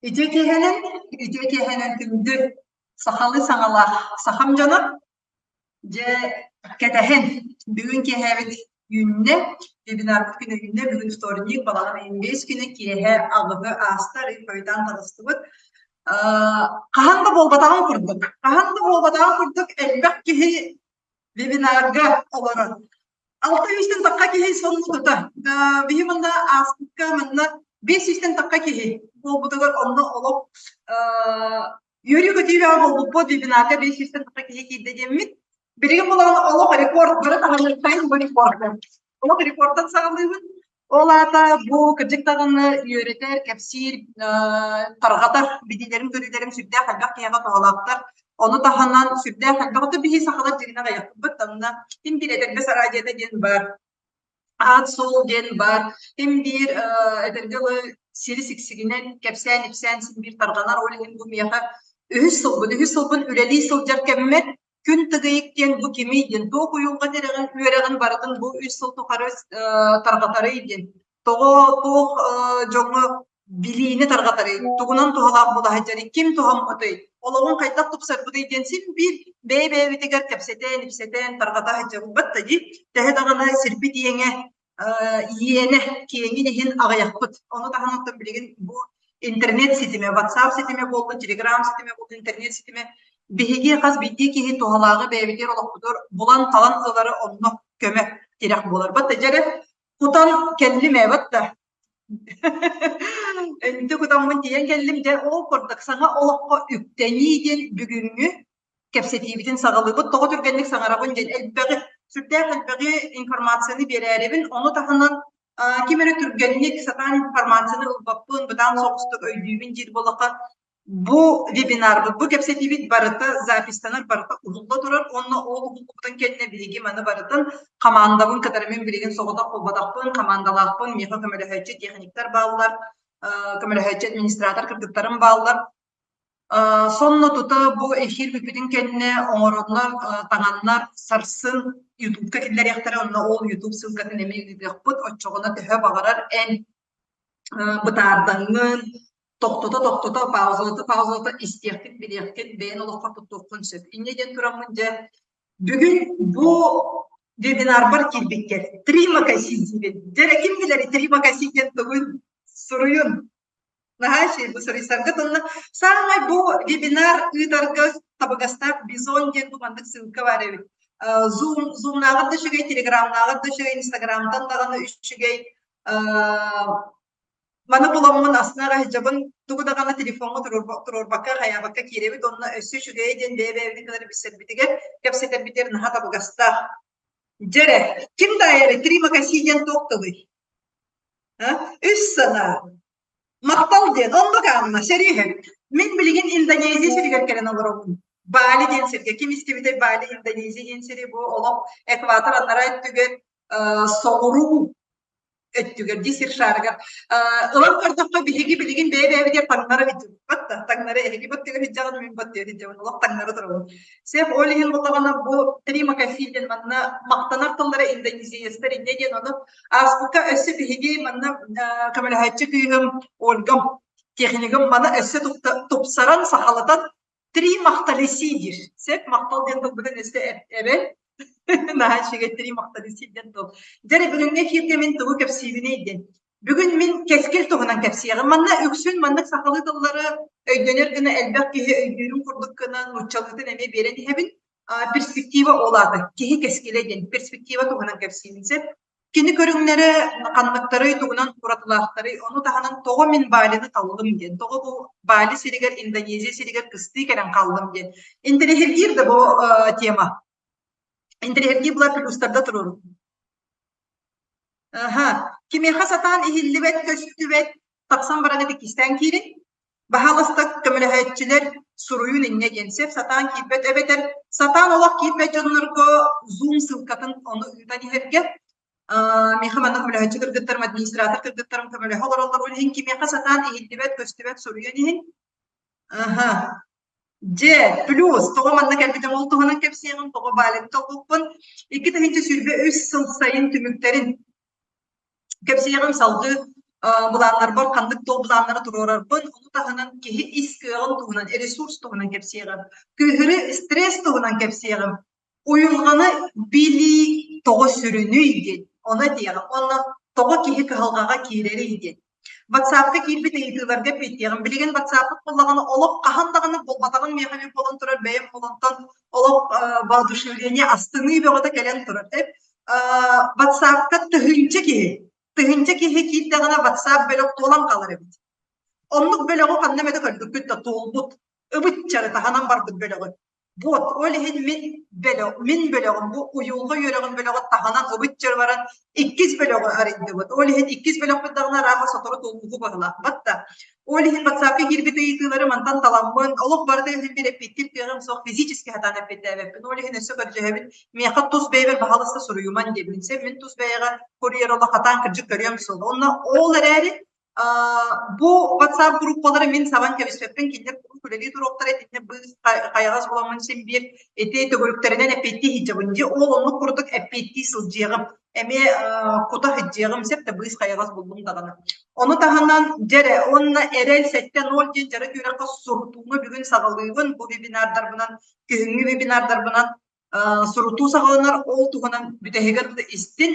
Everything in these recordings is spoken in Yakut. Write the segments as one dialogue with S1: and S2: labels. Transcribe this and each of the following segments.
S1: Үтүө киэһэнэн күндү сахалыы саҥалаах сахам дьоно! Дьэ, кэтэһэн, бүгүн киэһээбит үүннэ, вебинарбыт күнэ үүннэ, бүгүн вторник, балаҕан ыйын 5 күнэ киэһэ 8-ы ааста, арыый хойутаан таҕыстыбыт. Хаһан да буолбатаҕын курдук, хаһан да буолбатаҕын курдук элбэх киһи вебинарга олорор. Алта сүүстэн тахха киһи сонно тута. Биһи манна ааспыкка манна 500-тэн тахха киһи буолбутугар онно олох үөрүү-көтүү бөҕө буолбуппут вебинарга 500-тэн тахха киһи киирдэ диэммит. Билигин булан олох рекорд бары таһымыттан бу рекорд. Олох рекордтан саҕалыыбын. Ол аата бу кырдьык даҕаны үөрэтэр, кэпсиир, тарҕатар билиилэрим-көрүүлэрим сүрдээх элбэх киһиэхэ туһалаахтар. Ону таһынан сүрдээх элбэх ото биһи сахалар дьиҥинэ аҕыйахпыт онно ким биир этэрбэс араадьыйата диэн баар, аат-суол диэн баар, ким биир этэргэ дылы сири сиксигинэн кэпсээн-ипсээн син биир тарҕанар. Ол иһин бу миэхэ үһүс сылбын үлэлии сылдьар кэммэр Күн Тыгыйык диэн бу кимий диэн, туох уйулҕа тирэҕин үөрэҕин барытын бу үс сыл тухары тарҕатарый диэн, тоҕо туох дьоҥҥо билиини тарҕатарый, тугунан туһалаах буола сылдьарый, ким туһаммытый, олоҕун хайдах тупсарбытый диэн син биир бэйэ-бэйэбитигэр кэпсэтэн-ипсэтэн тарҕата сылдьабыт да дии. Төһө даҕаны сирбит иэҥэ иэнэ киэҥин иһин аҕыйахпыт. Ону таһынан оттон билигин бу интернет ситимэ, WhatsApp ситимэ буоллун, Telegram ситимэ буоллун, интернет ситимэ биһиги хас биирдии киһи туһалааҕы бэйэбитигэр олохпутугар булан-талан ылары онно көмө тирэх буолар. Бат дьэрэ кутан кэллим ээ да. Үнтү кутаммын тиийэн кэллим дьэ ол курдук саҥа олоххо үктэнии диэн бүгүҥҥү кэпсэтиибитин саҕалыыбыт. Тоҕо түргэнник саҥарабын диэн элбэҕи, сүрдээх элбэҕи информацияны биэрээрибин, ону таһынан ким эрэ түргэнник сатаан информацияны ылбаппын, бытаан соҕустук өйдүүбүн диир буоллахха, бу вебинарбыт, бу кэпсэтиибит барыта запистанар, барыта уһулла турар уонна ол уһуллубутун кэннэ биһиги маны барытын хамаандабын кытары мин билигин соҕотох буолбатахпын, хамаандалаахпын, миэхэ көмөлөһөөччү техниктэр бааллар, көмөлөһөөччү администратор кыргыттарым бааллар. Сонно тута бу эфир бүппүтүн кэннэ оҥороннор, таҥаннар сарсын Ютубка киллэриэхтэрэ, онно ол Ютуб ссылкатын эмиэ ыытыахпыт. Оччоҕуна төһө баҕарар эн бытаардаҥҥын, тохтото-тохтото, паузалата-паузалата истиэххин, билиэххин, бэйэн олоххор туттуоххун сөп. Инньэ диэн тураммын дьэ бүгүн бу вебинарбар киирбиккэр Три Макаси диибин. Дьэ эрэ ким билэр Три Макаси диэн тугун суруйун. Наһаа үчүгэй бу суруйсаргыт уонна саамай бу вебинар ыытарга табыгастаах Бизон диэн бу маннык ссылка баар эбит. Zoom, Zoom-нааҕар да үчүгэй, Телеграмнааҕар да үчүгэй, Инстаграмтан даҕаны үчүгэй. Маны буламмын астына сылдьабын, тугу даҕаны телефоҥҥа туруорбакка, хайаабакка киирэбит уонна өссө үчүгэйэ диэн бэйэ-бэйэбитин кытары билсэрбитигэр, кэпсэтэрбитигэр наһаа табыгастаах. Дьэ эрэ, ким да эрэ Три Макаси диэн туох тылый? Үс санаа. Махтал диэн, оннук Анна, сэрии Мин билигин Индонезия сиригэр кэлэн олоробун. Бали диэн сиргэ. Ким истибитэй Бали, Индонезия диэн сири бу олох экватор анараа өттүгэр соҕуруу өттүгэр дии сир шаарыгар ылан көрдөххө биһиги билигин бэйэ-бэйэбитигэр таҥнара сылдьыбыппыт да таҥнары эһиги баттыгар сылдьаҕын мин баттыгар сылдьабын олох таҥнары турабын Сеп ол иһин буоллаҕына бу Три Макаси диэн манна махтанар тыллара индонезиецтэр инньэ диэн ону ааспыкка өссө биһиги манна көмөлөһөөччү кыыһым Ольгам технигым маны өссө тупсаран сахалатан Три махталиси диир. Сеп махтал диэн тылбытын өссө эбэн наһаа үчүгэй три махталиси диэн тыл. Дьэ бүгүҥҥү эфиргэ мин тугу кэпсиибиний диэн. Бүгүн мин кэскил туһунан кэпсиэҕим. Манна үксүн маннык сахалыы тыллары өйдөнөр гына элбэх киһи өйдүүрүн курдук гына нууччалыытын эмиэ биэрэн иһэбин. Перспектива ол аата киһи кэскилэ диэн перспектива туһунан кэпсиибин сөп. Кини көрүҥнэрэ ханныктарый, тугунан уратылаахтарый, ону таһынан тоҕо мин Балины таллым диэн, тоҕо бу Бали сиригэр, Индонезия сиригэр кыстыы кэлэн хааллым диэн. Интэриэһиргиир да бу тема. Интэриэһиргии була плюстарда туруору. Аха. Кимиэхэ сатаан иһиллибэт, көстүбэт, тахсан баран иккистээн киирин. Баһаалыста көмөлөһөөччүлэр суруйун инньэ диэн сөп сатаан киирбэт эбэтэр сатаан олох киирбэт дьоннорго Zoom ссылкатын ону ыытан иһэргэ миэхэ манна көмөлөһөөччү кыргыттарым, администратор кыргыттарым көмөлөһө олороллор. Ол иһин кимиэхэ сатаан иһиллибэт, көстүбэт суруйан иһин. Аха. Дьэ, плюс, тоҕо манна кэлбитим ол туһунан кэпсиэҕим, тоҕо Балины талбыппын. 2023 сыл сайын түмүктэрин кэпсиэҕим салгыы. Былааннарбар ханнык туох былааннары туруорарбын, ону таһынан киһи ис кыаҕын туһунан, ресурс туһунан кэпсиэҕим. Кыыһырыы, стресс туһунан кэпсиэҕим. Уйулҕаны билии тоҕо сүрүнүй диэн, ону этиэҕим. Уонна тоҕо киһи кыһалҕаҕа киирэрий диэн. WhatsApp-ка киирбит ыйытыыларга эппиэттиэҕим. Билигин WhatsApp-пыт буоллаҕына олох хаһан даҕаны буолбатаҕын миэхэ эмиэ буолан турар, бэйэм олонтон олох воодушевление, астыныы бөҕөтө кэлэн турар. WhatsApp-ка 1000 киһи киирдэҕинэ WhatsApp бөлөх туолан хаалар эбит. Оннук бөлөҕү ханна эмэтэ көрбүккүт да туолбут, ыбыччары таһынан барбыт бөлөҕү. Вот, ол иһин мин бөлөх, мин бөлөҕүм бу уйулҕа үөрэҕин бөлөҕө таһынан ыбыччары баран иккис бөлөҕү арыйдыбыт. Ол иһин иккис бөлөхпүт даҕаны арааһа сотору туолуугу баһылаахпат да. Ол иһин WhatsApp-ка киирбит ыйытыылары мантан таламмын, олох барыта иһин биир эппиэттиир кыаҕым суох, физически сатаан эппиэттээбэппин. Ол иһин өссө көрдөһөбүн, миэхэ тус бэйэбэр баһаалыста суруйуман диэбин. Сен мин тус бэйэҕэ курьер олох хатаан кырдьык көрүөм суоҕа. Онно ол эрээри бу WhatsApp группалары мин сабан кэбиспэппин, кинилэр куруук үлэлии туруохтара, итиннэ быыс хайаҕас буламмын син биир ити төгүрүктэринэн эппиэттии сылдьабын. Дьэ, ол оннук курдук эппиэттии сылдьыаҕым. Эмиэ кута сылдьыаҕым сөп да быыс хайаҕас буллум даҕаны. Ону таһынан, дьэ эрэ, уонна Эрэл 7-0 диэн дьарык үөрэххэ сурутууну бүгүн саҕалыыбын. Бу вебинардарбынан, күһүҥҥү вебинардарбынан сурутуу саҕаланар, ол туһунан бүтэһигэр истин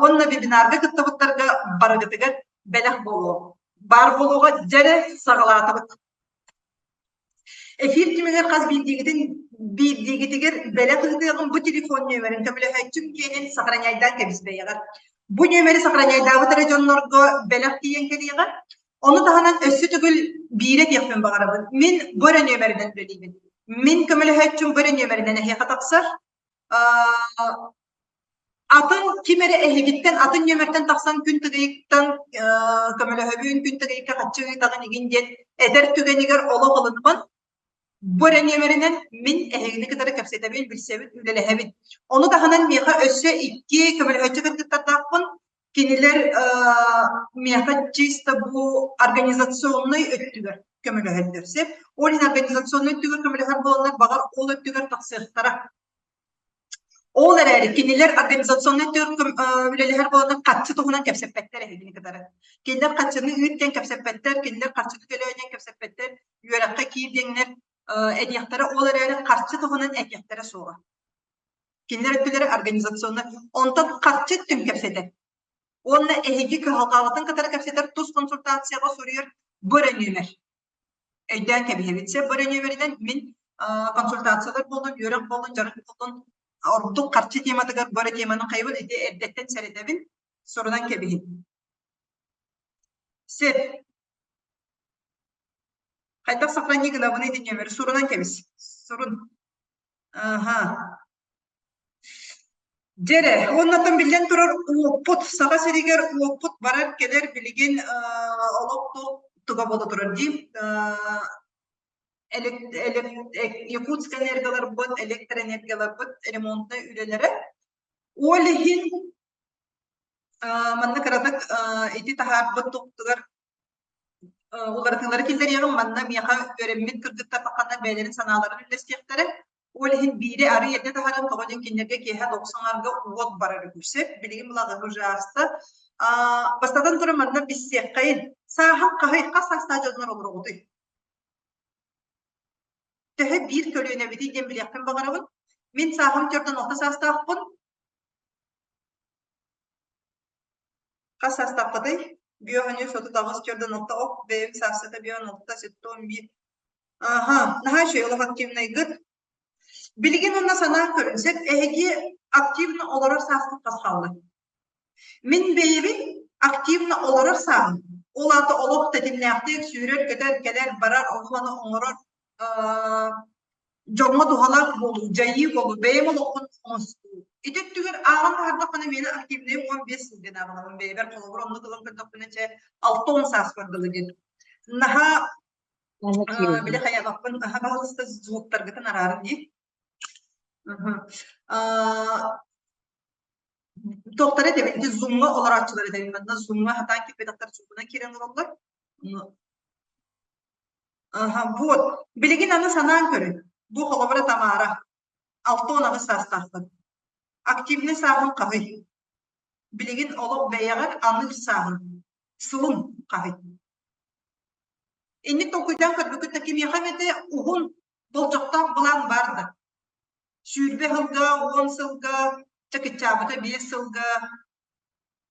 S1: уонна вебинарга кыттыбыттарга барыгытыгар бэлэх буолуо. Баар буолуоҕа дьэрэ саҕалаатыбыт. Эфир түмүгэр хас биирдиигитин биирдиигитигэр бэлэх ыытыаҕым бу телефон нүөмэрин көмөлөһөөччүм диэнин сохраняйдаан кэбис бэйэҕэр. Бу нүөмэри сохраняйдаабыт эрэ дьоннорго бэлэх тиийэн кэлиэҕэ. Ону таһынан өссө төгүл биирэ этиэхпин баҕарабын. Мин бу эрэ нүөмэринэн үлэлиибин. Мин көмөлөһөөччүм бу эрэ нүөмэринэн эһиэхэ тахсар. Атын ким эрэ эһигиттэн атын нүөмэртэн тахсан күн тыгыйыктан көмөлөһөбүн, күн тыгыйыкка хаччы ыытаҕын игин диэн этэр түгэнигэр олох ылынман. Бу эрэ нүөмэринэн мин эһигини кытары кэпсэтэбин, билсэбин, үлэлэһэбин. Ону таһынан миэхэ өссө икки көмөлөһөөччү кыргыттардаахпын. Кинилэр миэхэ чисто бу организационнай өттүгэр көмөлөһөллөр. Сөп. Ол иһин организационнай өттүгэр көмөлөһөр буоланнар, баҕар, ол өттүгэр тахсыахтара. Ол эрээри кинилэр организационнай өттүгэр үлэлэһэр буоланнар харчы туһунан кэпсэппэттэр эһигини кытары. Кинилэр харчыны ыыт диэн кэпсэппэттэр, кинилэр харчыны төлөө диэн кэпсэппэттэр, үөрэххэ киир диэннэр этиэхтэрэ, ол эрээри харчы туһунан этиэхтэрэ суоҕа. Кинилэр өттүлэрэ организационнай, онтон харчы өттүн кэпсэтэр. Уонна эһиги кыһалҕаҕытын кытары кэпсэтэр тус консультацияҕа суруйар бу эрэ нүөмэр. Өйдөөн кэбиһэбит. Сөп, бу эрэ нүөмэринэн мин консультациялар буоллун, үөрэх буоллун, дьарык буоллун, ордук харчы тематыгар бу эрэ теманы хайыбын, ити эрдэттэн сэрэтэбин, сурунан кэбиһин. Сөп. Хайдах сохрани гынабыный ити нүөмэри сурунан кэбис. Сурун. Аха. Дьэ эрэ, уоннаттан биллэн турар уоппут, Саха сиригэр уоппут барар-кэлэр билигин олох туга буола турар дии. Якутская энерголарбыт, электроэнергияларбыт ремонтнай үлэлэрэ. Ол иһин манна кыратык ити таһаарбыт туктугар уларытыылары киллэриэҕим. Манна миэхэ үөрэммит кыргыттар ханна бэйэлэрин санааларын үллэстиэхтэрэ. Ол иһин биири арый эрдэ таһааран тоҕо диэн кинилэргэ киэһэ 90 уот барар үгүсэ. Билигин былаҕы уже ааста. Бастатан туран манна биссиэххэйин. Сааһым хаһый хас саастаах дьоннор олороҕутуй? Төһө биир көлүөнэбитий диэн билиэхпин баҕарабын. Мин сааһым 46 саастаахпын. Хас саастааххытый? Бүөҕүнү 38 40 ок, бэйэм саассата бүөҕүн алта 71. Аха, наһаа үчүгэй олох активнайгыт. Билигин уонна санаан көрүн, сөп эһиги активно олорор сааскыт хас хаалла? Мин бэйэбин активно олорор сааһым, ол аата олох тэтимнээхтик сүүрэр-көтөр, кэлэр-барар, ону-маны оҥорор дьоҥҥо туһалаах буолуу, дьайыы буолуу, бэйэм олохпун оҥостуу. Ити өттүгэр ааҕан таһаардахпына миэнэ активнайым 15 сыл диэн ааҕынабын бэйэбэр холобур оннук ылан көрдөхпүнэ чэ 60 сааспар дылы диэн. Наһаа били хайаҕаппын наһаа баһылыста звуктаргытын арааран дии. Туохтара этэбин, ити зумҥа олорооччулар этэбин, манна зумҥа хатаан киирбэтэхтэр зумунан киирэн олороллор. Аха, вот. Билигин аны санаан көрүн. Бу холобура Тамара. 68 саастаахпын. Активнай сааһым хаһый? Билигин олох бэйэҕэр аныыр сааһым. Сылым хаһый? Инник толкуйдаан көрбүккүт да кимиэхэ эмэтэ уһун болдьохтоох былаан баар да? 20 сылга, 10 сылга, чакыччаабыта 5 сылга,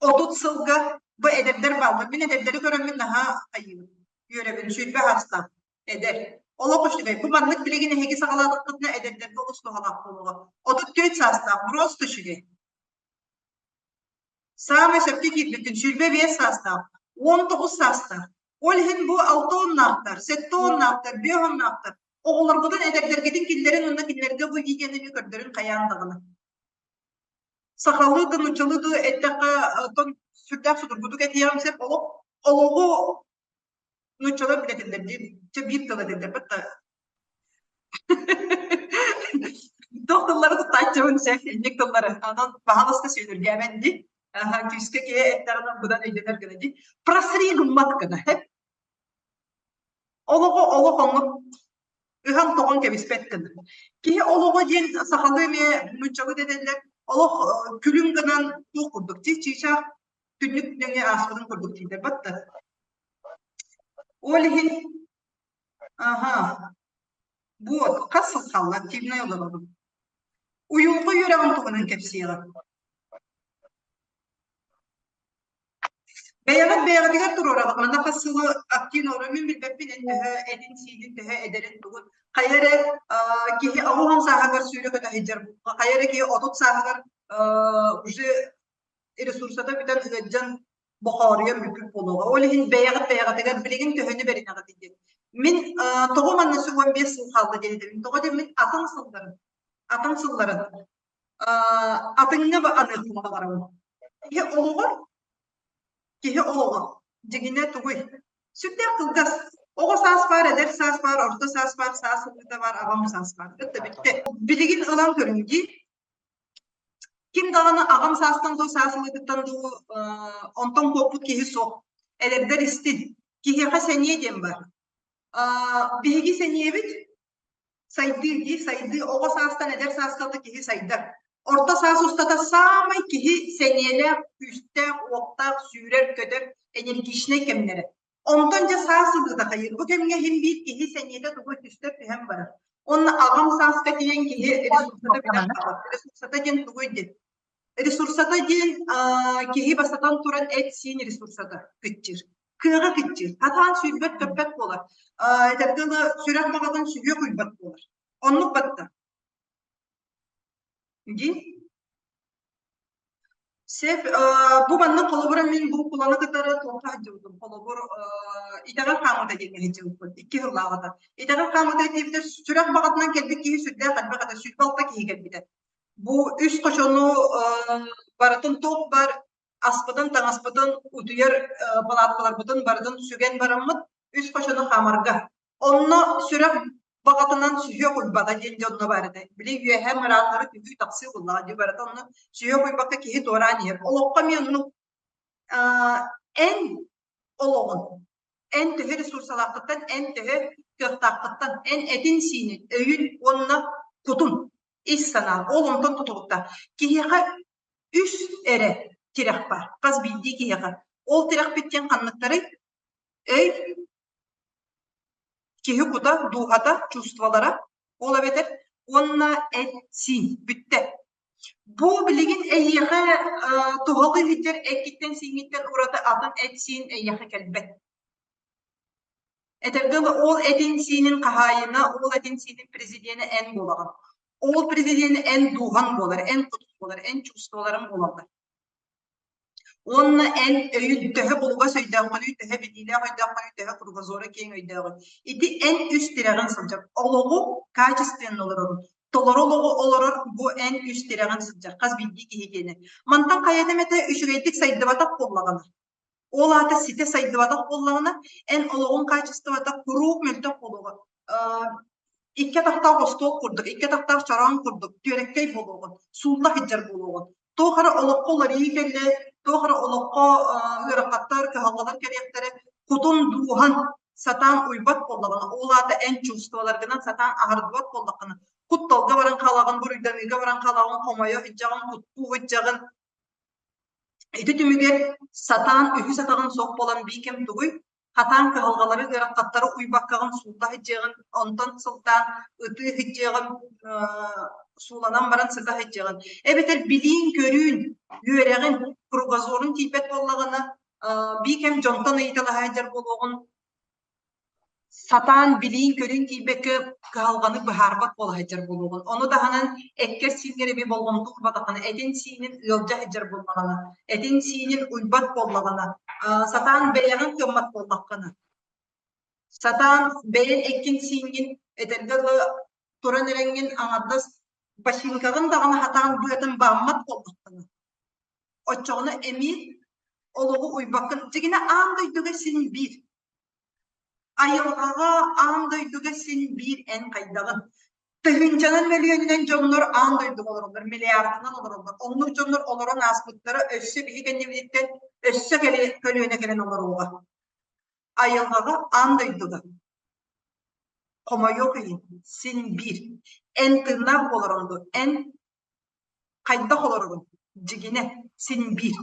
S1: 30 сылга бу эдэрдэр бааллар. Мин эдэрдэри көрөммүн наһаа хайыыбын, үөрэбин. 20 саастаах эдэр. Олох үчүгэй. Бу маннык билигин эһиги саҕалаатаххытына эдэрдэргэ олус туһалаах буолуоҕа. 34 саастаах просто үчүгэй. Саамай сөпкө киирбиккин 25 саастаах, 19 саастаах. Ол иһин бу алта уоннаахтар, сэттэ уоннаахтар, биэс уоннаахтар оҕолоргутун эдэрдэргитин киллэрин уонна кинилэргэ бу видеоны эмиэ көрдөрүн хайаан даҕаны. Сахалыы да нууччалыы да эттэххэ, оттон сүрдээх судургутук этиэҕим сөп. Олох олоҕу нууччалар билэтиллэр дии. Чэ биир тыл этиллэр да Туох тыллары туттааччыбын сөп, инник тыллары. Онон баһалыста сүүнүргээмэн дии. Аха, күүскэ киһи эттэҕинэ быдан өйдөнөр гына дии. Просри гыммат гына. Олоҕу олох оннук ыһан-тоҕон кэбиспэт гына. Киһи олоҕо диэн сахалыы эмиэ нууччалыы да этэллэр, олох күлүм гынан туох курдук дии, чыычаах түннүк нөҥүө ааспытын курдук дииллэр батта. Ол иһин Аха, вот, хас сыл хаалла активнай олоробун. Уйулҕа үөрэҕин туһунан кэпсиэҕим. Бэйэҕит бэйэҕитигэр туруораҕыт. Манна хас сылы активно олорор мин билбэппин эн төһө этин-сиинин төһө эдэрин тугун. Хайа эрэ киһи 80 сааһыгар сүүрэ-көтө сылдьар хайа эрэ киһи 30 сааһыгар уже ресурсата бүтэн ыалдьан бохооруйан бүппүт буолуоҕа. Ол иһин бэйэҕит бэйэҕитигэр билигин төһөнү бэринэҕит диэн. Мин тоҕо манна 15 сыл хаалла диэн этэбин. Тоҕо диэн мин атын сылларын, атын сылларын атыҥҥа аныахпын баҕарабын. Киһи олоҕор, киһи олоҕо дьиҥинэ тугуй? Сүрдээх кылгас. Оҕо саас баар, эдэр саас баар, орто саас баар, саас ылыыта баар, аҕам саас баар. Кытта бүттэ. Билигин ылан көрүҥ дии. Ким даҕаны аҕам саастан дуу, саас ылыытыттан дуу онтон куоппут киһи суох. Эдэрдэр истин. Киһиэхэ сэниэ диэн баар. Биһиги сэниэбит сайдыы дии, сайдыы оҕо саастан эдэр сааска да киһи сайдар. Орто саас устата саамай киһи сэниэлээх, күүстээх, уохтаах, сүүрэр-көтөр, энергичнэй кэмнэрэ. Онтон дьэ саас ылыыта хайыыр. Бу кэмҥэ иһин биир киһи сэниэтэ тугу түстэр түһэн барар. Уонна аҕам сааска тиийэн киһи ресурсата бүтэн хаалар. Ресурсата диэн тугуй диэн? Ресурсата диэн киһи бастатан туран эт-сиин ресурсата кыччыыр. Кыаҕа кыччыыр. Хатаан сүүрбэт-көппөт буолар. Этэргэ дылы сүрэх баҕатын сүһүөх уйбат буолар. Оннук батта. Дии. Сөп, бу маннык холобура мин бу куланы кытары туохха сылдьыбытым. Холобур, итэҕэл хаамыыта диэҥҥэ сылдьыбыппын икки сыллааҕыта. Итэҕэл хаамыыта диэбитэ сүрэх баҕатынан кэлбит киһи сүрдээх элбэх этэ, 26 киһи кэлбитэ. Бу үс хочону барытын туох баар аспытын, таҥаспытын, утуйар палаткаларбытын барытын сүгэн бараммыт үс хочону хаамарга Онно сүрэх баҕатынан сүһүөх уйбата диэн дьонно баар этэ. Били үөһэ мырааннары түһүү-тахсыы буоллаҕа дии барыта онно сүһүөх уйбакка киһи туораан иһэр. Олоххо эмиэ оннук эн олоҕун, эн төһө ресурсалааххыттан, эн төһө кыахтааххыттан, эн этин-сиинин, өйүн уонна кутун, ис санаан, ол онтон тутулуктаах. Киһиэхэ үс эрэ тирэх баар, хас биирдии киһиэхэ. Ол тирэхпит диэн ханныктарый? Өй, Киһи кута, дууһата, чувстволара, ол эбэтэр уонна эт-сиин бүттэ. Бу билигин эйиэхэ туһалыы сылдьар эккиттэн-сииҥҥиттэн ураты атын эт-сиин эйиэхэ кэлбэт. Этэргэ дылы, ол этин-сиинин хаһаайына, ол этин-сиинин президенэ эн буолаҕын. Ол президенэ эн дууһаҥ буолар, эн кутуҥ буолар, эн чувстволарыҥ буолаллар. Уонна эн өйүн төһө булугас өйдөөххүнүй, төһө билиилээх өйдөөххүнүй, төһө кругозора киэҥ өйдөөҕүн. Ити эн үс тирэҕин сылдьар. Олоҕу качественно олорорун. Толору олоҕу олорор бу эн үс тирэҕин сылдьар. Хас биирдии киһи диэни. Мантан хайата эмэтэ үчүгэйдик сайдыбатах буоллаҕына, ол аата ситэ сайдыбатах буоллаҕына, эн олоҕуҥ хаачыстыбата куруук мөлтөх буолуоҕа. Икки атахтаах остуол курдук, икки атахтаах чороон курдук, түөрэккэй буолуоҕун, суулла сылдьар буолуоҕун. Туох эрэ олоххо уларыйыы кэллэ, туох эрэ олоххо ыарахаттар, кыһалҕалар кэлиэхтэрэ, кутун дууһан сатаан уйбат буоллаҕына, ол аата эн чувстволаргынан сатаан аһардыбат буоллаххына, кутталга баран хаалаҕын, буруйданыыга баран хаалаҕын, хомойо сылдьаҕын, куттуу сылдьаҕын. Ити түмүгэр сатаан үһүс атаҕын суох буолан биикэм тугуй? Хатаан кыһалҕалары ыарахаттары уйбаккаҕын суулла сылдьыаҕын, онтон сылтаан ытыы сылдьыаҕын, сууланан баран сыта сылдьыаҕын. Эбэтэр билиин-көрүүн, үөрэҕин, кругозорун тиийбэт буоллаҕына, биикэм дьонтон ыйыталаһа сылдьар буолуоҕун, сатаан билиин-көрүүн тиийбэккэ кыһалҕаны быһаарбат буола сылдьар буолуоҕун. Ону таһынан эккэр-сииҥҥэр эмиэ болҕомто уурбатаххына, этин-сиинин ыалдьа сылдьар буоллаҕына, этин-сиинин уйбат буоллаҕына, сатаан бэйэҕин кыаммат буоллаххына, сатаан бэйэҥ эккин-сииҥҥин этэргэ дылы туран эрэҥҥин аҥардас бачыыҥкаҕын даҕаны сатаан быатын бааммат буоллаххына, оччоҕуна эмиэ олоҕу уйбаккын. Дьигинэ аан дойдуга син биир Айылҕаҕа, аан дойдуга син биир эн хайдаҕын. Тыһыынчанан мөлүйүөнүнэн дьоннор аан дойдуга олороллор, миллиардынан олороллор. Оннук дьоннор олорон ааспыттара өссө биһи кэннибититтэн өссө көлүөнэ кэлэн олоруоҕа. Айылҕаҕа, аан дойдуга хомойуох иһин син биир. Эн тыыннаах буоларыҥ дуо? Эн хайдах олоробун? Дьигинэ, син биир.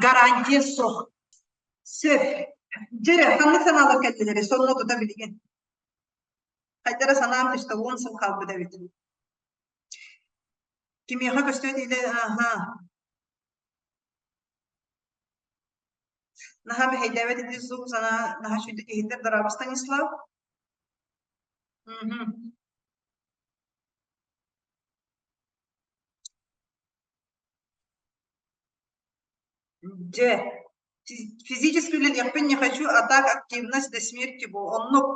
S1: Гарантия суох. Сөп. Дьэ, ханнык санаалар кэллилэр сонно тута билигин? Хайдара санаам түстэ, 10 сыл хаалбыт эбит. Кимиэхэ көстүө диилэ, аха. Наһаа мэһэйдээбэт ити зум санаа наһаа үчүгүйдүк иһиттэр. Дорообо, Станислав. Мгм. Дьэ, физически үлэлиэхпин не хочу, а так активность до смерти бу. Оннук.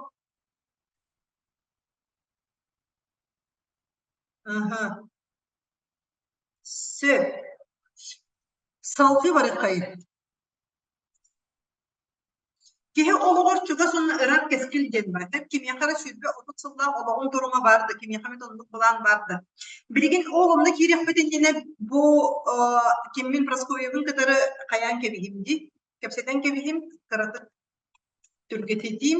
S1: Аха. Сөп. Салгыы барыаххайын. Киһи олоҕор чугас уонна ыраах кэскил диэн баар. Кимиэхэ эрэ 20-30 сыллаах олоҕун торума баар да, кимиэхэ эмит оннук былаан баар да. Билигин ол онно киириэхпит иннинэ бу киммин Прасковьевын кытары хайаан кэбиһим дии, кэпсэтэн кэбиһим, кыратык түргэтитиим.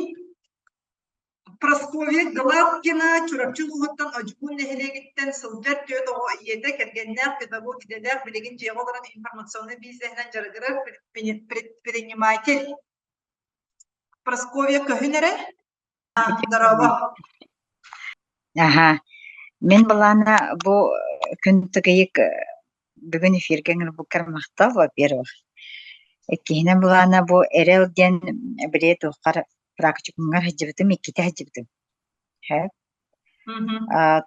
S1: Прасковья Гладкина Чурапчы улууһуттан Одьулуун нэһилиэгиттэн сылдьар түөрт оҕо ийэтэ, кэргэннээх, педагог идэлээх, билигин дьиэҕэ олорон информационнай бизнеһинэн дьарыгырар предприниматель. Прасковья көһүн эрэ. Дорообо.
S2: Аха. Мин былаана бу күн тыгыйык бүгүн эфиргэ ыҥырбыккар махтал, во-первых. Иккиһинэн былаана бу эрэл диэн били туоххар практикумҥар сылдьыбытым, иккитэ сылдьыбытым. Сөп.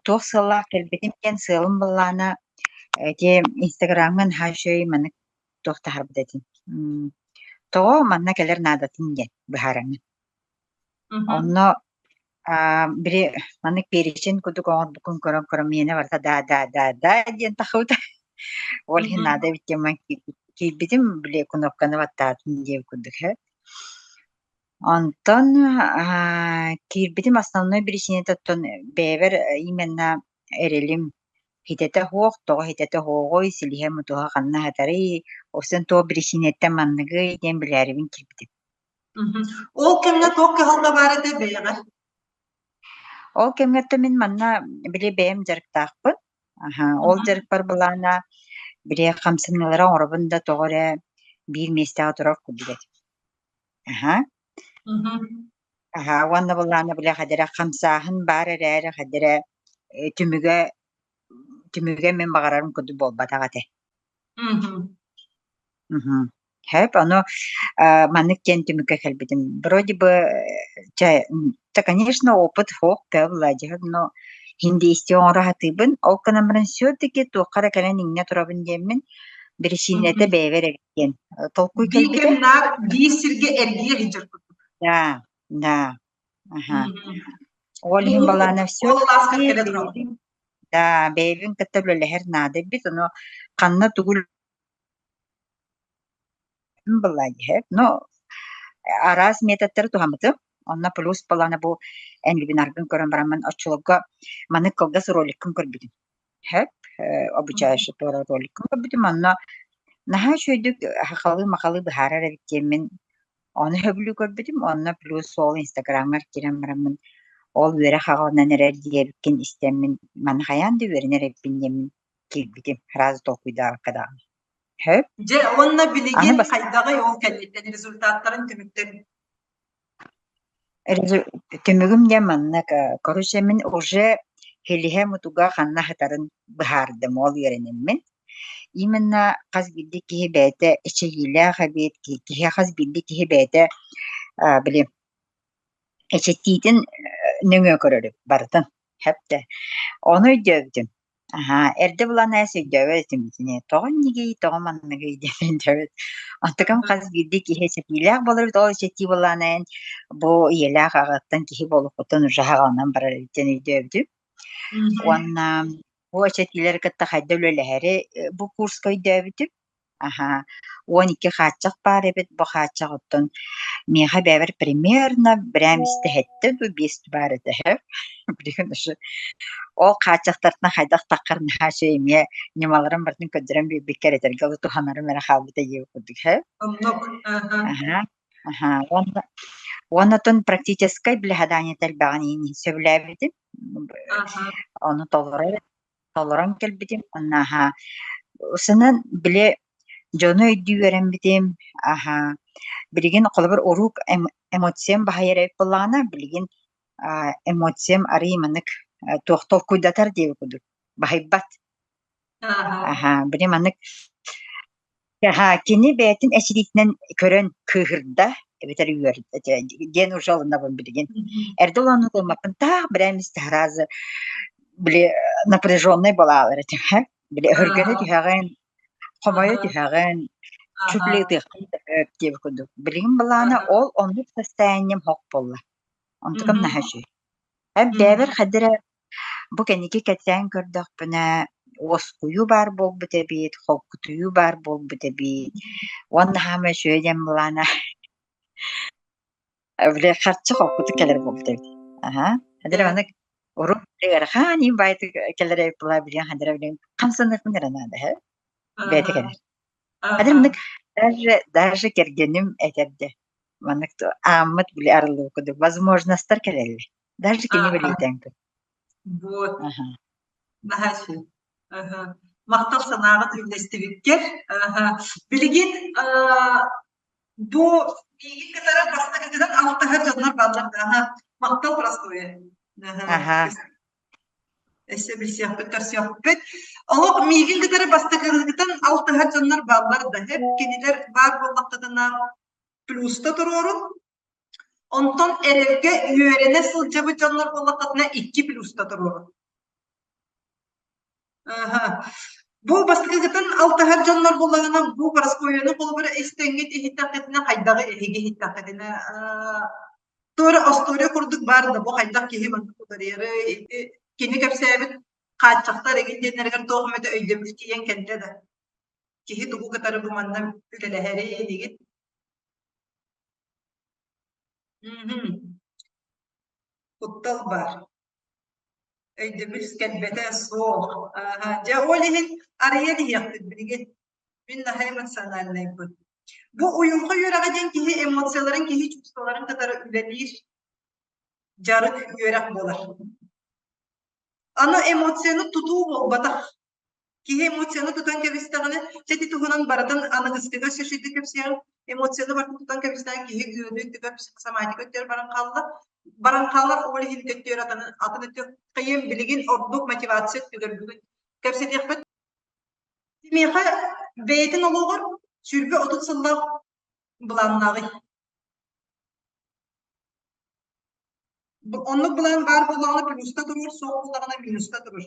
S2: Туох сыаллаах кэлбитим диэн сыалым былаана ити Инстаграмҥа наһаа үчүгэй маннык туох таһаарбыт этим. Тоҕо манна кэлэр наадатын диэн быһаараҥҥын. Онно били маннык перечень курдук оҥорбуккун көрөн-көрөн миэнэ барыта да да да да диэн тахыбыта. Ол иһин наада эбит диэн киирбитим, били кнопканы баттаатым диэн курдук сөп. Онтон киирбитим основной биричиинэтэ оттон бэйэбэр именно эрэлим хитэтэ суох, тоҕо хитэтэ суоҕуй, силиһэ-мутуһа ханна сытарый, ол туох биричиинэттэн манныгый диэн билээрибин киирбитим.
S1: Ол кэмҥэ туох кыһалҕа баар этэ бэйэҕэр?
S2: Ол кэмҥэ мин манна били бэйэм дьарыктаахпын. Аһа, ол дьарыкпар былаана били хамсаныылары оҥоробун да тоҕо эрэ биир миэстэҕэ турар курдук этим. Аһа. Аһа, уонна былаана били хадара хамсааһын баар эрээри хадара түмүгэ түмүгэ мин баҕарарым курдук буолбатах этэ. Мгм. Сөп, ону маннык диэн түмүккэ кэлбитим. Вроде бы, чэ, да, конечно, опыт суох Владимир, но индийскэй оҥоро сатыыбын. Ол гынан баран все-таки туохха эрэ кэлэн иҥнэ турабын диэммин, биричиинэтэ бэйэбэр эбит диэн толкуй
S1: Биир
S2: кэлбитэ.
S1: кэм наар биир сиргэ эргийэ сылдьар курдук.
S2: Да, да, аха. Ол иһин балаана
S1: Ол алааскар
S2: все-таки
S1: кэлэ тураҕын.
S2: бэйэбин, да, бэйэбин кытта үлэлэһэр наада эбит. Ону ханна тугу Была Но араас методтары туһаммытым. Онно плюс балаана бу эн вебинаргын көрөн бараммын оччолорго маннык кылгас роликкын көрбүтүм. Сөп, обучающий туора роликкын көрбүтүм. Онно наһаа үчүгэйдик хахалыы-махалыы быһаарар эбит диэммин ону сөбүлүү көрбүтүм. Онно плюс ол инстаграмҥар киирэн бараммын ол үөрэх аҕалынан эрэр диэбиккин истэммин маны хайаан да үөрэнэр эбиппин диэммин киирбитим. Сразу толкуйдаабакка даҕаны. Сөп.
S1: Дьэ, уонна
S2: Аны
S1: билигин
S2: бас
S1: хайдаҕый ол кэнниттэн результаттарын түмүктэрин?
S2: Түмүгүм диэн маннык, короче, мин уже һилиһэ мутуга ханна сытарын быһаардым, ол үөрэнэммин. Именно хас биирдии киһи бэйэтэ эчэйиилээх эбит, киһи хас биирдии киһи бэйэтэ били эчэтиитин нөҥүө көрөрүм барытын. Сөп да. Ону өйдөөбүтүм. Аһаа, эрдэ булан ээс өйдөөбөт этим итини. Тоҕо иннигий, тоҕо манныгый диэн өйдөөбөт. Онтукам хас биирдии киһи эчэтиилээх буолар эбит, ол эчэтии буоллаҕына эн бу ийэлээх аҕаттан киһи буолуоххуттан уже аҕаланан барар эбит диэн өйдөөбүтүм. Уонна бу эчэтиилэри кытта хайда үлэлэһэри бу курска өйдөөбүтүм. Аһаа, 12 хааччах баар эбит, бу хааччах оттон миэхэ бэйэбэр примерно брэм истэһэттэ дуу, биэс баар этэ билигин уже ол хааччахтартан хайдах таххар наһаа үчүгэй эмиэ ньымаларын барытын көрдөрөн биэрбиккэр этэргэ дылы туһанарым эрэ хаалбыта диэбит курдук һэ.
S1: Оннук, аха.
S2: Аһаа, аһаа уонна уонна оттон практическай блэһаданиета элбэҕин иһин сөбүлээбитим.
S1: Аха.
S2: Ону толорор толорон кэлбитим уонна аһаа сынан били дьону өйдүү үөрэммитим аһаа билигин холобур уруок эмоциям баһыйар эбит буоллаҕына билигин эмоциям арыый маннык туох толкуйдатар диэбит курдук баһыйбат аһаа били маннык Аһаа, кини бэйэтин эчириитинэн көрөн кыыһырда эбэтэр үөрдэ диэн уже ылынабын билигин. Эрдэ улааннык ылыммаппын таах брэм сразу били напряженный буолаалар этим били өһүргэнэ түһэҕин, хомойо түһэҕин, чуть ли ытыаххын да сөп диэбит курдук. Билигин былаана ол оннук состоянием һох буолла. Онтукам наһаа үчүгэй. Эбдээбэр хайда эрэ Бу кэнники кэтээн көрдөхпүнэ, уоскуйуу баар буолбут эбит, холкутуйуу баар буолбут эбит уонна хаама үчүгэй диэн былаана били харчы холкутук кэлэр буолбут эбит. Аһа. Хадара маннык урут ыарахан иин баайытык кэлэр эбит буолаа билигин хадара билигин хамсаныахпын эрэ наада эһэ. Бэйэтэ кэлэр. Хадара маннык даже даже кэргэним этэрдэ маннык ааммыт били арыллыбыт курдук возможностар кэлэллэр. Даже кини бэлиэтээн көр.
S1: Вот.
S2: Аха.
S1: Наһаа үчүгэй. Аха. Махтал санааҕыт үллэстибиккэр. Аха. Билигин бу миигин кытары бастакытынан алтыһар дьоннор бааллар да. Аха. Махтал простое. Аха.
S2: Аха.
S1: Өссө билсиэхпит, көрсүөхпүт. Олох миигин кытары бастакытынан алтыһар дьоннор бааллар да. Хэп кинилэр баар буоллахтарына плюста туруорун, Онтон эрэлгэ үөрэнэ сылдьыбыт дьоннор буоллаххытына икки плюста туруорун. Аха. Бу бастакыгытын алтыһар дьоннор буоллаҕына бу Парасковьяны холобура истэҥҥит иһиттэххитинэ хайдаҕы эһиги иһиттэххитинэ туора остуоруйа курдук баар да бу хайдах киһи маннык утарыйары ити кини кэпсээбит хааччахтар игин диэннэригэр туох эмэтэ өйдөбүл тиийэн кэллэ да киһи тугу кытары бу манна үлэлэһэрий инигит Мгм. Куттал баар. Өйдөбүл кэлбэтэ суох. Ааһа, дьэ ол иһин арыйан иһиэхпит билигин. Мин наһаа эмоциональнайбын. Бу уйулҕа үөрэҕэ диэн киһи эмоцияларын, киһи чувстволарын кытары үлэлиир дьарык, үөрэх буолар. Аны эмоцияны тутуу буолбатах. Киһи эмоцияны тутан кэбистэҕинэ, чэ ити туһунан барытын аныгыскыга сөшүйдү кэпсиэҕим. Эмоцияны барытын тутан кэбистэҕин киһи ыарыы өттүгэр психосоматика өттүгэр баран хаалла. Баран хаалар, ол иһин өттүгэр атын атын өттүгэр хайыам билигин ордук мотивация өттүгэр бүгүн кэпсэтиэхпит. Миэхэ бэйэтин олоҕор 20-30 сыллаах былааннааҕый. Оннук былаан баар буоллаҕына плюска турар, суох буоллаҕына минуска турар.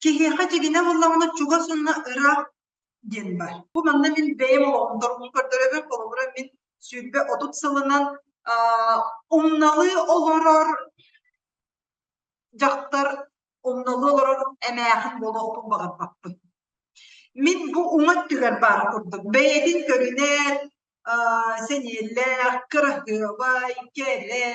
S1: Киһиэхэ дьигинэ буоллаҕына чугас уонна ыраах диэн баар. Бу манна мин бэйэм олоҕум торумун көрдөрөбүн. Холобура, мин 20-30 сылынан умналыы олорор дьахтар, умналыы олорор эмээхин буолуохпун баҕарбаппын. Мин бу уҥа өттүгэр баар курдук бэйэтин көрүнэр, сэниэлээх, кыраһыабай, кэрэ,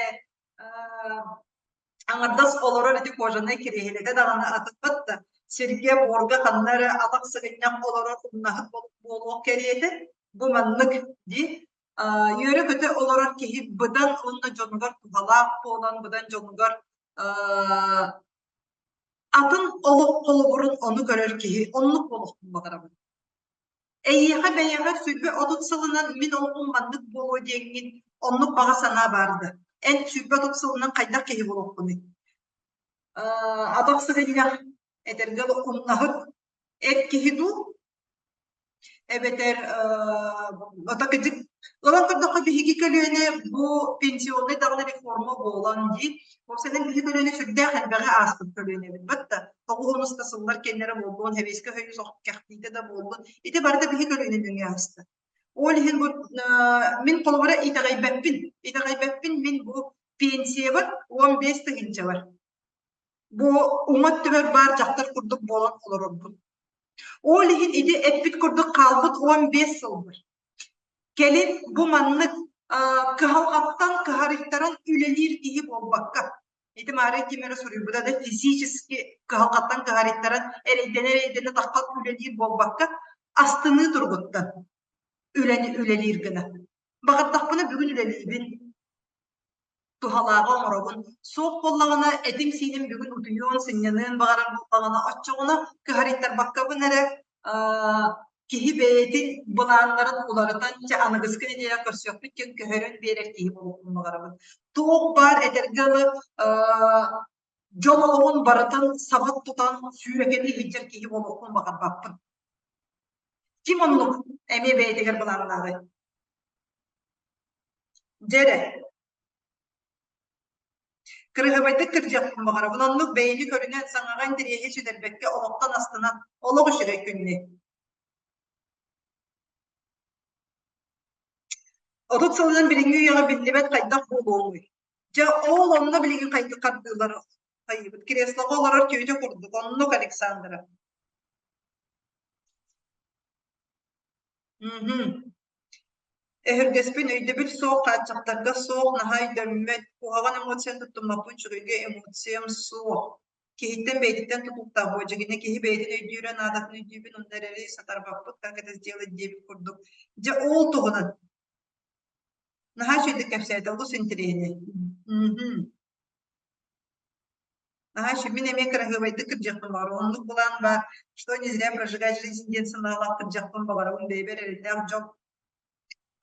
S1: аҥардас олорор ити кожанай кириэһилэтэ даҕаны атыппат да сиргэ буорга ханна эрэ атах сыгынньах олорор умнаһыт буолуох кэриэтэ бу маннык дии үөрэ-көтө олорор киһи быдан уонна дьонугар туһалаах буолан быдан дьонугар атын олох холобурун ону көрөр киһи оннук буолуохпун баҕарабын. Эйиэхэ бэйэҕэр 20-30 сылынан мин олоҕум маннык буолуо диэҥҥин оннук баҕа санаа баар да? Эн 20-30 сылынан хайдах киһи буолуоххунуй? Атах сыгынньах, этэргэ умнаһыт эр киһи дуу Эбэтэр ото кырдьык ылан көрдөххө биһиги көлүөнэ бу пенсионнай даҕаны реформа буолан дии. Уопсайынан биһиги көлүөнэ сүрдээх элбэҕи ааспыт көлүөнэбит. Батта тоҕус да сыллар кэннэрэ буоллун, Сэбиэскэй Союз кэхтиитэ да буоллун, ити барыта биһиги көлүөнэ нөҥүө ааста. Ол иһин бу мин холобура итэҕэйбэппин. Итэҕэйбэппин мин бу пенсиябар 15 тыһыынчабар. Бу уҥа өттүбэр баар дьахтар курдук буолан олорорбун. Ол иһин ити эппит курдук хаалбыт 15 сылбар. Кэлин бу маннык кыһалҕаттан кыһарыйтаран үлэлиир киһи буолбакка, ити Маарый ким эрэ суруйбута да физически кыһалҕаттан кыһарыйтаран эрэйдэнэ-эрэйдэнэ таххан үлэлиир буолбакка, астыныы туругуттан үлэни үлэлиир гына. Баҕардахпына бүгүн үлэлиибин, туһалааҕы оҥоробун. Суох буоллаҕына, этим-сииним бүгүн утуйуон, сынньаныан баҕарар буоллаҕына, оччоҕуна кыһарыйтарбаккабын эрэ киһи бэйэтин былааннарын уларытан, чэ аныгыскы нэдиэлэ көрсүөхпүт диэн көһөрөн биэрэр киһи буолуохпун баҕарабын. Туох баар этэргэ дылы дьон олоҕун барытын саба тутан сүүрэкэлии сылдьар киһи буолуохпун баҕарбаппын. Ким оннук эмиэ бэйэтигэр былааннааҕый? Дьэ эрэ, кырыһабайдык кырдьыахпын баҕарабын, оннук бэйэни көрүнэн, саҥаҕа интэриэһи сүтэрбэккэ олохтон астынан, олох үчүгэй күннү. 30 сылынан билиҥҥи үйэҕэ биллибэт хайдах буолуоҥуй? Дьэ, ол онно билигин хайдах хардыылар хайыыбыт? Креслоҕа олорор тетя курдук, оннук Александра. Мгм. Өһүргэспин өйдөбүл суох, хааччахтарга суох, наһаа өйдөммөт, куһаҕан эмоцияны туттуммаппын, үчүгэйгэ эмоциям суох. Киһиттэн бэйэтиттэн тутулуктаах буо дьигинэ киһи бэйэтин өйдүүрэ наадатын өйдүүбүн, онно эрэри сатарбаппыт, как это сделать диэбит курдук. Дьэ ол туһунан наһаа үчүгэйдик кэпсээтэ, олус интэриэһинэй. Мгм. Наһаа үчүгэй, мин эмиэ кыраһыабайдык кырдьыахпын баҕарабын. Оннук былаан баар, что не зря прожигать жизнь диэн санаалаах кырдьыахпын баҕарабын. Бэйэбэр эрэллээх дьон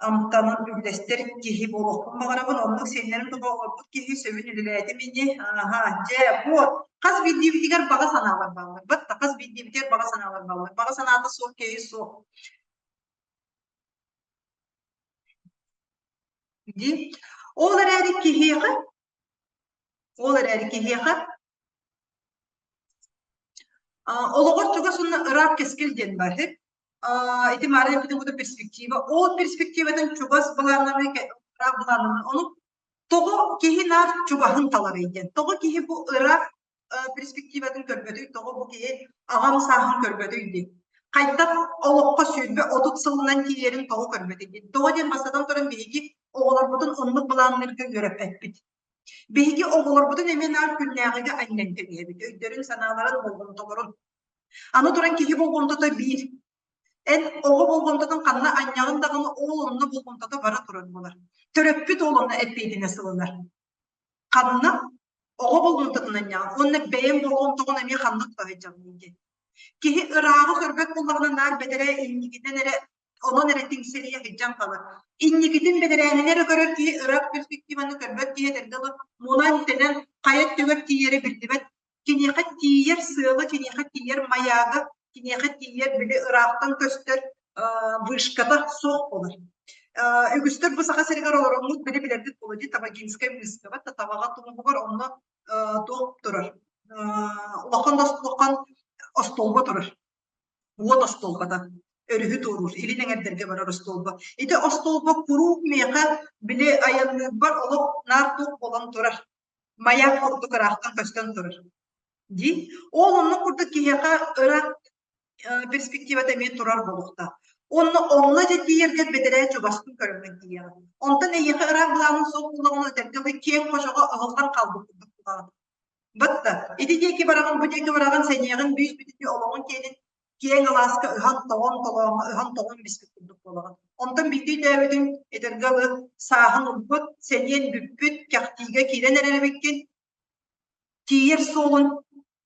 S1: амтанын үллэстэр киһи буолуохпун баҕарабын. Оннук сиэннэрим тула олорбут киһи сөбүн үлэлээтим ини. Аһа, дьэ, вот. Хас биирдиибитигэр баҕа санаалар бааллар. Батта хас биирдиибитигэр баҕа санаалар бааллар. Баҕа санаата суох киһи суох. Дии. Ол эрээри киһиэхэ Ол эрээри киһиэхэ олоҕор чугас уонна ыраах кэскил диэн баар үһү. Ити Маарыйа эппитин курдук перспектива. Ол перспективатын чугас былааннаныы, ыраах былааннаныы. Ону тоҕо киһи наар чугаһын таларый диэн. Тоҕо киһи бу ыраах перспективатын көрбөтүй, тоҕо бу киһи аҕам сааһын көрбөтүй диэн. Хайдах олоххо 20-30 сылынан тиийэрин тоҕо көрбөтүй диэн. Тоҕо диэн бастатан туран биһиги оҕолорбутун оннук былаанныырга үөрэппэппит. Биһиги оҕолорбутун эмиэ наар күннээҕигэ анньан кэбиһэбит, өйдөрүн-санааларын, болҕомтолорун. Аны туран киһи болҕомтото биир. Эн оҕо болҕомтотун ханна анньаҕын даҕаны ол онно болҕомтото бара турар буолар. Төрөппүт ол онно эппиэтинэс ылынар. Ханна оҕо болҕомтотун анньаҕын уонна бэйэҥ болҕомтоҕун эмиэ ханна тута сылдьаҕын диэн. Киһи ырааҕы көрбөт буоллаҕына наар бэтэрээ инникитин эрэ онон эрэ тиҥсирийэ сылдьан хаалар. Инникитин бэдэрээһини эрэ көрөр киһи ыраах перспективаны көрбөт киһи этэргэ дылы мунан-тэнэн хайа өттүгэр тиийэрэ биллибэт. Киниэхэ тиийэр сыала, киниэхэ тиийэр майаага, киниэхэ тиийэр били ыраахтан көстөр вышката суох буолар. Үгүстэр бу Саха сиригэр олороммут били билэрбит буолуо дии Табагинскай выставка Табаҕа тумуһугар онно туох турар улахан улахан остуолба турар уот остуолбата өрүһү туоруур илин эҥэрдэргэ барар остуолба ити остуолба куруук миэхэ били айанныырбар олох наар туох буолан турар маяк курдук ыраахтан көстөн турар дии ол оннук курдук киһиэхэ ыраах перспективата эмиэ турар буолуохтаах онно онно дьэ тиийэргэр бэтэрээ чугаспын көрөммүн тиийэҕин онтон эйиэхэ ыраах былааның суох буоллаҕына этэргэ дылы киэҥ хочоҕо ыһыллан хаалбыт курдук буолаҕын Батта, ити диэки бараҕын, бу диэки бараҕын, сэниэҕин бүүс-бүтүннүү олоҕун киэнин киэҥ алааска ыһан-тоҕон, толооҥҥо ыһан-тоҕон биспит курдук буолаҕын. Онтон биирдэ өйдөөбүтүҥ, этэргэ дылы, сааһын ылбыт, сэниэн бүппүт, кэхтиигэ киирэн эрэр эбиккин, тиийэр суолун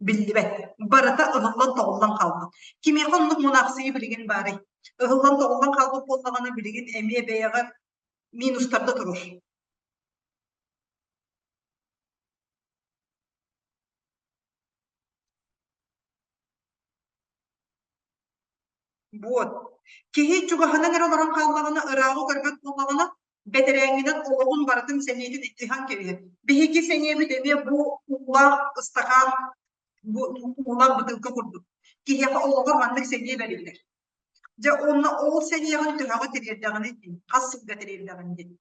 S1: биллибэт. Барыта ыһыллан-тоҕуллан хаалбыт. Кимиэхэ оннук мунаахсыйыы билигин баарый? Ыһыллан-тоҕуллан хаалбыт буоллаҕына, билигин эмиэ бэйэҕэр минустарда турар. Вот. Киһи чугаһынан эрэ олорон хааллаҕына, ырааҕы көрбөт буоллаҕына, бэтэрээҥҥинэн олоҕун барытын сэниэтин иккиһэн кэбиһэр. Биһиги сэниэбит эмиэ бу уулаах ыстакаан, бу уулаах бытыылка курдук. Киһиэхэ олоҕор маннык сэниэ бэриллэр. Дьэ онно ол сэниэҕин төһөҕө тириэрдэҕиний дии, хас сылга тириэрдэҕин дии.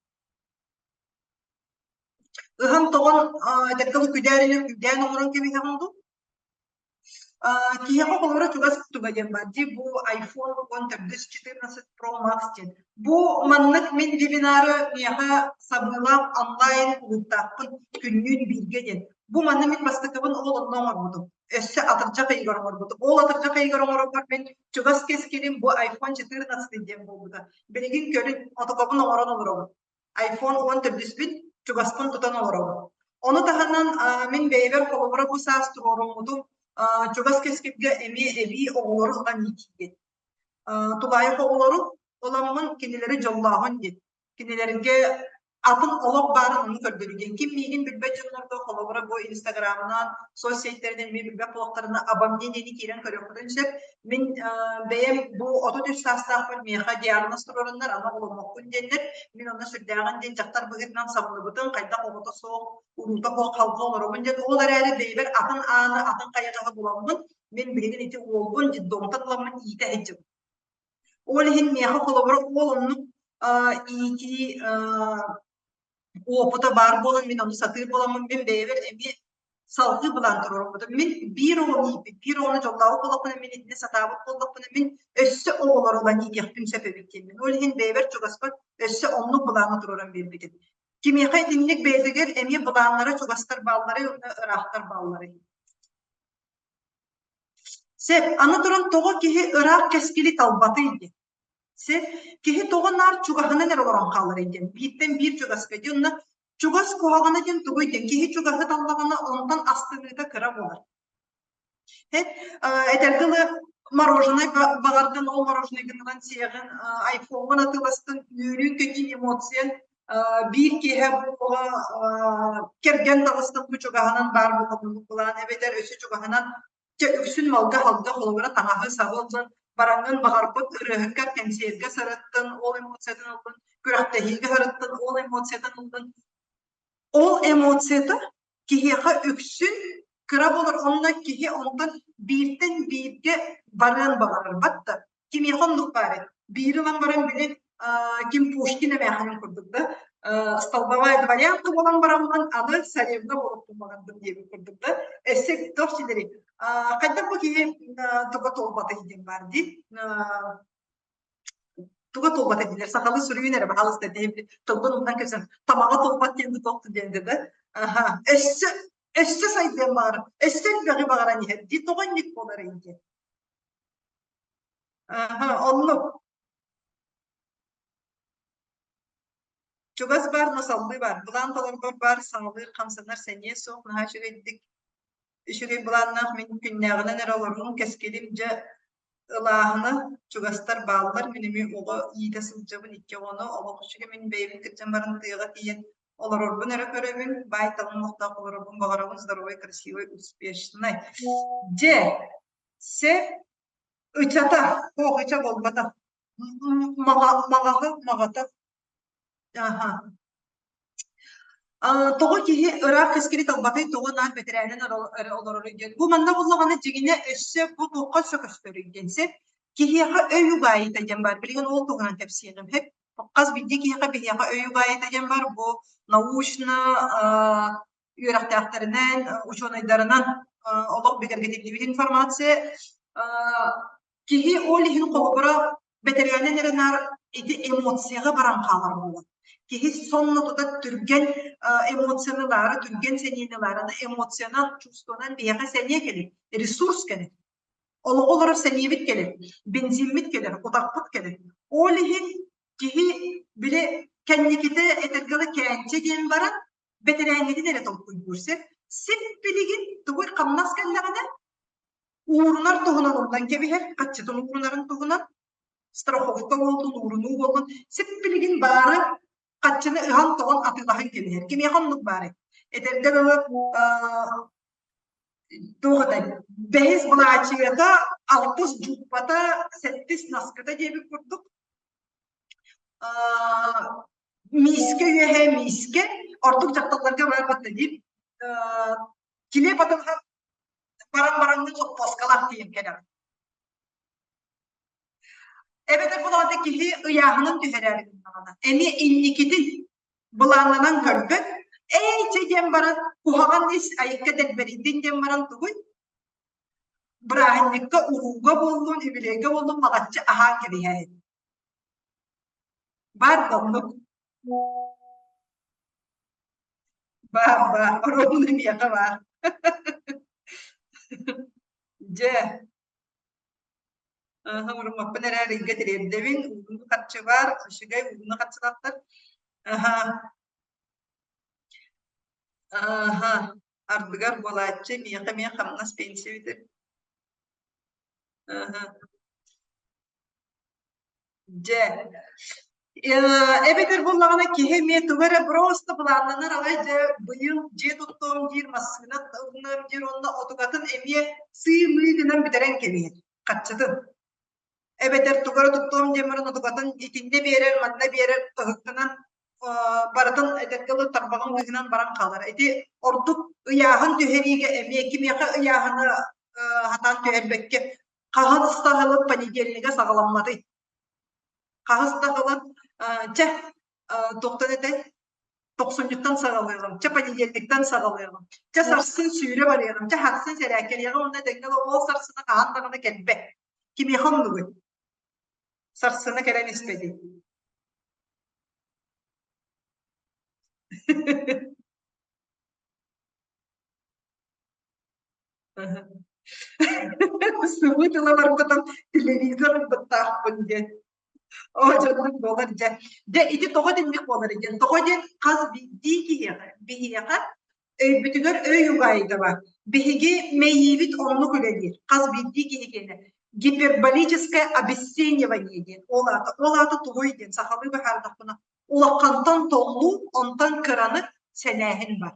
S1: Ыһан-тоҕон, этэргэ дылы күдээринэн күдээн оҥорон кэбиһэҕин дуу? Киһиэхэ холобура чугас туга диэн баар дии, бу iPhone 14 14 Pro Max диэн. Бу маннык мин вебинары миэхэ сабыылаах онлайн кулууптаахпын күннүүн бииргэ диэн. Бу манна мин бастакыбын ол онно оҥорбутум. Өссө атырдьах ыйыгар оҥорбутум. Ол атырдьах ыйыгар оҥорорбор мин чугас кэскилим бу iPhone 14 диэн буолбута. Билигин көрүн, отокобун оҥорон олоробун. iPhone 14-бүн чугаспын тутан олоробун. Ону таһынан мин бэйэбэр холобура бу саас туруоруммутум чугас кэскилгэ эмиэ эбии оҕолору ылан иитиигин. Тулаайах оҕолору ыламмын кинилэри дьоллооһун диэн. Кинилэргэ атын олох баарын ону көрдөрүү диэн. Ким миигин билбэт дьоннорго холобура бу Инстаграмынан, соцсетьтэринэн эмиэ билбэт буоллахтарына обо мне диэни киирэн көрүөххүтүн сөп. Мин бэйэм бу 33 саастаахпын миэхэ диагноз туруораннар аны оҕоломмоккун диэннэр мин онно сүрдээҕин диэн дьахтар быһыытынан самныбытым хайдах оҕото суох уруута суох халга олоробун диэн ол эрээри бэйэбэр атын ааны атын хайаҕаһы буламмын мин билигин ити уолбун детдомтан ыламмын иитэ сылдьабын. Ол иһин миэхэ холобура уол оннук иитии уопута баар буолан мин ону сатыыр буоламмын мин бэйэбэр эмиэ салгыы былаан туруорбутум. Мин биир оҕону ииппит, биир оҕону дьоллообут буоллахпына, мин итини сатаабыт буоллахпына, мин өссө оҕолору ылан иитиэхпин сөп эбит диэммин. Ол иһин бэйэбэр чугаспар өссө оннук былааны туруоран биэрбитим. Кимиэхэ итинник бэйэтигэр эмиэ былааннара чугастар баалларый уонна ыраахтар баалларый? Сөп, аны туран тоҕо киһи ыраах кэскили талбатый диэн. Сөп, киһи тоҕо наар чугаһынан эрэ олорон хааларый диэн. Бииртэн биир чугаска диэн онно чугас куһаҕана диэн тугуй диэн. Киһи чугаһы таллаҕына онтон астыныыта кыра буолар. Этэргэ дылы мороженай баҕардын, ол мороженайгын ылан сиэҕин, айфоҥҥун атыыластын, үөрүүн-көтүүн эмоциян биир киэһэ буолуоҕа кэргэн таҕыстын бу чугаһынан баар буолуохпун былаан эбэтэр өссө чугаһынан чэ үксүн малга-халга холобура таҥаһы-сабы ыллын бараҥҥын баҕарбыт ырыаһыккар кэнсиэргэ сырыттын ол эмоциятын ыллын күрэхтэһиигэ сырыттын ол эмоциятын ыллын ол эмоцията киһиэхэ үксүн кыра буолар онно киһи онтон бииртэн бииргэ барыан баҕарар батта кимиэхэ оннук баар эбит биири ылан баран били ким Пушкин эмээхинин курдук да столбовая дворянка буолан бараммын аны царевна буолуохпун баҕардым диэбит курдук да өссө туох силэри хайдах бу киһи туга туолбатый диэн баар дии туга туолбата дииллэр сахалыы суруйун эрэ баһаалыста диэн тылбын умнан кэбисэн тамаҕа туолбат диэн туохту диэн да аха өссө өссө сайдыан баҕарар өссө элбэҕи баҕаран иһэр дии тоҕо инник буоларый диэн аха оннук чугас баар но саллыы баар былаан толорбор баар саҥалыыр хамсанар сэниэ суох наһаа үчүгэйдик үчүгэй былааннаах мин күннээҕинэн эрэ олоруум кэскилим дьэ Ылааһына чугастар бааллар, мин эмиэ оҕо иитэ сылдьабын икки оҕону, олох үчүгэй мин бэйэбин кырдьан баран тыаҕа тиийэн олорорбун эрэ көрөбүн, баай-талым олохтоох олорорбун баҕарабын, здоровый, красивый, успешный. Дьэ, сөп ычата, туох ыча буолбатах. Маҕаһы, маҕата. Аха. Тоҕо киһи ыраах кэскили талбатый, тоҕо наар бэтэрээнин эрэ олороруй диэн. Бу манна буоллаҕына дьиҥинэ өссө бу туохха өссө көстөрүй диэн сөп. Киһиэхэ өй угаайыта диэн баар. Билигин ол туһунан кэпсиэҕим. Сөп. Хас биирдии киһиэхэ биһиэхэ өй угаайыта диэн баар. Бу научно үөрэхтээхтэринэн, учуонайдарынан олох бигэргэтиллибит информация. Киһи ол иһин холобура бэтэрээнин эрэ наар ити эмоцияҕа баран хаалар буолар. Киһи сонно тута түргэн эмоцияны ылаары, түргэн сэниэни ылаары, эмоциянан, чувствонан биһиэхэ сэниэ кэлэр, ресурс кэлэр. Олоҕу олорор сэниэбит кэлэр, бензиммит кэлэр, утахпыт кэлэр. Ол иһин киһи били кэнникитэ этэргэ дылы кээнчэ диэн баран бэтэрээҥҥитин эрэ толкуйдуур сөп. Сип билигин тугуй хамнас кэллэҕинэ уурунар туһунан умнан кэбиһэр, хаччытын уурунарын туһунан. Страховка буоллун, уурунуу буоллун, сип билигин баары хаччыны ыһан-тоҕон атыылаһан кэбиһэр. Кимиэхэ оннук баарый? Этэргэ дылы, туох этэй, бэһис былаачыйата, алтыс дьууппата, сэттис наскыта диэбит курдук миискэ үөһэ миискэ, ордук дьахталларга баар батта диир, килиэп атылҕан баран бараҥҥын соппуоскалаах тиийэн кэлэҕин. Эбэтэр булаата киһи ыйааһынын түһэрээри гыннаҕына, эмиэ инникитин былааннанан көрбөт, эй чэ диэн баран куһаҕан ис айыкка дэлбэрийдин диэн баран тугуй? Бырааһынньыкка урууга буоллун, үбүлүөйгэ буоллун маҕаччы аһаан кэбиһээһин. Баар да оннук. Баар, баар, оруобуна миэхэ баар. Дьэ, Муруммаппын эрээри ыйга тириэрдэбин, ууну харчы баар, үчүгэй ууну харчылаахтар. Аһа, аһа, ардыгар буолааччы, миэхэ эмиэ хамнас пенсия бүтэр. Аһа. Дьэ, эбэтэр буоллаҕына киһи эмиэ тугу эрэ просто былааннанар аҕай дьэ быйыл дьиэ туттуом диир, массыына ылыныам диир уонна отугатын эмиэ сыы-мыы гынан бүтэрэн кэбиһэр хаччытын. Эбэтэр тугу эрэ туттуом диэн баран отугатын итиннэ биэрэр, манна биэрэр ыһыктанан барытын этэргэ дылы тарбаҕын быыһынан баран хаалар. Ити ордук ыйааһын түһэриигэ эмиэ кимиэхэ ыйааһыны хатаан түһэрбэккэ хаһыс да сылын понедельнига саҕаламматый? Хаһыс да сылын чэ туохтан этэй? Тохсунньуттан саҕалыаҕым, чэ понедельниктан саҕалыаҕым, чэ сарсын сүүрэ барыаҕым, чэ сарсын сэрээккэлиэҕим уонна этэҥҥэ ол сарсына хаһан даҕаны кэлбэт. Кимиэхэ оннугуй? Сарсына кэлэн испэтий. Сыбыы тыла барбытым телевизор ылбыттаахпын диэн. Оо, дьоннук буолар дьэ. Дьэ, ити тоҕо итинник буолар диэн. Тоҕо диэн хас биирдии киһиэхэ, биһиэхэ өйбүтүгэр өй угаайыта бар. Биһиги мэйиибит оннук үлэлиир. Хас биирдии киһи киэнэ. Гиперболическое обесценивание диэн. Ол аата, ол аата тугуй диэн сахалыы быһаардахпына, улахантан толлуу, онтон кыраны сэнээһин бар.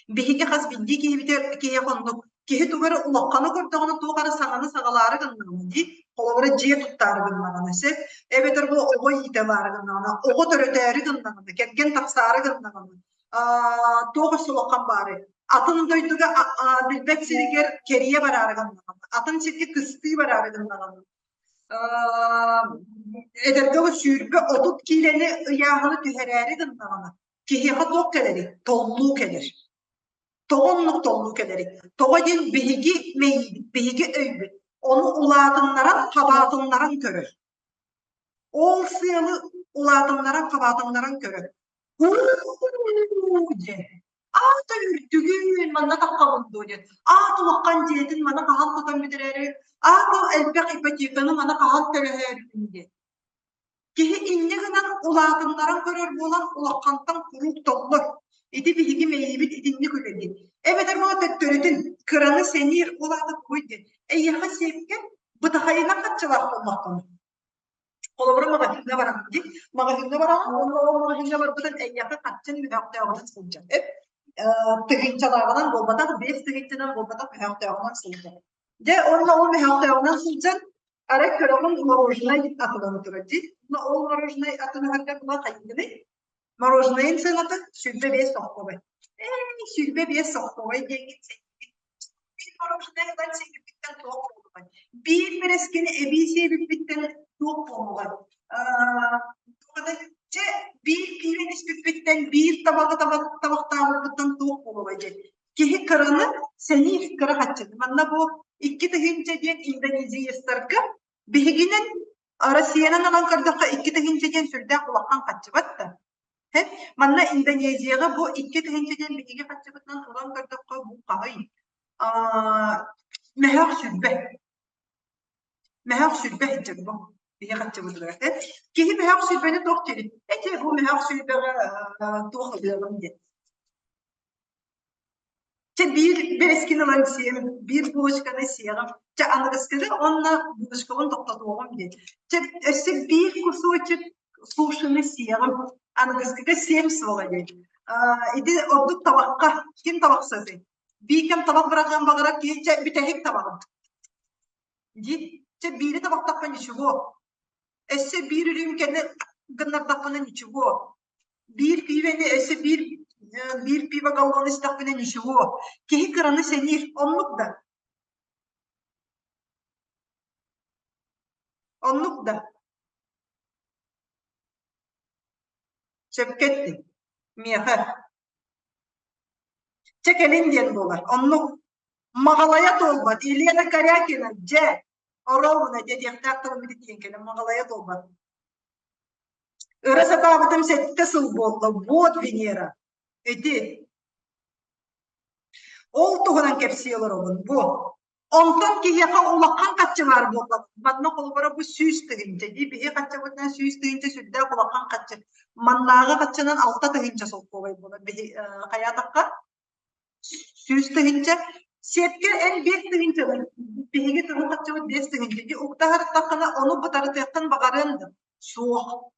S1: Биһиги хас биирдии киһибитигэр киһиэхэ оннук киһи тугу эрэ улаханы көрдөҕүнэ туох эрэ саҥаны саҕалаары гыннаҕына дии, холобура дьиэ туттаары гыннаҕына сөп, эбэтэр бу оҕо иитэ ылаары гыннаҕына, оҕо төрөтөөрү гыннаҕына, кэргэн тахсаары гыннаҕына, туох өссө улахан баарый? Атын дойдуга билбэт сиригэр кэрийэ бараары гыннаҕына, атын сиргэ кыстыы бараары гыннаҕына, эдэргэ 20-30 киилэни ыйааһыны түһэрээри гыннаҕына, Киһиэхэ туох кэлэрий? Толлуу кэлэр. Тоҕо оннук толлуу кэлэрий? Тоҕо диэн биһиги мэйиибит, биһиги өйбүт ону улаатыннаран, хабаатыннаран көрөр. Ол сыалы улаатыннаран, хабаатыннаран көрөр. Уу диэн. Аата үрдүгүн манна таххабын дуо диэн. Аата улахан дьиэтин маны хаһан тутан бүтэрээри, аата элбэх ипотеканы маны хаһан төлөһөөрүбүн диэн. Киһи инньэ гынан улаатыннаран көрөр буолан улахантан куруук толлор. Ити биһиги мэйиибит итинник үлэлиир. Эбэтэр буола төттөрүтүн кыраны сэниир ол аата тугуй диэн. Эйиэхэ сиэпкэ бытахайынан хаччылаах буоллаххына. Холобура маҕаһыыҥҥа бараҕын дии. Маҕаһыыҥҥа бараҕын уонна ол маҕаһыыҥҥа барбытын эйиэхэ хаччын мөһөөхтөөҕүнэн сылдьар. Тыһыынчалааҕынан буолбатах, 5000-нан буолбатах мөһөөхтөөҕүнэн сылдьар. Дьэ уонна ол мөһөөхтөөҕүнэн сылдьан Арай көрөҕүн мороженай атылана турар дии. Но ол мороженай атылаһарга тула хайыыгыный? Мороженайын сыаната 25 сокуобай. Ээ, 25 сокуобай диэҥҥин сэниигин. Биир мороженай ылан сиэбиппиттэн туох буолуоҕай? Биир бэрэскини эбии сиэбиппиттэн туох буолуоҕай? Чэ, биир пиибэни испиппиттэн, биир табаҕы табахтаабыппыттан туох буолуоҕай дьэ? Киһи кыраны сэниир кыра хаччыны. Манна бу 2000 диэн индонезиецтарга биһигинэн Россиянан ылан көрдөххө 2000 диэн сүрдээх улахан хаччыбат да. Манна Индонезияҕа бу 2000 диэн биһиги хаччыбытынан ылан көрдөххө бу хаһый? Мөһөөх сүрбэ. Мөһөөх сүрбэ сылдьар бу биһи хаччыбытыгар. Киһи мөһөөх сүрбэни туох диир? Эти бу мөһөөх сүрбэҕэ туох ылыаҕым диэн. Чэ биир бэрэскини ылан сиэм, биир булочканы сиэҕим. Чэ, аныгыскыга уонна булочкабын тохтотуоҕум диэн. Чэ, өссө биир кусочек сушины сиэҕим. Аныгыскыга сиэм суоҕа диэн. Ити ордук табахха. Ким табахсытый? Биикэм табах быраҕыан баҕарар киһи чэ бүтэһик табаҕым. Дии. Чэ биири табахтахха ничего. Өссө биир үрүүмкэни гыннардахпына ничего. Биир пиибэни өссө биир биир пиво галлон истэхпинэ ничего. Киһи кыраны сэниир, оннук да. Оннук да. Сөпкө эттиҥ. Миэхэ. Чэ кэлин диэн буолар. Оннук. Маҕалайа туолбат. Елена Корякина, дьэ, оруобуна диэхтээх тылым ити тиийэн кэлэн маҕалайа туолбат. Ыра сатаабытым 7 сыл буолла. Вот Венера. Ити. Ол туһунан кэпсии олоробун. Бу. Онтон киһиэхэ улахан харчы баар буолла. Манна холобура бу 100 000 дии. Биһи харчыбытынан 100 000 сүрдээх улахан харчы. Маннааҕы харчынан 6 000 солкуобай буолар. Биһи хайаатахха 100 000. Сиэпкэ эн 5 000 биһиги кыһыл харчыбыт 5 000 дии. Уктаһарыттаххына ону бытарытыаххын баҕарыан да суох.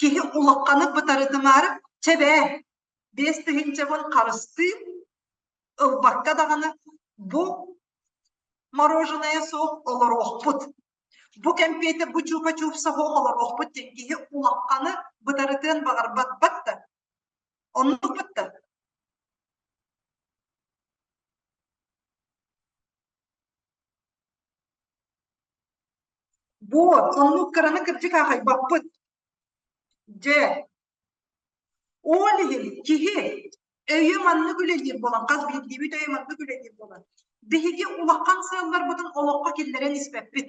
S1: Киһи улаханы бытарытымаары чэ бээ 5 тыһыынчабын харыстыым ылбакка даҕаны бу мороженое суох олоруохпут. Бу кэмпиэтэ бу чупа-чупса суох олоруохпут диэн киһи улаханы бытарытыан баҕарбат да. Оннукпут да. Вот, оннук кыраны кырдьык аахайбаппыт. Дьэ, ол иһин киһи өйө маннык үлэлиир буолан, хас биирдиибит өйө маннык үлэлиир буолан, биһиги улахан сыалларбытын олоххо киллэрэн испэппит.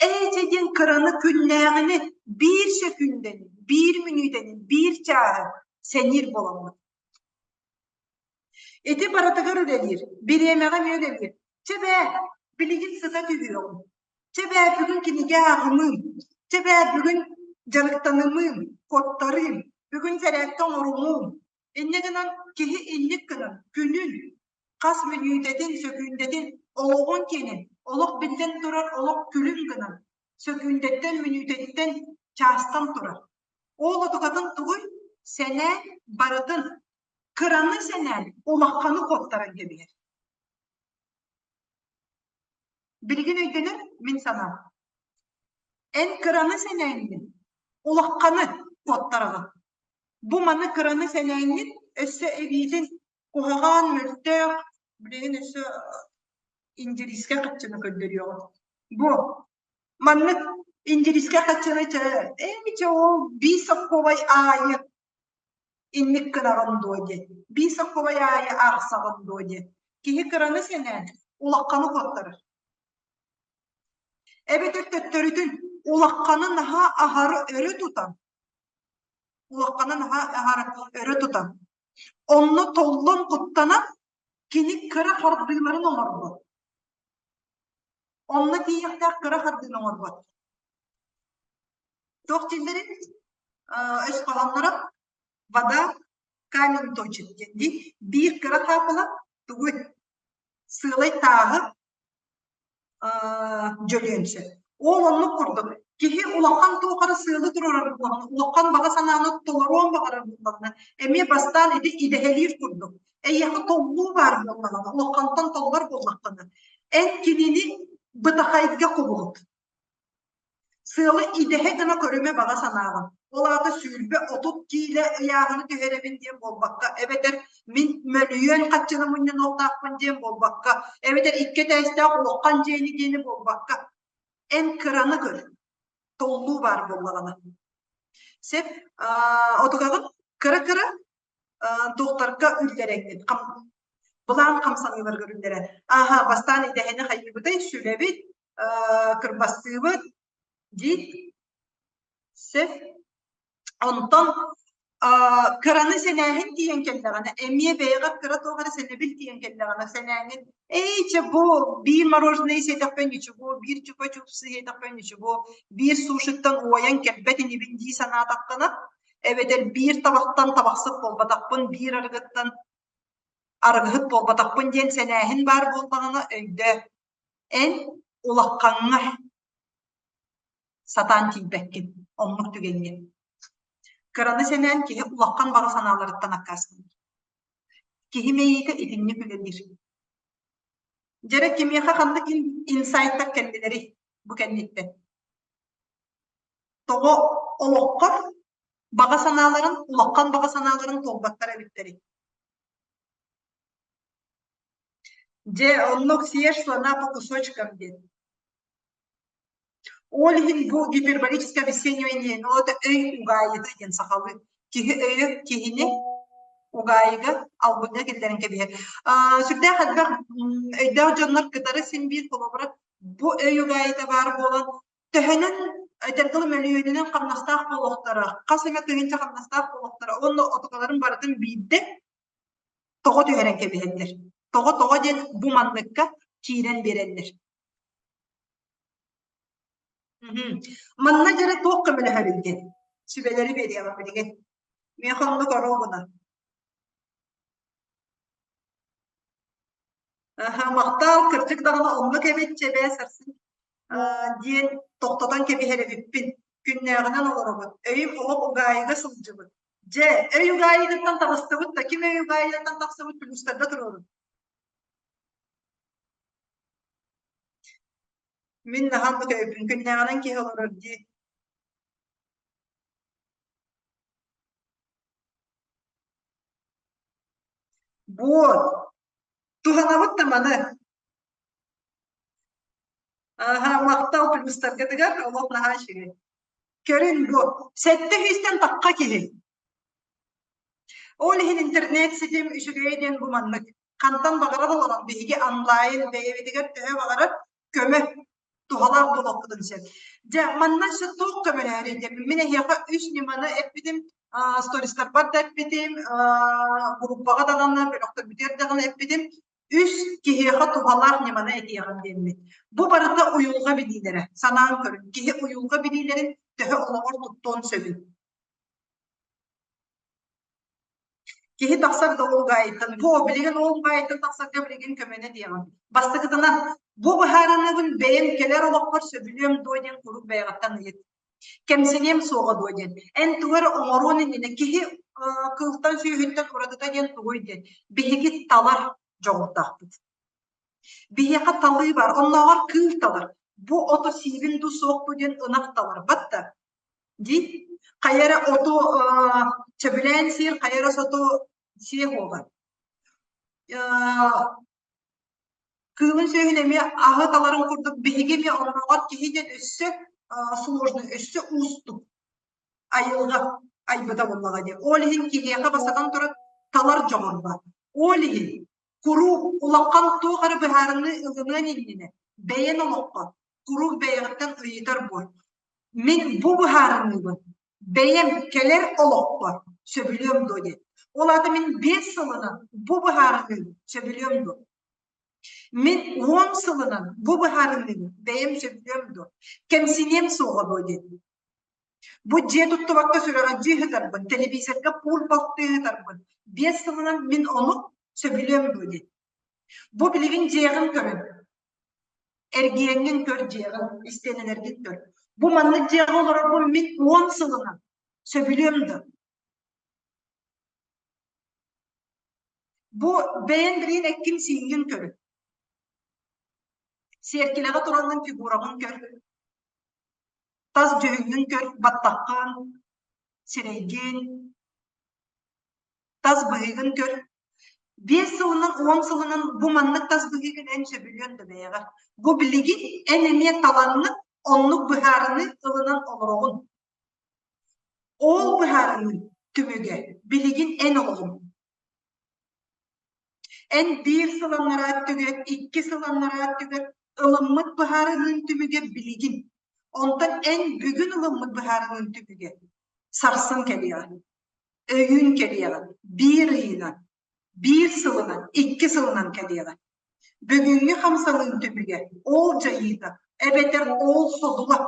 S1: Ээчэ диэн кыраны күннээҕини биир сөкүүндэни, биир мүнүүтэни, биир чааһы сэниир буоламмыт. Ити барытыгар үлэлиир, бириэмэҕэ эмиэ үлэлиир. Чэ бээ, билигин сыта түһүөҕүм. Чэ бээ, бүгүн кинигэ ааҕымыым. Чэ бээ, бүгүн дьарыктанымыым, куоттарыым. Бүгүн сэрээттэ оҥорумуум. Инньэ гынан киһи инник гынан күнүн, хас мүнүүтэтин, сөкүүндэтин, олоҕун киэнин, олох биллэн турар олох күлүм гынан, сөкүүндэттэн, мүнүүтэттэн, чаастан турар. Ол отукатын тугуй? Сэнээн барытын кыраны сэнээн улаханы куоттаран кэбиһэр. Билигин өйдөнөр мин санаам. Эн кыраны сэнээҥҥин, улаханы куоттараҕын. Бу маны кыраны сэнээҥҥин өссө эбиитин куһаҕан, мөлтөх, билигин өссө индирискэ хаччыны көрдөрүөҕүм. Бу маннык индирискэ хаччыны ээ ол биир соккуобай аайы инник гынаҕын дуо диэн, биир соккуобай аайы аахсаҕын дуо диэн. Киһи кыраны сэнээн, улаханы куоттарар. Эбэтэр төттөрүтүн улаханы наһаа аһары өрө тутан, улаханы наһаа аһары өрө тутан, онно толлон куттанан кини кыра хардыыларын оҥорбот. Онно тиийиэхтээх кыра хардыыны оҥорбот. Туох дииллэрий? Өс хоһоонноро вода камень точит диэн дии. Биир кыра хаапыла тугуй? Сыалай тааһы дьөлүөн сөп. Ол оннук курдук киһи улахан туох эрэ сыалы туруорар буоллаҕына, улахан баҕа санааны толоруон баҕарар буоллаҕына, эмиэ бастаан ити идэһэлиир курдук. Эйиэхэ толлуу баар буоллаҕына, улахантан толлор буоллаххына, эн кинини бытахайга кубулут. Сыалы идэһэ гына көрүмэ баҕа санааҕын. Ол аата 20-30 киилэ ыйааһыны түһэрэбин диэн буолбакка, эбэтэр мин мөлүйүөн харчыны мунньунуохтаахпын диэн буолбакка, эбэтэр икки этээстээх улахан дьиэни диэни буолбакка, эн кыраны көр, толлуу баар буоллаҕына. Сөп, отугаҕын кыра-кыра туохтарга үллэрэҥҥин, былаан хамсаныыларгар үллэрэн. Ааһа, бастаан идэһэни хайыыбытай, сүлэбит, кырбастыыбыт диит сөп. Онтон кыраны сэнээһин тиийэн кэллэҕинэ, эмиэ бэйэҕэр кыра туох эрэ сэнэбил тиийэн кэллэҕинэ, сэнээҥҥин эй чэ бу биир мороженое сиэтэхпин ничего, биир чупа-чупсы сиэтэхпин ничего, биир сушиттан уойан кэлбэт инибин дии санаатаххына, эбэтэр биир табахтан табахсыт буолбатахпын, биир арыгыттан арыгыһыт буолбатахпын диэн сэнээһин баар буоллаҕына өйдөө. Эн. Улаххаҥҥа сатаан тиийбэккин, оннук түгэҥҥэ. Кыраны сэнээн киһи улахан баҕа санааларыттан аккаастанар. Киһи мэйиитэ итинник үлэлиир. Дьэрэ кимиэхэ ханнык инсайттар кэллилэрий бу кэнниттэн? Тоҕо олоххор баҕа санааларын, улахан баҕа санааларын туолбаттар эбиттэрий? Дьэ, оннук съешь слона по кусочкам диэн. Ол иһин бу гиперболическое обесценивание нота өй угаайыта диэн сахалыы. Киһи өйө киһини угаайыга албыҥҥа киллэрэн кэбиһэр. Сүрдээх элбэх өйдөөх дьоннор кытары син биир холобура бу өй угаайыта баар буолан төһөнөн этэр тылы мөлүйүөнүнэн хамнастаах буолуохтара, хас эмэ тыһыынча хамнастаах буолуохтара уонна отукаларын барытын биирдэ тоҕо түһэрэн кэбиһэллэр. Тоҕо тоҕо диэн бу манныкка киирэн биэрэллэр. Манна дьэрэ туох көмөлөһөрүй диэн сүбэлэри биэриэҕим билигин. Миэхэ оннук оруобуна. Аха, махтал, кырдьык даҕаны оннук эбит чэбээ сарсын диэн тохтотон кэбиһэр эбиппин. Күннээҕинэн олоробут. Өйүм олох угаайыга сылдьыбыт. Дьэ, өй угаайыгыттан таҕыстыбыт да, ким өй угаайыгыттан тахсыбыт плюстарга туруорун. Мин наһаа оннук өйбүн. Күннээҕинэн киһи олорор дии. Вот. Туһанабыт да маны. Аха, махтал плюстаргытыгар олох наһаа үчүгэй. Көрүн бу, сэттэ сүүстэн тахха киһи. Ол иһин интернет ситим үчүгэйэ диэн бу маннык. Хантан баҕарар олорон биһиги онлайн бэйэбитигэр төһө баҕарар көмө туһалаах буолуохпутун сөп. Дьэ, манна өссө туох көмөлөһөрүй диэн мин эһиэхэ үс ньыманы эппитим, стористарбар да эппитим, группаҕа даҕаны, бөлөхтөрбүтүгэр даҕаны эппитим. Үс киһиэхэ туһалаах ньыманы этиэҕим диэммит. Бу барыта уйулҕа билиилэрэ. Санаан көрүҥ, киһи уйулҕа билиилэрин төһө олоҕор туттуон сөбүй? Киһи тахсар да ол угаайыттан, бу билигин ол угаайыттан тахсарга билигин көмөнө диэҕим. Бастакытынан, бу быһаарыныыбын бэйэм кэлэр олохпор сөбүлүөм дуо диэн куруук бэйэҕиттэн ыйыт. Кэмсиниэм суоҕа дуо диэн. Эн тугу эрэ оҥоруон иннинэ киһи кыылтан сүөһүттэн уратыта диэн тугуй диэн. Биһиги талар дьоҕурдаахпыт. Биһиэхэ талыы бар, оннооҕор кыыл талар. Бу ото сиибин дуу суох дуу диэн ынах таларбат да. Дии хайа эрэ оту сөбүлээн сиир, хайа эрэ соту сиэ буолар. Кыылын сүөһүн эмиэ аһы таларын курдук биһиги эмиэ оннооҕор киһи диэн өссө сложный, өссө уустук айылҕа айбыта буоллаҕа дии. Ол иһин киһиэхэ бастатан туран талар дьоҕур баар. Ол иһин куруук улахан туох эрэ быһаарыныы ылыныан иннинэ бэйэн олоххо куруук бэйэҕиттэн ыйытар буол. Мин бу быһаарыныыбын бэйэм кэлэр олохпор сөбүлүөм дуо диэн. Ол аата мин 5 сылынан бу быһаарыныыбын сөбүлүөм дуо? Мин 10 сылынан бу быһаарыныыбын бэйэм сөбүлүөм дуо? Кэмсиниэм суоҕа дуо диэн. Бу дьиэ туттубакка сүрэҕэлдьии ыһытарбын, телевизорга пульт балтыы ыһытарбын, 5 сылынан мин ону сөбүлүөм дуо диэн. Бу билигин дьиэҕин көрүн, эргиэҥҥин көр дьиэҕин, истиэнэлэргин көр. Бу маннык дьиэҕэ олорорбун мин 10 сылынан сөбүлүөм дуо? Бу бэйэҥ билигин эккин-сииҥҥин көрүн. Сиэркилэҕэ тураҥҥын фигураҕын көр, тас дьүһүҥҥүн көр, баттаххын, сирэйгин, тас быһыыгын көр. 5 сылынан, 10 сылынан бу маннык тас быһыыгын эн сөбүлүөн да бэйэҕэр. Бу билигин эн эмиэ талаҥҥын оннук быһаарыныы ылынан олороҕун. Ол быһаарыныы түмүгэ билигин эн олоҕуҥ. Эн биир сыл анараа өттүгэр, 2 сыл анараа өттүгэр ылыммыт быһаарыныын түмүгэ билигин. Онтон эн бүгүн ылыммыт быһаарыныын түмүгэ сарсын кэлиэҕэ, өйүүн кэлиэҕэ, биир ыйынан, биир сылынан, 2 сылынан кэлиэҕэ. Бүгүҥҥү хамсаныын түмүгэ ол дьайыыта эбэтэр ол содула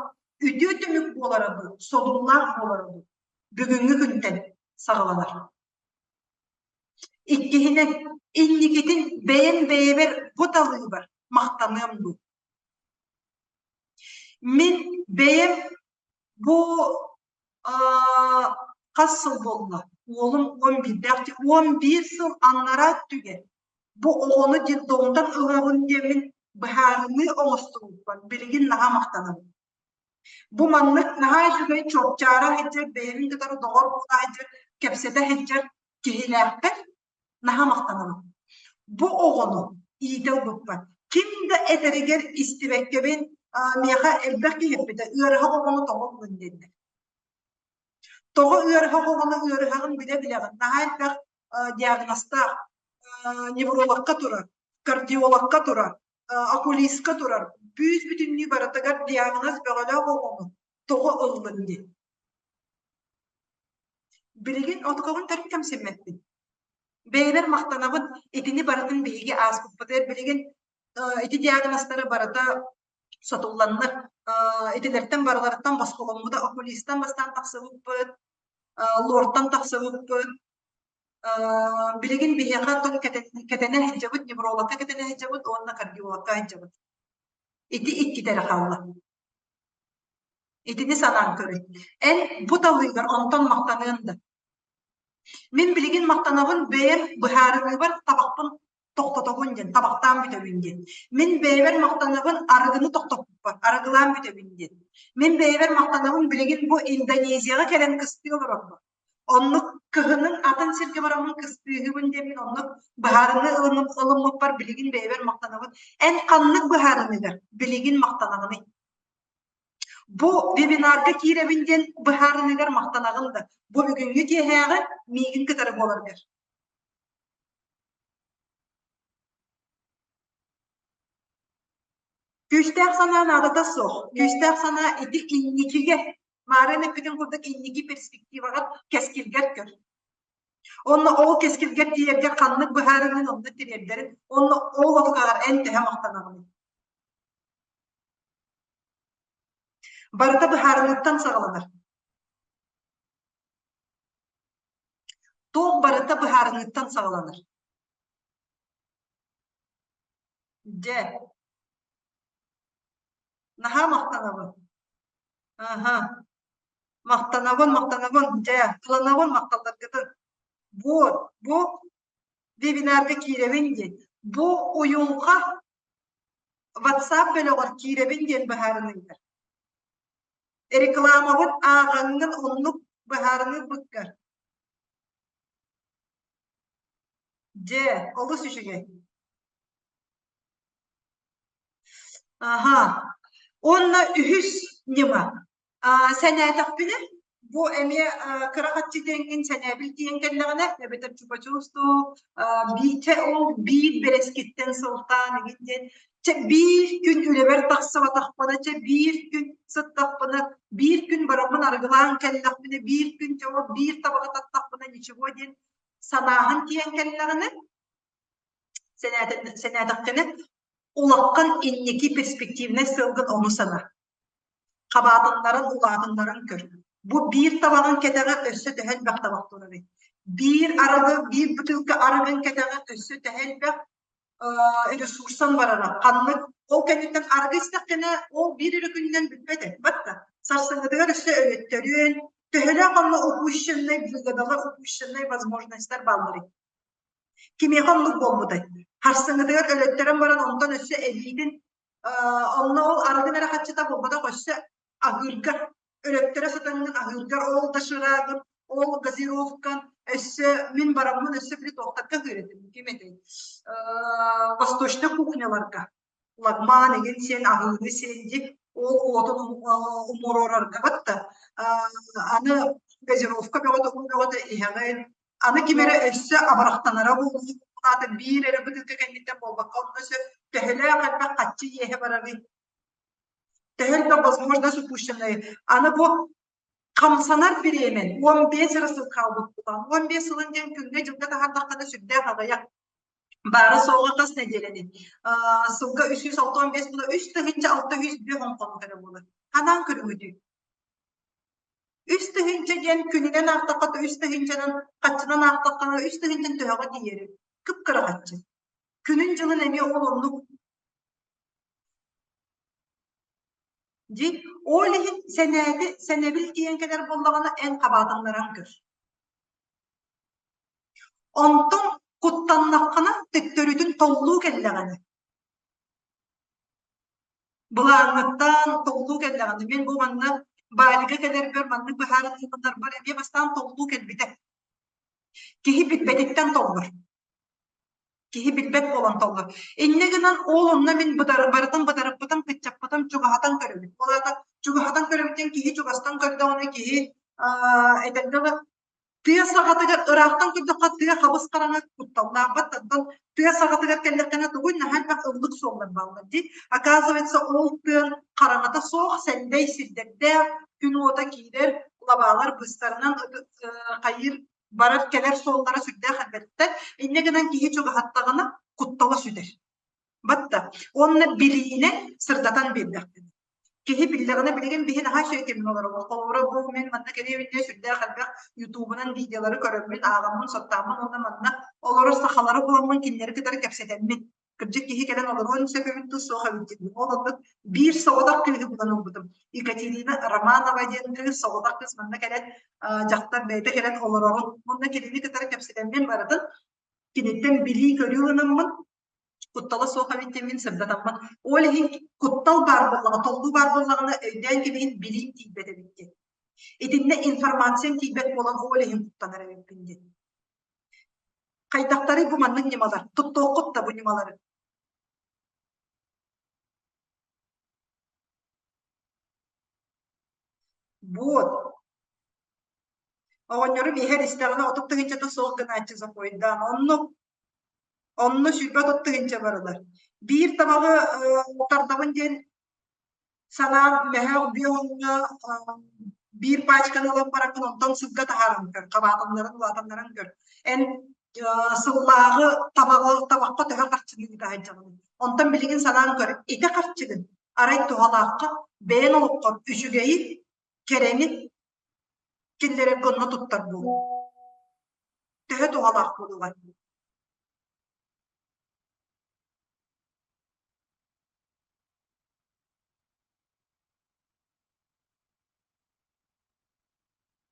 S1: үтүө түмүк буолара дуу, содуллаах буолара дуу бүгүҥҥү күнтэн саҕаланар. Иккиһинэн, инникитин бэйэм бэйэбэр бу талыыбар махтаныам дуу. Мин бэйэм бу хас сыл буолла? Уолум 11-дээх, 11 сыл аннараа өттүгэр бу оҕону детдомтан ылабын диэммин быһаарыныы оҥостубуппар билигин наһаа махтанабын. Бу маннык наһаа үчүгэй чуопчаара сылдьар, бэйэбин кытары доҕор буола сылдьар, кэпсэтэ сылдьар киһилээхпэр наһаа махтанабын. Бу оҕону иитэ ылбыппар ким да этэригэр истибэккэбин миэхэ элбэх киһи эппитэ ыарыһах оҕону тоҕо ыллын диэннэр. Тоҕо ыарыһах оҕону ыарыһаҕын билэ-билэҕин наһаа элбэх диагнозтаах неврологка турар, кардиологка турар, окулистка турар, бүүс-бүтүннүү барытыгар диагноз бөҕөлөөх оҕону тоҕо ыллын диэн. Билигин отукаҕын төрүт кэмсиммэппин. Бэйэбэр махтанабын, итини барытын биһиги ааспыппытыгар билигин ити диагнозтары барыта сотулланнар, итилэртэн барыларыттан босхоломмута, окулистан бастаан тахсыбыппыт, лортан тахсыбыппыт, билигин биһиэхэ оттон кэтэнэ сылдьабыт, неврологка кэтэнэ сылдьабыт уонна кардиологка сылдьабыт. Ити иккитэ эрэ хаалла. Итини санаан көрүн. Эн бу талыыгар онтон махтаныан да. Мин билигин махтанабын бэйэм быһаарыныыбар табахпын тохтотобун диэн, табахтаан бүтэбин диэн. Мин бэйэбэр махтанабын арыгыны тохтоппуппар, арыгылаан бүтэбин диэн. Мин бэйэбэр махтанабын билигин бу Индонезияҕа кэлэн кыстыы олорорбор. Оннук кыһынын атын сиргэ бараммын кыстыыһыбын диэммин оннук быһаарыныы ылыммыппар билигин бэйэбэр махтанабын. Эн ханнык быһаарыныыгар билигин махтанаҕыный? Бу вебинарга киирэбин диэн быһаарыныыгар махтанаҕын да, бу бүгүҥҥү киэһээҕи миигин кытары буоларгар. Күүстээх санаа наадата суох. Күүстээх санаа ити инникигэ, маарыын эппитин курдук инники перспективаҕар кэскилгэр көр. Онно ол кэскилгэр тиийэргэр ханнык быһаарыныын онно тириэрдэрин, онно ол отугаҕар эн төһө махтанаҕыный? Барыта быһаарыныыттан саҕаланар. Туох барыта быһаарыныыттан саҕаланар. Дьэ, наһаа махтанабын. Аһа, махтанабын, махтанабын, дьэ, ылынабын махталларгытын. Вот, бу вебинарга киирэбин диэн. Бу уйулҕа WhatsApp бөлөҕөр киирэбин диэн быһаарыныылар. Рекламабыт ааҕаҥҥын оннук быһаарыныы быккар. Дьэ, олус үчүгэй. Аха. Уонна үһүс ньыма. Сэнээтэхпинэ, бу эмиэ кыра хаччы диэҥҥин сэнээбил тиийэн кэллэҕинэ, эбэтэр чупа-чуустуу, биитэ ол биир бэрэскиттэн сылтаан игин диэн, чэ биир күн үлэбэр тахсыбатахпына, чэ биир күн сыттахпына, биир күн бараммын арыгылаан кэллэхпинэ, биир күн чэ ол биир табаҕы таттахпына ничего диэн санааһын тиийэн кэллэҕинэ, сэнээтэххинэ, улаххан инники перспективнай сыалгын ону санаа. Хабаатыннарын, улаатыннарын көр. Бу биир табаҕын кэтэҕэр өссө төһө элбэх табах турарый? Биир арыгы, биир бытыылка арыгын кэтэҕэр өссө төһө элбэх ресурсан барара. Ханнык ол кэнниттэн арыгы истэххинэ, ол биир эрэ күнүнэн бүппэт ээ. Батта. Сарсыҥҥытыгар өссө өлөттөрүөн, төһөлөөх онно упущенный выгодалар, упущенный возможностьтар баалларый? Кимиэхэ оннук буолбутай? Харсыҥҥытыгар өлөттөрөн баран онтон өссө эбиитин онно ол арыгын эрэ хаччыта буолбатах өссө аһыырга өлөттөрө сытаҥҥын аһыыргар ол доширагын, ол газировкан өссө мин бараммын өссө били туохтарга аһыыр этим ким этэй восточный кухняларга лагман игин сиэн аһыыны сиэн ди ол уотун умуруорарга батта аны газировка бөҕөтө уу бөҕөтө иһэҕин аны ким эрэ өссө абырахтанара буолуо аата биир эрэ бытыылка кэнниттэн буолбакка онно өссө төһөлөөх элбэх хаччы иэһэ барарый төһө элбэх возможность упущенная аны бу хамсанар бириэмэн 15 эрэ сыл хаалбыт 15 сылын диэн күҥҥэ-дьылга таһаардаххына сүрдээх аҕыйах баара-суоҕа хас нэдиэлэни сылга 365 була 3605 хонхонук эрэ буолар ханаан көрүҥүтүй 3000 диэн күнүнэн аахтахха үс тыһыынчанан хаччынан аахтаххына үс тыһыынчан төһөҕө тиийэрий кып-кыра хаччы күнүн-дьылын эмиэ ол оннук. Дьи, ол иһин сэнээти сэнэбил тиийэн кэлэр буоллаҕына эн хабаатыннаран көр. Онтон куттаннаххына төттөрүтүн толлуу кэллэҕинэ былааҥҥыттан толлуу кэллэҕинэ мин бу манна Баалига кэлэрбэр маннык быһаарыныыларбар эмиэ бастаан толлуу кэлбитэ. Киһи билбэтиттэн толлор. Киһи билбэт буолан толлор. Инньэ гынан ол онно мин барытын бытарыппытым, кыччаппытым, чугаһатан көрөбүн. Ол аата чугаһатан көрөбүттэн киһи чугастан көрдөҕүнэ киһи этэргэ дылы тыа саҕатыгар ыраахтан көрдөххө тыа хабыс хараҥа кутталлаабат оттон тыа саҕатыгар кэллэххинэ тугуй наһаа элбэх ыллык суоллар бааллар дии. Оказывается, ол тыан хараҥата суох, сэндэй сирдэрдээх, күн уота киирэр, лабаалар быыстарынан хайыыр барар-кэлэр суоллара сүрдээх элбэттэр. Инньэ гынан киһи чугаһаттаҕына куттала сүтэр. Батта. Уонна билиинэн сырдатан биэрдэхпин. Киһи биллэҕинэ билигин биһи наһаа үчүгэй кэмҥэ олоробут. Холобура бу мин манна кэлиэбиннэ сүрдээх элбэх ютубунан видеолары көрөммүн, ааҕаммын, соттааммын уонна манна олорор сахалары буламмын кинилэри кытары кэпсэтэммин кырдьык киһи кэлэн олоруон сөп эбит дуу, суох эбит диэн. Ол оннук биир соҕотох кыыһы булан ылбытым. Екатерина Романова диэн кыыс соҕотох кыыс манна кэлэн дьахтар бэйэтэ кэлэн олорорун уонна кинини кытары кэпсэтэммин барытын киниттэн билии-көрүү ылынаммын куттала суох эбит диэммин сырдатаммын. Ол иһин куттал баар буоллаҕына, толлуу баар буоллаҕына өйдөөн кэбиһин билиим тиийбэт эбит диэн. Итиннэ информациям тиийбэт буолан ол иһин куттанар эбиппин диэн. Хайдахтарый бу маннык ньымалар? Туттуоххут да бу ньымалары? Вот. Оҕонньорум иһэр истэҕинэ 30 тыһыынчата суох гынааччы запойдаан. Онно онно 20 тыһыынча барылар. Биир табаҕы тардабын диэн санаан мөһөөх бүөҕүҥҥэ биир пачканы ылан бараҥҥын онтон сылга таһааран көр, хабаатаннарын улаатаннаран көр. Эн сыллааҕы табаҕы табахха төһө харчыны ыыта сылдьаҕыный? Онтон билигин санаан көр, ити харчыгын арай туһалаахха бэйэн олоххор үчүгэйи, кэрэни киллэрэргэ онно туттар буол. Төһө туһалаах буолуоҕай?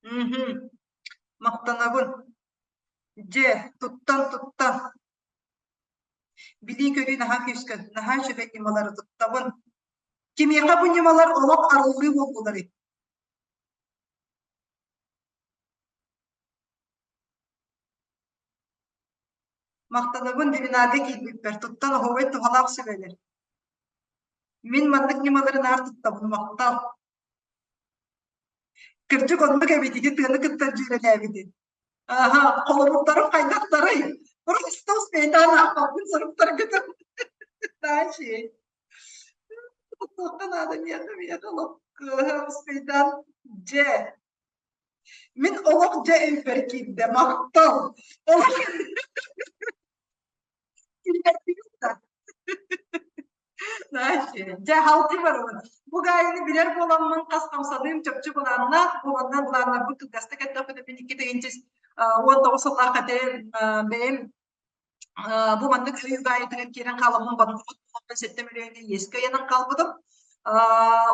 S1: Мм Махтанабын. Дьэ, туттан-туттан. Билии-көрүү наһаа күүскэ, наһаа үчүгэй ньымалары туттабын. Кимиэхэ бу ньымалар олох арыллыы буоллуларый? Махтанабын вебинарга киирбиппэр, туттан оһуобай туһалаах сүбэлэр. Мин маннык ньымалары наар туттабын, махтал. Кырдьык оннук эбит, ити тыаны кытта дьүөрэлээбитин. Аха, холобурдарым хайдахтарый? Просто успейтаан аахпаппын суруктаргытын. Дальше. Туохха наада миэхэ, миэхэ олох успейтаан дьэ. Мин олох дьэ өйбөр киирдэ, махтал. Олох Дьэ, халты барабын. Бу гаайыны билэр буоламмын хас хамсаныым чопчу былааннаах, буоланна былааннарбын кылгастык эттэхпинэ мин 2019 сыллаах этэ бэйэм бу маннык өй гаайытыгар киирэн хааламмын банкрот буоламмын сэттэ мөлүйүөнү иэскэ ыйанан хаалбытым.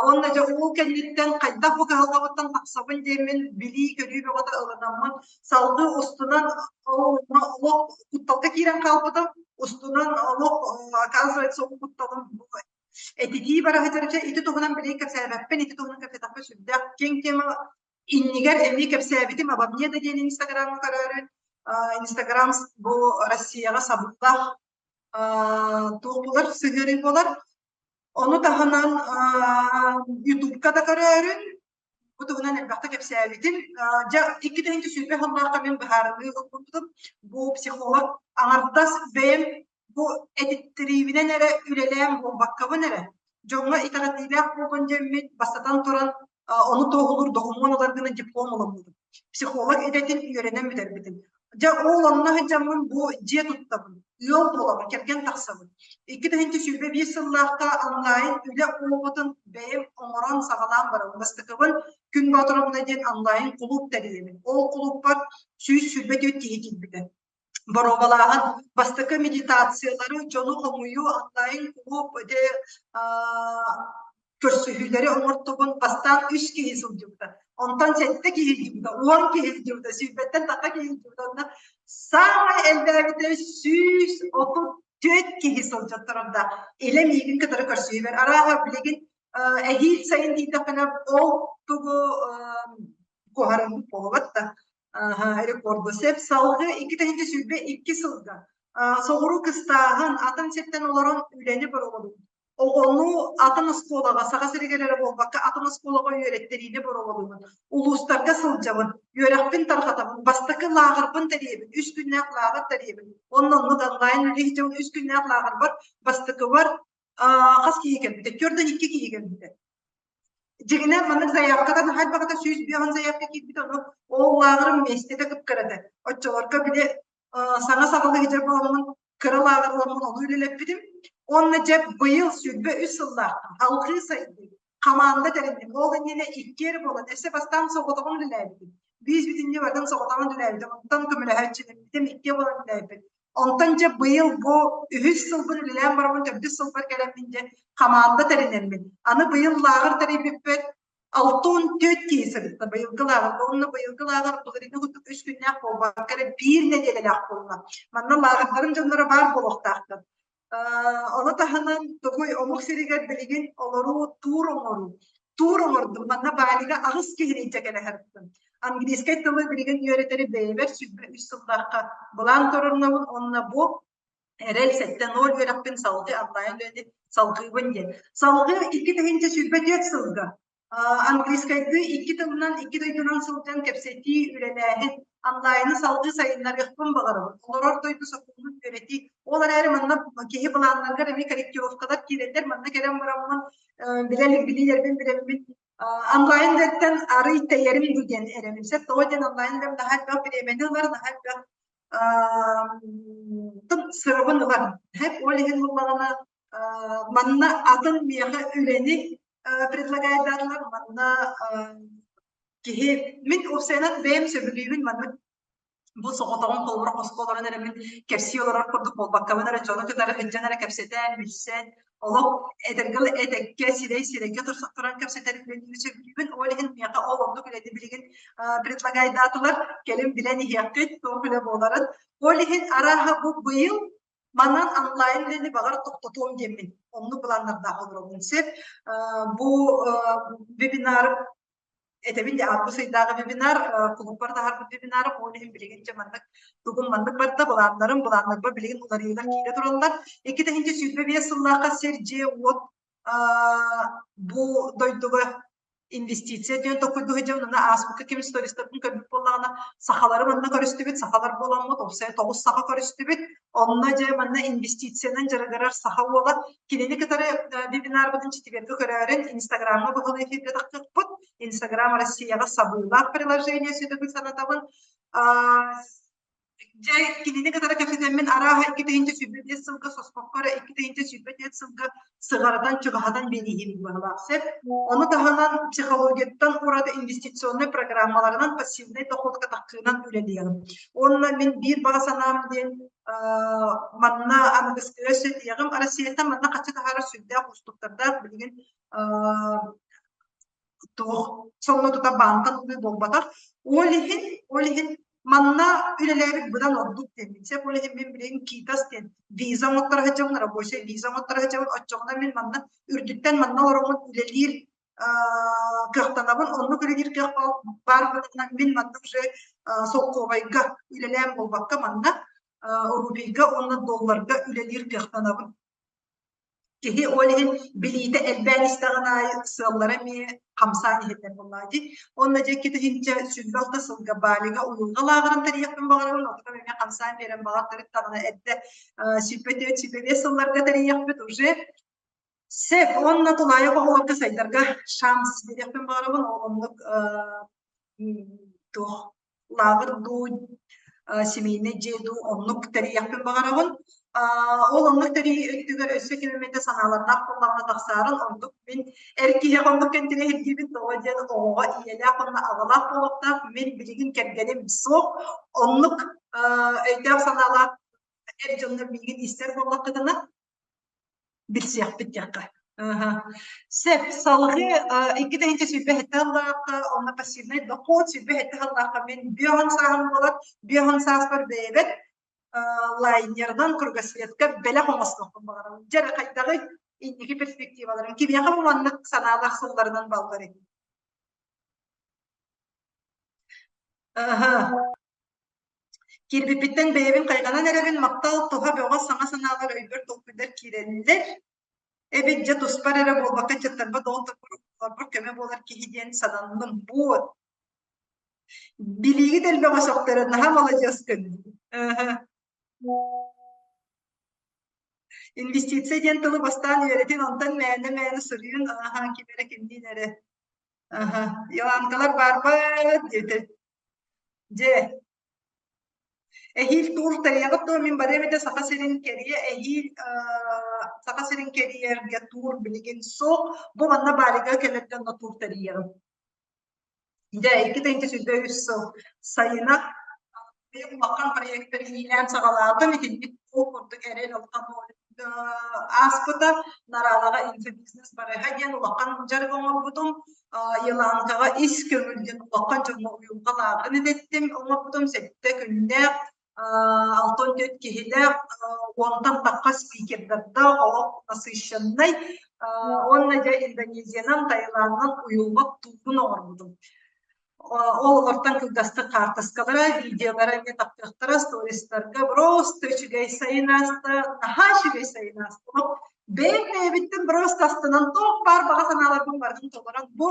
S1: Уонна дьэ ол кэнниттэн хайдах бу кыһалҕабыттан тахсабын диэммин билии-көрүү бөҕөтө ылынаммын салгыы устунан олох кутталга киирэн хаалбытым. Устунан олох оказывается ол кутталым этитии бара сылдьар ити туһунан билигин кэпсээбэппин, ити туһунан кэпсээтэхпэ сүрдээх киэҥ тема иннигэр эмиэ кэпсээбитим обо мне да диэн инстаграмҥа көрөөрүн инстаграм бу Россияҕа сабыллаах туох буолар сыһыарыы буолар Ону таһынан ютубка да көрөөрүн, бу туһунан элбэхтэ кэпсээбитим. Дьэ, 2020 сыллаахха мин быһаарыныы ылбыппытым. Бу психолог аҥардас бэйэм бу этиттэриибинэн эрэ үлэлээн буолбаккабын эрэ, дьоҥҥо итэҕэтиилээх буолбун диэммин, бастатан туран, ону туоһулуур докумуон ылар гына диплом ылыммытым. Психолог идэтин үөрэнэн бүтэрбитим. Дьэ, ол онно сылдьаммын бу дьиэ туттабын, ыал буолабын, кэргэн тахсабын. 2021 сыллаахха онлайн үлэ опытын бэйэм оҥорон саҕалаан барабын. Бастакыбын Күн Боотуровна диэн онлайн кулууп тэрийэбин. Ол кулууппар 124 киһи киирбитэ. Боруобалааһын бастакы медитациялары, дьону хомуйуу, онлайн кулууп ити. Көрсүһүүлэри оҥортобун. Бастаан үс киһи сылдьыбыта. Онтон сэттэ киһи сылдьыбыта, 10 киһи сылдьыбыта, сүүрбэттэн тахса киһи сылдьыбыта. Онно саамай элбээбитэ 134 киһи сылдьан турар да илэ миигин кытары көрсүһүүбэр. Арааһа билигин эһиил сайын тиийдэхпинэ ол тугу куоһарыммыт буолбат да рекорду сөп. Салгыы 2022 сылга соҕуруу кыстааһын, атын сиртэн олорон үлэни боруобалыыр. Оҕону атын оскуолаҕа, Саха сиригэр эрэ буолбакка, атын оскуолаҕа үөрэттэриини боруобалыыбын. Улуустарга сылдьабын, үөрэхпин тарҕатабын, бастакы лааҕырбын тэрийэбин, үс күннээх лааҕыр тэрийэбин. Уонна оннук онлайн үлэ иһиттэбин, үс күннээх лааҕырбар бастакыбар хас киһи кэлбитэ? 42 киһи кэлбитэ. Дьиҥинэн маннык заявката наһаа элбэҕитэ 150 заявка киирбитэ, ону ол лааҕырым миэстэтэ кып-кыра этэ. Оччолорго били саҥа саҕалыы сылдьар буоламмын кыра лааҕырламмын ону үлэлэппитим. Уонна дьэ быйыл 23 сыллаахпын салҕыы сайдыы хамаанда тэринним. Ол иннинэ икки эрэ буолан, өссө бастаан соҕотоҕун үлэлээбитим. Биис бүтүннүү барытын соҕотоҕун үлэлээбитим. Онтон көмөлөһөөччүлэммитим, иккиэ буолан үлэлээбиппит. Онтон дьэ быйыл бу үһүс сылбын үлэлээн бараммын, төрдүс сылбар кэлэммин дьэ хамаанда тэринэммин. Аны быйыл лааҕыр тэрийбиппит 64 киһи сырытта быйылгы лааҕырга. Уонна быйылгы лааҕыр былырыыҥҥы курдук үс күннээх буолбакка эрэ биир нэдиэлэлээх буолла. Манна лааҕырдарын дьонноро баар буолуохтаахтар. Ону таһынан тугуй омук сиригэр билигин олоруу туур оҥоруу. Туур оҥордум. Манна Балига аҕыс киһини илдьэ кэлэ сырыттым. Английскай тылы билигин үөрэтэри бэйэбэр 23 сыллаахха былаан торуннабын уонна бу эрэл 7-0 үөрэхпин салгыы онлайн үлэни салгыыбын диэн. Салгыы 2024 сылга английскайдыы икки тылынан, икки дойдунан сылдьан кэпсэтии, үлэлээһин, онлайны салгыы сайыннарыахпын баҕарабын. Олорор дойду сокуонун үөрэтии. Ол эрээри манна киһи былааннарыгар эмиэ корректировкалар киирэллэр. Манна кэлэн бараммын билэ билиилэрбин билэммин онлайн үлэттэн арый тэйэрим дуу диэн эрэмин. Сөп тоҕо диэн онлайн үлэм наһаа элбэх бириэмэни ылар, наһаа элбэх сырабын ылар. Ол иһин буоллаҕына манна атын миэхэ үлэни предлагайдаатылар манна киһи мин уопсайынан бэйэм сөбүлүүбүн маннык бу соҕотоҕун холобура хоско олорон эрэ мин кэпсии олорор курдук буолбаккабын эрэ дьону кытары сылдьан эрэ кэпсэтэн билсэн олох этэргэ этэккэ сирэй сирэйгэ турсан туран кэпсэтэр үлэни сөбүлүүбүн ол иһин миэхэ ол оннук үлэни билигин предлагайдаатылар кэлин билэн иһиэххит туох үлэ буоларын ол иһин арааһа бу быйыл Манан онлайн үлэни баҕар тохтотуом диэммин оннук былааннардаах олоробун сөп. Бу вебинар этэбин дии август ыйдааҕы вебинар кулууппар таһаарбыт вебинарым ол иһин билигин дьэ маннык тугум маннык барда былааннарым былааннарбар билигин уларыйыылар киирэ тураллар. 2025 сыллаахха сир дьиэ уот бу дойдуга инвестиция диэн толкуйдуу сылдьабын уонна ааспыкка ким истористарбын көрбүт буоллаҕына сахалары манна көрүстүбүт сахалар буоламмыт уопсайа тоҕус саха көрүстүбүт онно дьэ манна инвестициянан дьарыгырар саха уола кинини кытары вебинарбытын четвергэ көрөөрүн инстаграмҥа быһалыы эфиргэ тахсыахпыт инстаграм Россияҕа сабыылаах приложение сүтүгүн санатабын Дьэ, кинини кытары кэпсэтэммин арааһа 2025 сылга соспокко эрэ 2024 сылга сыҕарытан, чугаһатан биэрииһим быһалаах сөп. Ону таһынан психологияттан ураты инвестиционнай программаларынан пассивнай дохуотка тахсыынан үлэлиэҕим. Уонна мин биир баҕа санаам диэн манна аныгыскыга сөтиэҕим. Россияттан манна хаччы таһаарар сүрдээх уустуктардаах билигин туох сонно тута баантан ылыы буолбатах. Ол иһин, ол иһин манна үлэлээбит быдан ордук диэн сөп. Ол иһин мин билигин КИТАС диэн виза оҥотторо сылдьабын, рабочай виза оҥотторо сылдьабын. Оччоҕуна мин манна үрдүттэн манна олороммун үлэлиир кыахтанабын. Оннук үлэлиир кыах баар буоллаҕына мин манна уже солкуобайга үлэлээн буолбакка манна рубльга уонна долларга үлэлиир кыахтанабын. Киһи ол иһин билиитэ элбээн истэҕин аайы сыаллара эмиэ хамсаан иһиллэр буоллаҕа дии. Уонна дьэ 2026 сылга Балига уйулҕа лааҕырын тэрийиэхпин баҕарабын, отутум эмиэ хамсаан биэрэн баҕар төрүт даҕаны эрдэ 24 25 сылларга тэрийиэхпит уже. Сөп уонна тулаайах оҕолорго сайдарга шанс биэриэхпин баҕарабын, ол оннук туох лааҕыр дуу, семейнэй дьиэ дуу оннук тэрийиэхпин баҕарабын. Ол оннук тэрийии өттүгэр өссө ким эмэтэ санаалардаах буоллаҕына тахсаарын ордук мин эр киһиэхэ оннук кэнтирэһиргиибин тоҕо диэн оҕоҕо ийэлээх уонна аҕалаах буолуохтаах мин билигин кэргэним суох оннук өйдөөх санаалаах эр дьоннор миигин истэр буоллаххытына билсиэхпит диэххэ. Аха. Сөп, салгыы 2027 сыллаахха онно пассивнай дохуот 27 сыллаахха мин 50 сааһым буолар. 50 сааспар бэйэбэр лайнерынан кругосветка бэлэх оҥостуохпун баҕарабын. Дьэ эрэ хайдаҕый инники перспективаларым? Кимиэхэ бу маннык санаалаах сылларынан балларый? Аха. Киирбиппиттэн бэйэбин хайҕанан эрэбин, махтал, туһа бөҕө саҥа санаалар өйбөр толкуйдар киирэллэр. Эбит дьэ туспар эрэ буолбакка ыччаттарбар доҕотторбор оҕолорбор көмө буолар киһи диэн сананным. Буот. Билиигит элбэҕэ сөхтөрөр, наһаа маладьыаскын. Ыһы. Инвестиция диэн тылы бастаан үөрэтин, онтон мээнэ-мээнэ суруйун, аһа, ким эрэ кимниин эрэ. Аһа, Еланкалар баарбыт диэтэ. Дьэ, эһиил туур тэрийэҕит дуо? Мин барыам этэ Саха сирин кэрийэ эһиил Саха сирин кэрийэргэ туур билигин суох. Бу манна Баалига кэлэргэ онно туур тэрийиэҕим. Дьэ, 2 3 сыл сайына улахан проектары иилээн саҕалаатым. Итинник ол курдук эрэл ааспыта. Нараалаҕа инфобизнес барыһа диэн улахан дьарык оҥорбутум. Еланкаҕа ис көҥүл диэн улахан дьоҥҥо уйулҕа лааҕырын идэттим оҥорбутум. Сэттэ күннээх, 64 киһилээх, уонтан тахха спикердардаах, олох насыщеннай. Уонна дьэ Индонезиянан, Таиланынан уйулҕа туурун оҥорбутум. Ол олортон кылгастык хаартыскалара, видеолара эмиэ таптыахтара, стористарга просто үчүгэй сайын ааста, наһаа үчүгэй сайын ааста. Бэйэм бэйэбиттэн просто астынан туох баар баҕа санааларбын барытын толорон бу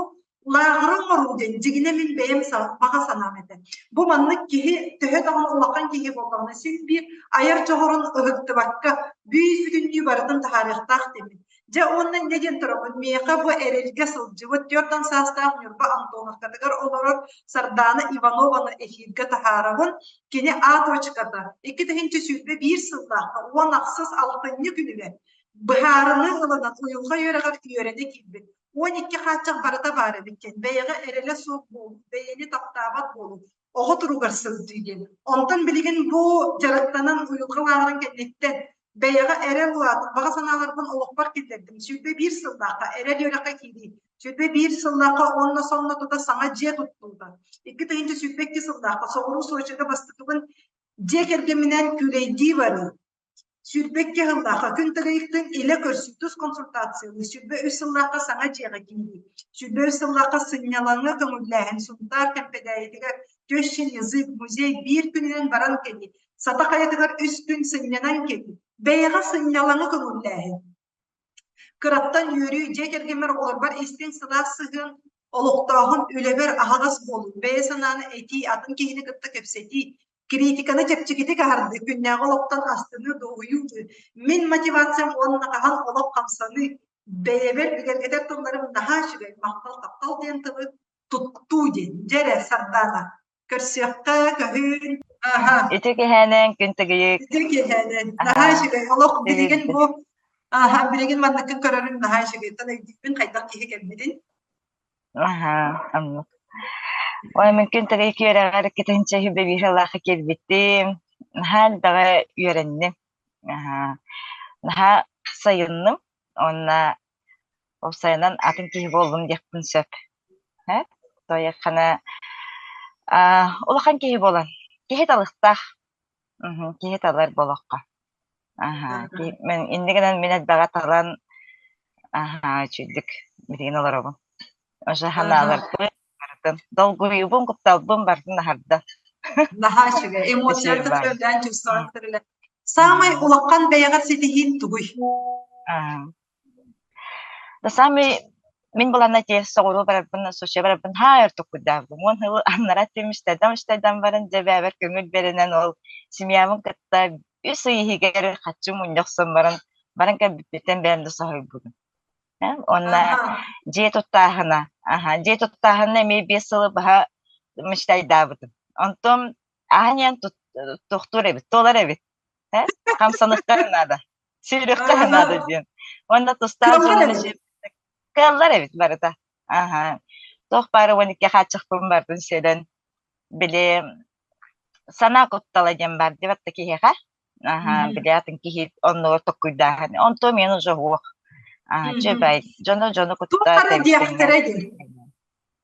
S1: лааҕыры оҥоруу диэн дьигинэ мин бэйэм баҕа санаам этэ. Бу маннык киһи төһө даҕаны улахан киһи буоллаҕына син биир айар дьоҕурун ыһыктыбакка бүүс-бүтүннүү барытын таһаарыахтаах диэммин. Дьэ уонна инньэ диэн турабын, миэхэ бу эрэлгэ сылдьыбыт 40 саастаах Ньурба Антоновкатыгар олорор Сардаана Иванованы эфиргэ таһаарабын. Кини А точката 2021 сыллаахха 16 алтынньы күнүгэр быһаарыныы ылынан уйулҕа үөрэҕэр үөрэнэ киирбит. 12 хааччах барыта баар эбит диэн бэйэҕэ эрэлэ суох буолуу, бэйэни таптаабат буолуу, оҕо туругар сылдьыы диэн. Онтон билигин бу дьарыктанан уйулҕа лааҕырын кэнниттэн бэйэҕэ эрэл улаатан, баҕа санааларбын олохпор киллэрдим. 21 сыллаахха эрэл үөрэххэ киирии, 21 сыллаахха уонна сонно тута саҥа дьиэ туттуута. 2022 сыллаахха соҕуруу Сочига бастакыбын дьиэ кэргэмминээн күүлэйдии барыы. 22 сыллаахха күн тыгыйыктын илэ көрсүү тус консультациялыы, 23 сыллаахха саҥа дьиэҕэ киирии, 23 сыллаахха сынньалаҥҥа көҥүллээһин Сунтаар Кэмпэдээйитигэр Тещин язык музей биир күнүнэн баран кэлии, Сата хайатыгар үс күн сынньанан кэлии, бэйэҕэ сынньалаҥы көҥүллээһин. Кыраттан үөрүү, дьиэ кэргэммэр оҕолорбор истиҥ сылаас сыһыан, олохтооһун, үлэбэр аһаҕас буолуу, бэйэ санааны этии, атын киһини кытта кэпсэтии, критиканы чэпчэкитик аһардыы, күннээҕи олохтон астыныы, дуоһуйуу, мин мотивациям уонна хаһан олох хамсаныы, бэйэбэр бигэргэтэр тылларым наһаа үчүгэй, махтал, таптал диэн тылы туттуу диэн. Дьэ эрэ, Сардаана, көрсүөххэ, көһүүн. Аха.
S2: Ити киһээнэн күн тыгыйык.
S1: Ити киһээнэн. Наһаа үчүгэй. Олох билигин бу аха билигин манныккын көрөрүм наһаа үчүгэй. Тан өйдүүбүн хайдах киһи кэлбитин.
S2: Аха, оннук. Ой, мин күн тыгыйык үөрэҕэр китинчэ үбэ киирбитим. Наһаа элбэҕи үөрэнним. Аха. Наһаа сайынным. Уонна уопсайынан атын киһи буоллум диэхпин сөп. Э? Тоойоххуна улахан киһи буолан, киһи талыахтаах. Киһи талар буолуохха. Аһаа, мин инньэ гынан мин элбэҕи талан аһаа үчүгдүк билигин олоробун. Уже санааларбын барытын долгуйуубун, кутталбын барытын аһарда.
S1: Наһаа үчүгэй. Эмоциялар кытта чувствовать Саамай улахан бэйэҕэр ситиһиин тугуй?
S2: Да самый мин буланна те соҕуруу барарбын, Сочи барарбын хаа өр туккуйдаабытым. Уон сыл аннара түмүстэрдэн үстэрдэн баран дьэ бэйэбэр көҥүл бэринэн ол семьябын кытта үс ый иһигэр хаччы мунньа охсон баран баран кэлбиппиттэн бэйэм да соһуйбутум. Уонна дьиэ туттааһына, аха, дьиэ туттааһына эмиэ 5 сылы быһа мечтайдаабытым. Онтон аанньан тохтуур эбит, туолар эбит. Хамсаныхха наада, сүүрүөххэ наада диэн. Уонна тустаах дьоҥҥо кыаллар эбит барыта. Аха. Туох баара 12 хааччахпын барытын сиэлэн, били санаа куттала диэн баар диэбэт да киһиэхэ. Аха, били атын киһи оннугар токкуйдааһын. Онтуом иэн уже уох.
S3: Аа, чэ бай, дьону дьону
S1: Туох
S3: кытта
S1: эрэ
S3: тэбис-тэҥҥэ
S1: диэхтэрэ дии.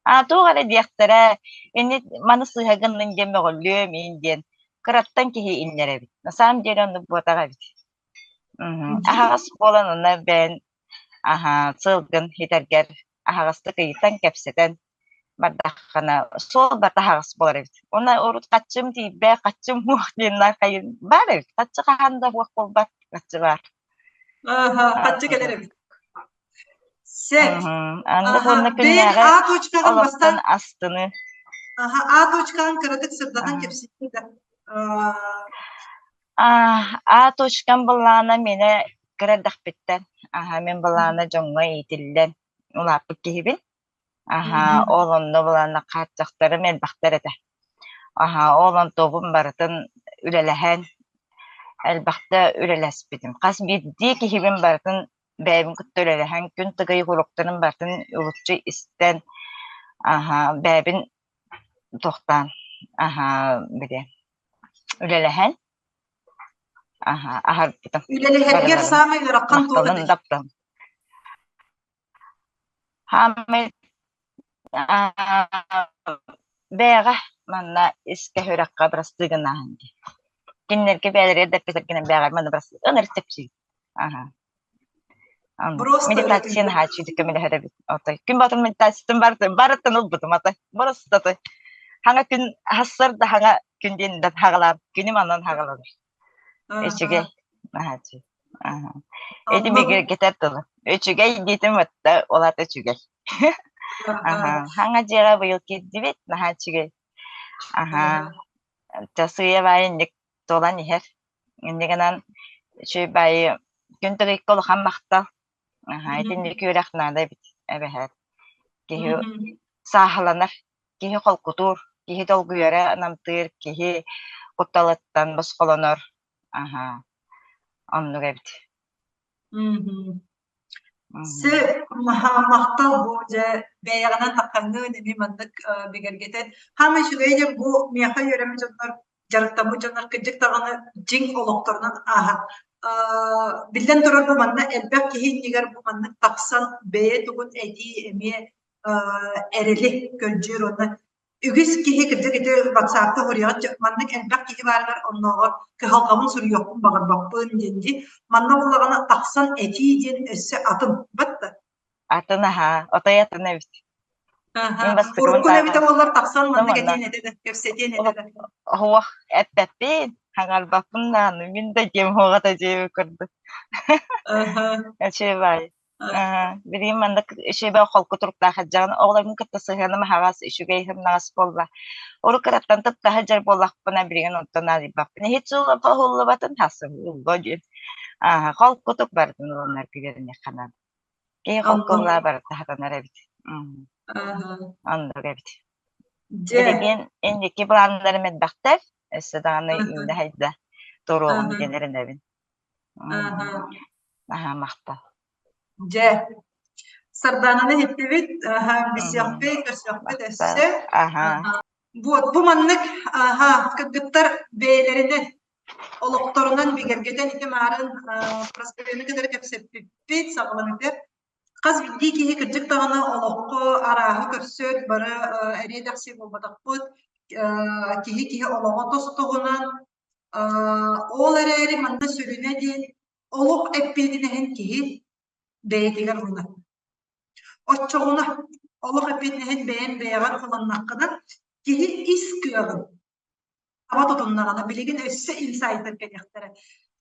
S3: Аа, туох эрэ диэхтэрэ, ини маны сыыһа гыннын диэн мөҕүллүөм иин диэн кыраттан киһи иннэр эбит. На самом деле оннук буотах эбит. Мгм. Аһаҕас буолан онно бэйэн аһа сылгын хитэргэр аһаҕастык ыйытан кэпсэтэн бардаххына суол барыта аһаҕас буолар эбит. Уонна урут хаччым тиийбэт, хаччым муох диэн хайын баар эбит. Хаччы хаһан да суох буолбат, хаччы баар.
S1: Аха, хаччы кэлэр эбит. Сөп.
S3: Андык
S1: Аха,
S3: уонна
S1: бэйэҥ
S3: күннээҕи
S1: А точкаҕын
S3: олохтон
S1: бастаан
S3: астыны.
S1: Аха, А точкаҕын кыратык сырдатан кэпсиир да.
S3: А точкам былаана миэнэ кыра эрдэхпиттэн аха мин былаана дьоҥҥо иитиллэн улааппыт киһибин. Аха, ол онно былаана хааччахтарым элбэхтэр этэ. Аха, ол онтуобун барытын үлэлэһэн элбэхтэ үлэлэспитим. Хас биирдии киһибин барытын бэйэбин кытта үлэлэһэн, күн тыгый уруоктарын барытын улуччу истэн, аха, бэйэбин тохтоон, аха, били үлэлэһэн, аха, аһарбытым
S1: Үлэлэһэргэр
S3: барыларын
S1: саамай ыарахан туох
S3: махталын
S1: этэй?
S3: даптан. Хаамай бэйэҕэ манна искэ үрэххэ бырастыы гынааһын дии. Кинилэргэ бэйэлэригэр да эппитэргинэн бэйэҕэр манна бырастыы ынырык чэпчиир. Аха.
S1: Просто
S3: Медитация наһаа көмөлөһөр эбит. Отой күн батым медитациятын барытын барытын ылбытым ата. Барыстаты. Хаҥа күн хассар да хаҥа күн диэн да хагалаан күнүм анан хагаланар. Үчүгэй. Наһаа үчүгэй. Ити бигэргэтэр тылы. Үчүгэй диэтим атта ол ата үчүгэй. Аха. Хаҥа дьиэҕэ быйыл киирдибит. Наһаа үчүгэй. Аха. Часыйа баайы инник туолан иһэр. Инньэ гынан үчүгэй баайы күн тыгыйка улахан махтал. Аха, итинник үөрэх наада эбит эбэһээт. Киһи сааһыланар, киһи холкутуур, киһи долгуйара намтыыр, киһи кутталыттан босхолонор. Аха, оннук эбит.
S1: Сөп, махтал бу дьэ бэйэҕинэн таххаҥҥын эмиэ маннык бигэргэтэн. Хаамай үчүгэй диэн бу миэхэ үөрэммит дьоннор дьарыктаммыт дьоннор кырдьык даҕаны дьиҥ олохторунан ааһан биллэн турар бу манна элбэх киһи иннигэр бу маннык тахсан бэйэ тугун этии эмиэ эрэли көрдүүр уонна үгүс киһи кырдьык ити ватсапка суруйаҕыт маннык элбэх киһи баарыгар оннооҕор кыһалҕабын суруйуохпун баҕарбаппын диэн дии манна буоллаҕына тахсан этии диэн өссө атын батта
S3: Атын аһаа, отой атын эбит. Мин бастакыбын
S1: Уруккун эбитэ буоллар тахсан маннык
S3: манна
S1: этиэн этэ да, кэпсэтиэн этэ да.
S3: Оһуох эппэппин, хаҥарбаппын даҕаны, мин да диэм уоҕа да дьиэбит курдук. Үчүгэй. Билигин маннык үчүгэй холку туруктаах сылдьаҕын. Оҕолорбун кытта сыһыаным аһаҕас, үчүгэй сымнаҕас буолла. Урут кыраттан тытта сылдьар буоллахпына, билигин онтон наадыйбаппын. Иһит суоллубатын хасылло диэн. Холкутук барытын ылынарга үөрэниэххэ наада. Киһи холкуллаа барыта сатанар эбит. Оннук эбит. Билигин инники былааннарым элбэхтэр. Өссө даҕаны үүнэ-сайда туруоҕум диэн эрэнэбин. Наһаа махтал.
S1: Дьэ, Сардаананы иһиттибит, билсиэхпит, көрсүөхпүт өссө. Вот, бу маннык кыргыттар бэйэлэринэн олохторунан бигэргэтэн ити маарын Прасковьяны кытары кэпсэппиппит саҕаланыыта хас биирдии киһи кырдьык даҕаны олоххо арааһы көрсөр бары эриэ-дэхси буолбатахпыт киһи киһи олоҕо тос-туһунан ол эрээри манна сүрүнэ диэн олох эппиэтинэһин киһи бэйэтигэр ылынар. Оччоҕуна олох эппиэтинэһин бэйэҥ бэйэҕэр ылыннаххына киһи ис кыаҕын таба тутуннаҕына билигин өссө инсайтар кэлиэхтэрэ.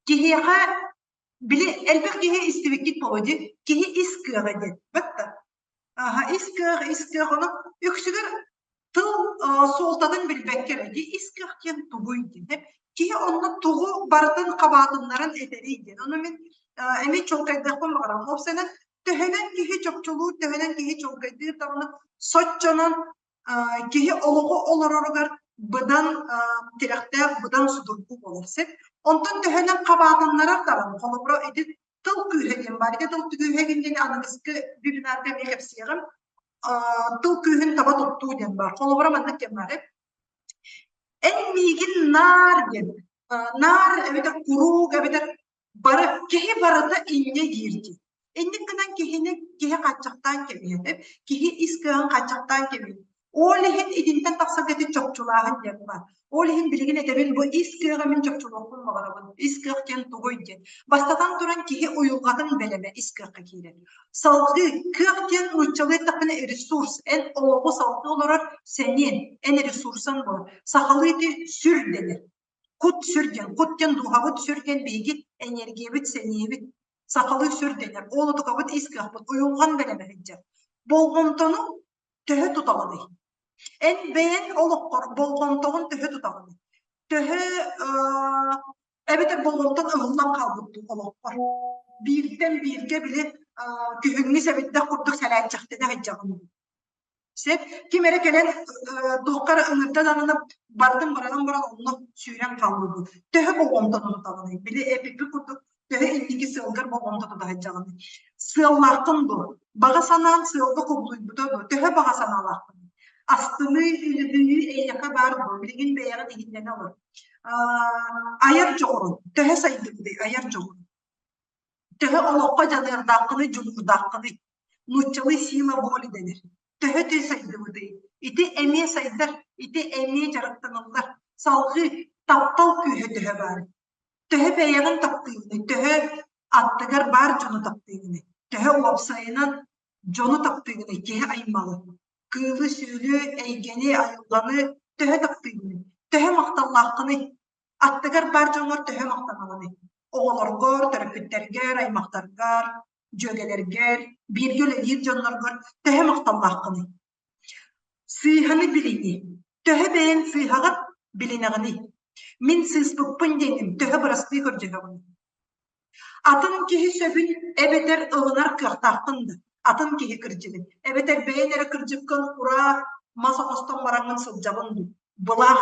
S1: Киһиэхэ били элбэх киһи истибиккит буолуо дии киһи ис кыаҕа диэн батта аха ис кыах ис кыах ону үксүгэр тыл суолтатын билбэккэ эрэ дии ис кыах диэн тугуй диэн киһи онно тугу барытын хабаатыннаран этэрий диэн ону мин эмиэ чуолкайдыахпын баҕарабын уопсайынан төһөнөн киһи чопчулуур төһөнөн киһи чуолкайдыыр даҕаны соччонон киһи олоҕу олороругар быдан тирэхтээх, быдан судургу буолар сөп. Онтон төһөнөн хабаатыннарар даҕаны, холобура, ити тыл күүһэ диэн баар. Ити тыл күүһэ диэн аныгыскы вебинарга эмиэ кэпсиэҕим. Тыл күүһүн таба туттуу диэн баар. Холобура, маннык диэн баар. Эн миигин наар диэн. Наар эбэтэр куруук эбэтэр бары киһи барыта инньэ диир дии. Инник гынан киһини киһи хааччахтаан кэбиһэр, киһи ис кыаҕын хааччахтаан кэбиһэр. Ол иһин итинтэн тахсарга ити чопчулааһын диэн баар. Ол иһин билигин этэбин бу ис кыаҕы мин чопчулуохпун баҕарабын. Ис кыах диэн тугуй диэн. Бастатан туран киһи уйулҕатын бэлэмэ ис кыахха киирэр. Салгыы кыах диэн нууччалыы эттэхпинэ ресурс. Эн олоҕу салгыы олорор сэниэн, эн ресурсан буолар. Сахалыы ити сүр дэнэр. Кут-сүр диэн, кут диэн дууһабыт, сүр диэн биһиги энергиябыт, сэниэбит. Сахалыы сүр дэнэр. Ол отукабыт ис кыахпыт, уйулҕан бэлэмэ сылдьар. Болҕомтону төһө тутаҕыный? Эн бэйэҥ олоххор болҕомтоҕун төһө тутаҕыный? Төһө эбэтэр болҕомтон ыһыллан хаалбыт дуу олоххор? Бииртэн бииргэ били күһүҥҥү сэбирдэх курдук сэлээччэхтэнэ сылдьаҕын дуу? Сөп. Ким эрэ кэлэн туохха эрэ ыҥырда даҕаны бардым баран баран онно сүүрэн хаалбыппыт. Төһө болҕомтону тутаҕыный? Били эпиппит курдук төһө инники сыалгар болҕомто тута сылдьаҕыный? Сыаллааххын дуо? Баҕа санаан сыалга кубулуйбута дуо? Төһө баҕа санаалааххыный? Астыныы, үлүһүйүү эйиэхэ баар дуо? Билигин бэйэҕин иһиллэнэ олор. Айар дьоҕурун төһө сайдыбытый айар дьоҕурун? Төһө олоххо дьаныардааххыный, дьулуурдааххыный? Нууччалыы сила воли дэнэр. Төһө түй сайдыбытый? Ити эмиэ сайдар, ити эмиэ дьарыктаныллар. Салҕыы таптал күүһэ төһө баарый? Төһө бэйэҕин таптыыгыный? Төһө аттыгар баар дьону таптыыгыный? Төһө уопсайынан дьону таптыыгыный? Киһи аймаҕы, кыылы-сүөлү, эйгэни, айылҕаны төһө таптыыгыный? Төһө махталлааххыный? Аттыгар баар дьоҥҥор төһө махтанаҕыный? Оҕолоргор, төрөппүттэргэр, аймахтаргар, дьүөгэлэргэр, бииргэ үлэлиир дьонноргор төһө махталлааххыный? Сыыһаны билинии. Төһө бэйэҥ сыыһаҕын билинэҕиний? Мин сыыспыппын диэҥҥин төһө бырастыы көрдөһөҕүнүй? Атын киһи сөбүн эбэтэр ылынар кыахтааххын да, атын киһи кырдьыгын, эбэтэр бэйэҥ эрэ кырдьыккын ураа мас оҥостон бараҥҥын сылдьаҕын дуу? Былаах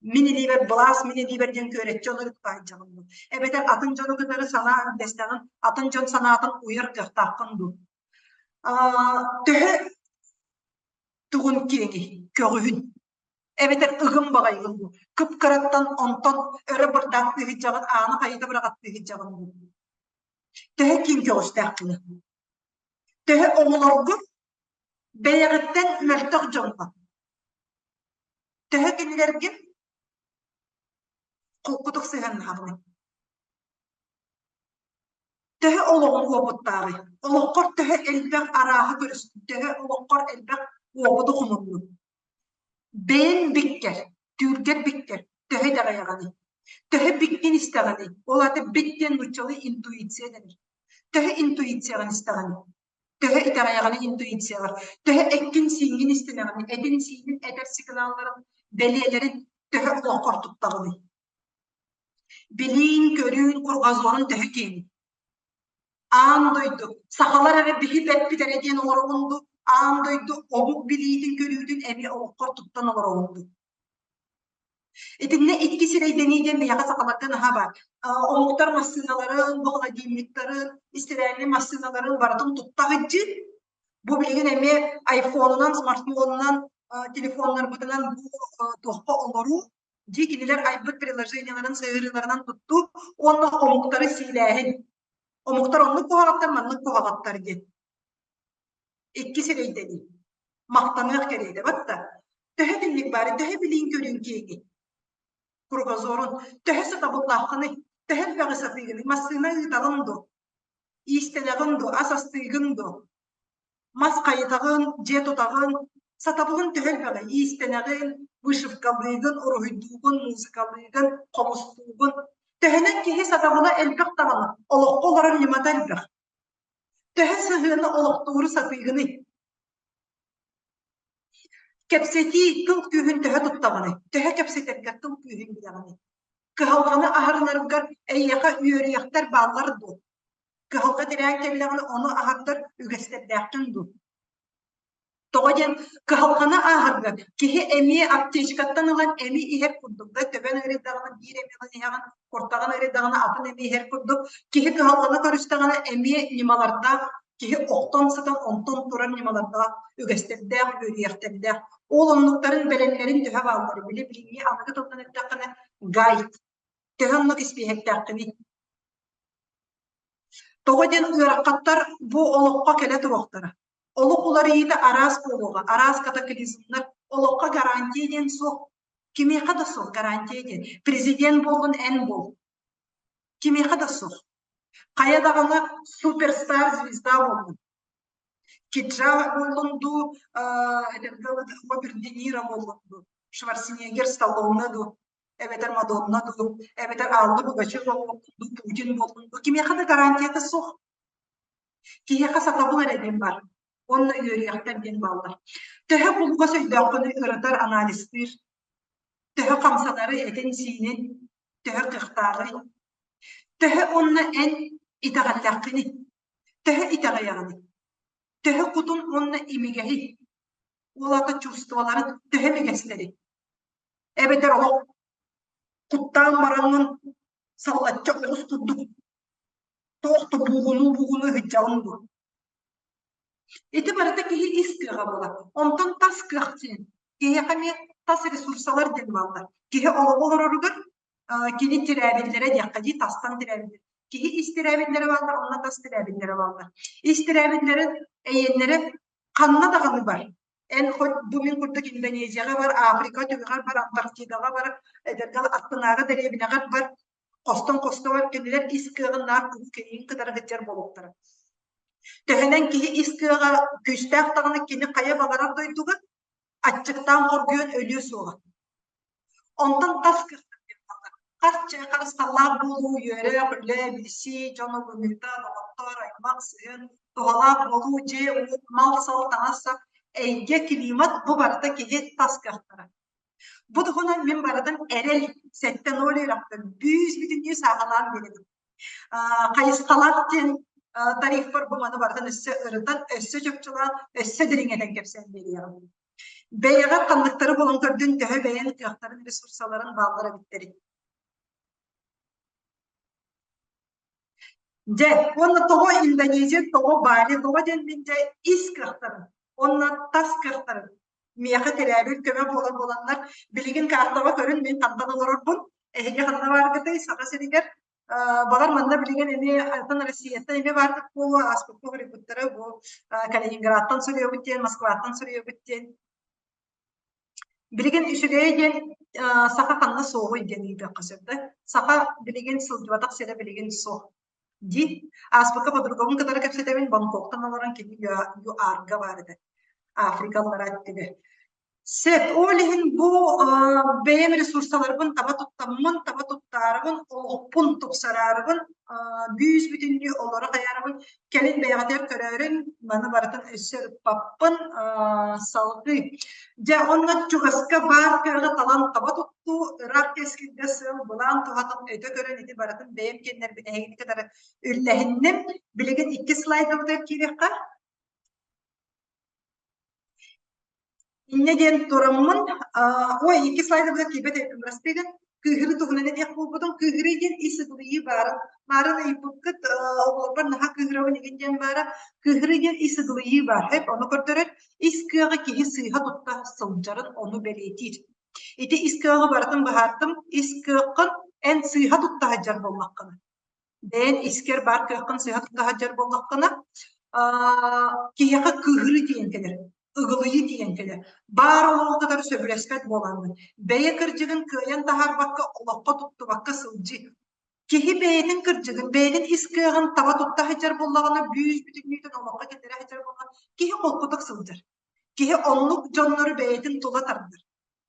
S1: мин илиибэр былаас, мин илиибэр диэн күөрэччи олору таайдьаҕын дуу? Эбэтэр атын дьону кытары санаа үллэстэҕин, атын дьон санаатын уйар кыахтааххын дуу? Төһө тугун киэҥий, көҕүһүн? Эбэтэр ыгым баҕайыгын дуу? Кып-кыраттан онтон өрө бырдааттыы сылдьаҕын, ааны хайыта быраҕаттыы сылдьаҕын дуу? Төһө киэҥ көҕүстээххиний? Төһө оҕолоргун бэйэҕиттэн мөлтөх дьоҥҥо Төһө кинилэргин холкутук сыһыаннаһаҕыный? Төһө олоҕуҥ уопуттааҕый? Олоххор төһө элбэх арааһы көрүстүҥ? Төһө олоххор элбэх уопуту хомуннуҥ? Бэйэҥ биккэр, түүргэр биккэр төһө итэҕэйэҕиний? Төһө биккин истэҕиний? Ол аата бик диэн нууччалыы интуиция дэнэр. Төһө интуицияҕын истэҕиний? Төһө итэҕэйэҕиний интуицияҕар? Төһө эккин-сииҥҥин истинэҕиний? Этин-сиинин этэр сигналларын, бэлиэлэрин төһө олоххор туттаҕыный? Билиин-көрүүн, кругозорун төһө киэҥий? Аан дойду, сахалар эрэ биһи бэрпит эрэ диэн олороҕун дуу, аан дойду омук билиитин-көрүүтүн эмиэ олоххор туттан олороҕун дуу? Итиннэ икки сирэйдэнии диэн биһиэхэ сахаларга наһаа баар. Омуктар массыыналарын, бу холодильниктарын, истирээлли массыыналарын барытын тутта сылдьыы. Бу билигин эмиэ айфонунан, смартфонунан, телефоннарбытынан бу туохха олоруу, дии кинилэр айбыт приложениеларын сыһыарыыларынан туттуу уонна омуктары сиилээһин. Омуктар оннук куһаҕаттар, маннык куһаҕаттар диэн. Икки сирэйдэнии. Махтаныах кэриэтэ батта. Төһө итинник баары, төһө билиин-көрүүн киэҥий? Кругозорун. Төһө сатабыллааххыный? Төһө элбэҕи сатыыгыный? Массыына ыытаҕын дуо? Иистэнэҕин дуо? Ас астыыгын дуо? Мас хайытаҕын, дьиэ тутаҕын? Сатабылын төһө элбэҕий? Иистэнэҕин, вышивкалыыгын, уруһуйдуугун, музыкалыыгын, хомустуугун. Төһөнөн киһи сатабыла элбэх даҕаны, олоххо олорор ньымата элбэх. Төһө сыһыаны олохтууру сатыыгыный? Кэпсэтии тыл күүһүн төһө туттаҕыный? Төһө кэпсэтэргэр тыл күүһүн билэҕиний? Кыһалҕаны аһарынаргар эйиэхэ үөрүйэхтэр бааллар дуо? Кыһалҕа тирээн кэллэҕинэ ону аһардар үгэстэрдээххин дуу? Тоҕо диэн кыһалҕаны ааһарга киһи эмиэ аптечкаттан ылан эми иһэр курдук да төбөн ыарыйдаҕына биир эми ылан иһэҕин, куртаҕын ыарыйдаҕына атын эми иһэр курдук киһи кыһалҕаны көрүстэҕинэ эмиэ ньымалардаах киһи охтон сытан онтон турар ньымалардаах, үгэстэрдээх, үөрүйэхтэрдээх. Ол оннуктарын бэлэмнэрин төһө бааллар били билиҥҥи аныгы тылынан эттэххинэ гайд. Төһө оннук испииһэктээххиний? Тоҕо диэн ыарахаттар бу олоххо кэлэ туруохтара. Олох уларыйыыта араас буолуоҕа, араас катаклизмнар. Олоххо гарантия диэн суох. Кимиэхэ да суох гарантия диэн. Президент буоллун эн буол. Кимиэхэ да суох. Хайа даҕаны суперстар звезда буоллун. Киджа буоллун дуу, Роберт Де Ниро буоллун дуу, Шварценеггер, Сталлоне дуу, эбэтэр Мадонна дуу, эбэтэр Алла Пугачева буоллун дуу, Путин буоллун дуу, кимиэхэ да гарантията суох. Киһиэхэ сатабыл эрэ диэн баар уонна үөрүйэхтэр диэн бааллар. Төһө булгас өйдөөххүнүй ырытар, анализтыыр, төһө хамсанары этин-сиинин, төһө кыахтааҕый, төһө уонна эн итэҕэллээххиний, төһө итэҕэйэҕиний, төһө кутун уонна имигэһий, ол аата чувстволарын төһө имигэстэрий, эбэтэр олох куттаан бараҥҥын саллачча оҕус курдук туох да буугунуу-буугунуу сылдьаҕын дуо? Ити барыта киһи ис кыаҕа буолар. Онтон тас кыах диэн киһиэхэ эмиэ тас ресурсалар диэн бааллар. Киһи олоҕу олороругар кини тирээбиллэрэ диэххэ дии, тастан тирээбиллэр. Киһи ис тирээбиллэрэ бааллар, онно тас тирээбиллэрэ бааллар. Ис тирээбиллэрин эйиэннэрэ ханна даҕаны бар. Эн хоть бу мин курдук Индонезияҕа бар, Африка түгэҕэр бар, Антарктидаҕа бар, эдэргэ аттынааҕы дэриэбинэҕэр бар, хостон хоско бар, кинилэр ис кыаҕын наар куруук эйигин кытары сылдьар буолуохтара. Төһөнөн киһи ис кыаҕа күүстээх даҕаны кини хайа баҕарар дойдуга аччыктаан хоргуйан өлүө суоҕа. Онтон тас кыахтар диэн бааллар. Харчы, харысхаллаах буолуу, үөрэх, үлэ, билсии, дьон ылыныыта, доҕоттор, аймах, сыһыан, туһалаах буолуу, дьиэ-уот, мал-сал, таҥас-сап, эйгэ, климат бу барыта киһи тас кыахтара. Бу туһунан мин барытын эрэл 7-0 үөрэхпин бүүс-бүтүннүү сааһылаан биэрэбин. Хайысхалаах диэн тарифпар бу маны барытын өссө ырытан, өссө чопчулаан, өссө дириҥэтэн кэпсээн биэриэҕим. Бэйэҕэр ханныктары булан көрдүн, төһө бэйэҥ кыахтарын, ресурсаларын бааллар эбиттэрий? Дьэ, уонна тоҕо Индонезия, тоҕо Бали, тоҕо диэн мин дьэ ис кыахтарын уонна тас кыахтарын миэхэ тирээбил көмө буолар буоланнар, билигин картаҕа көрүн мин хантан олорорбун, эһиги ханна бааргытай, Саха сиригэр баҕар манна билигин эмиэ атын Россияттан эмиэ бааргыт буолуо, ааспыкка суруйбуттара бу Калининградтан суруйабыт диэн, Москваттан суруйабыт диэн. Билигин үчүгэйэ диэн саха ханна суоҕуй диэн ыйытыахха сөп да. Саха билигин сылдьыбатах сирэ билигин суох дии. Ааспыкка подругабын кытары кэпсэтэбин, Бангкоктан олорон кини ЮАР-га баар этэ. Африка аллараа өттүгэр. Сөп, ол иһин бу бэйэм ресурсаларбын таба туттаммын, таба туттаарыбын, олохпун тупсараарыбын, бүүс-бүтүннүү олоро хайаарыбын кэлин бэйэҕитигэр көрөөрүн, маны барытын өссө ыппаппын, салгыы. Дьэ, онно чугаска баар кыаҕы талан таба туттуу, ыраах кэскилгэ сыал, былаан туһатын өтө көрөн ити барытын бэйэм киэннэрбин эһигини кытары үллэһинним. Билигин икки слайдабытыгар киириэххэ. Инньэ диэн тураммын, ой, икки слайдабытыгар киирбэт эбиппин, бырастыы Кыыһырыы туһунан этиэх буолбутум. Кыыһырыы диэн ис ыгылыйыы баарын. Маарын ыйыппыккыт, оҕолорбор наһаа кыыһырабын игин диэн баара. Кыыһырыы диэн ис ыгылыйыы баар, сөп, ону көрдөрөр. Ис кыаҕы киһи сыыһа тутта сылдьарын ону бэлиэтиир. Ити ис кыаҕы барытын быһаартым. Ис кыаххын эн сыыһа тутта сылдьар буоллаххына, бэйэн искэр баар кыаххын сыыһа тутта сылдьар буоллаххына, киһиэхэ кыыһырыы тиийэн кэлэр, ыгылыйыы тиийэн кэлэр. Баар олоҕу кытары сөбүлэспэт буолаҥҥын, бэйэ кырдьыгын кыайан таһаарбакка, олоххо туттубакка сылдьыы. Киһи бэйэтин кырдьыгын, бэйэтин ис кыаҕын таба тутта сылдьар буоллаҕына, бүүс-бүтүннүүтүн олоххо киллэрэ сылдьар буоллаҕына, киһи холкутук сылдьар. Киһи оннук дьоннору бэйэтин тула тардар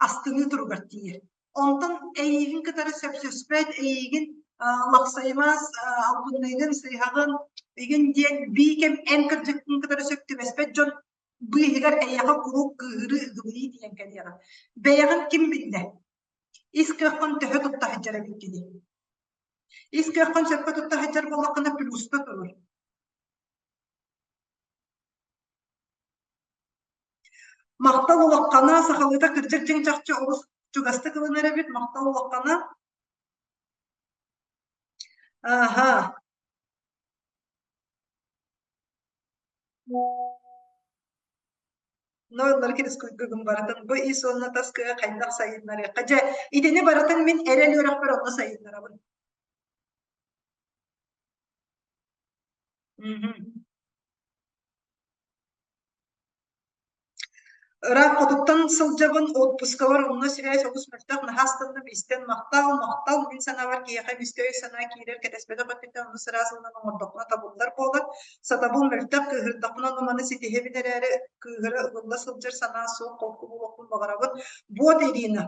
S1: астыныы туругар тиийэр. Онтон эйиигин кытары сөпсөспөт, эйиигин лапсайымас, албынныыгын, сыыһаҕын, игин диэн биикэм эн кырдьыккын кытары сөп түбэспэт дьон быыһыгар эйиэхэ куруук кыыһырыы, ыгылыйыы тиийэн кэлиэҕэ. Бэйэҕин ким биллэ? Ис кыаххын төһө тутта сылдьар эбиккиний? Ис кыаххын сөпкө тутта сылдьар буоллаххына плюска турур. Махтал улаххана, сахалыыта кырдьык дьиҥ чахчы олус чугастык ылынар эбит, махтал улаххана. Ааһа. Нойлар кирискуйгугун барытын бу ис уонна тас кыа хайдах сайыннарыахха. Дьэ, итини барытын мин эрэл үөрэхпэр онно сайыннарабын. Мгм. Ыраах хотуттан сылдьабын, отпускабар онно сибээс олус мөлтөх, наһаа астынным, истэн махтал, махтал, мин санаабар киһиэхэ эмискэ өй-санаа киирэр, кэтэспэтэх өттүттэн ону сыраас ылынан оҥордохпуна табыллар буолар. Сатабыл мөлтөх, кыыһырдахпына ону маны ситиһэбин эрээри, кыыһыра ылылла сылдьар санаа суох, холку буолуохпун баҕарабын. Вот Ирина,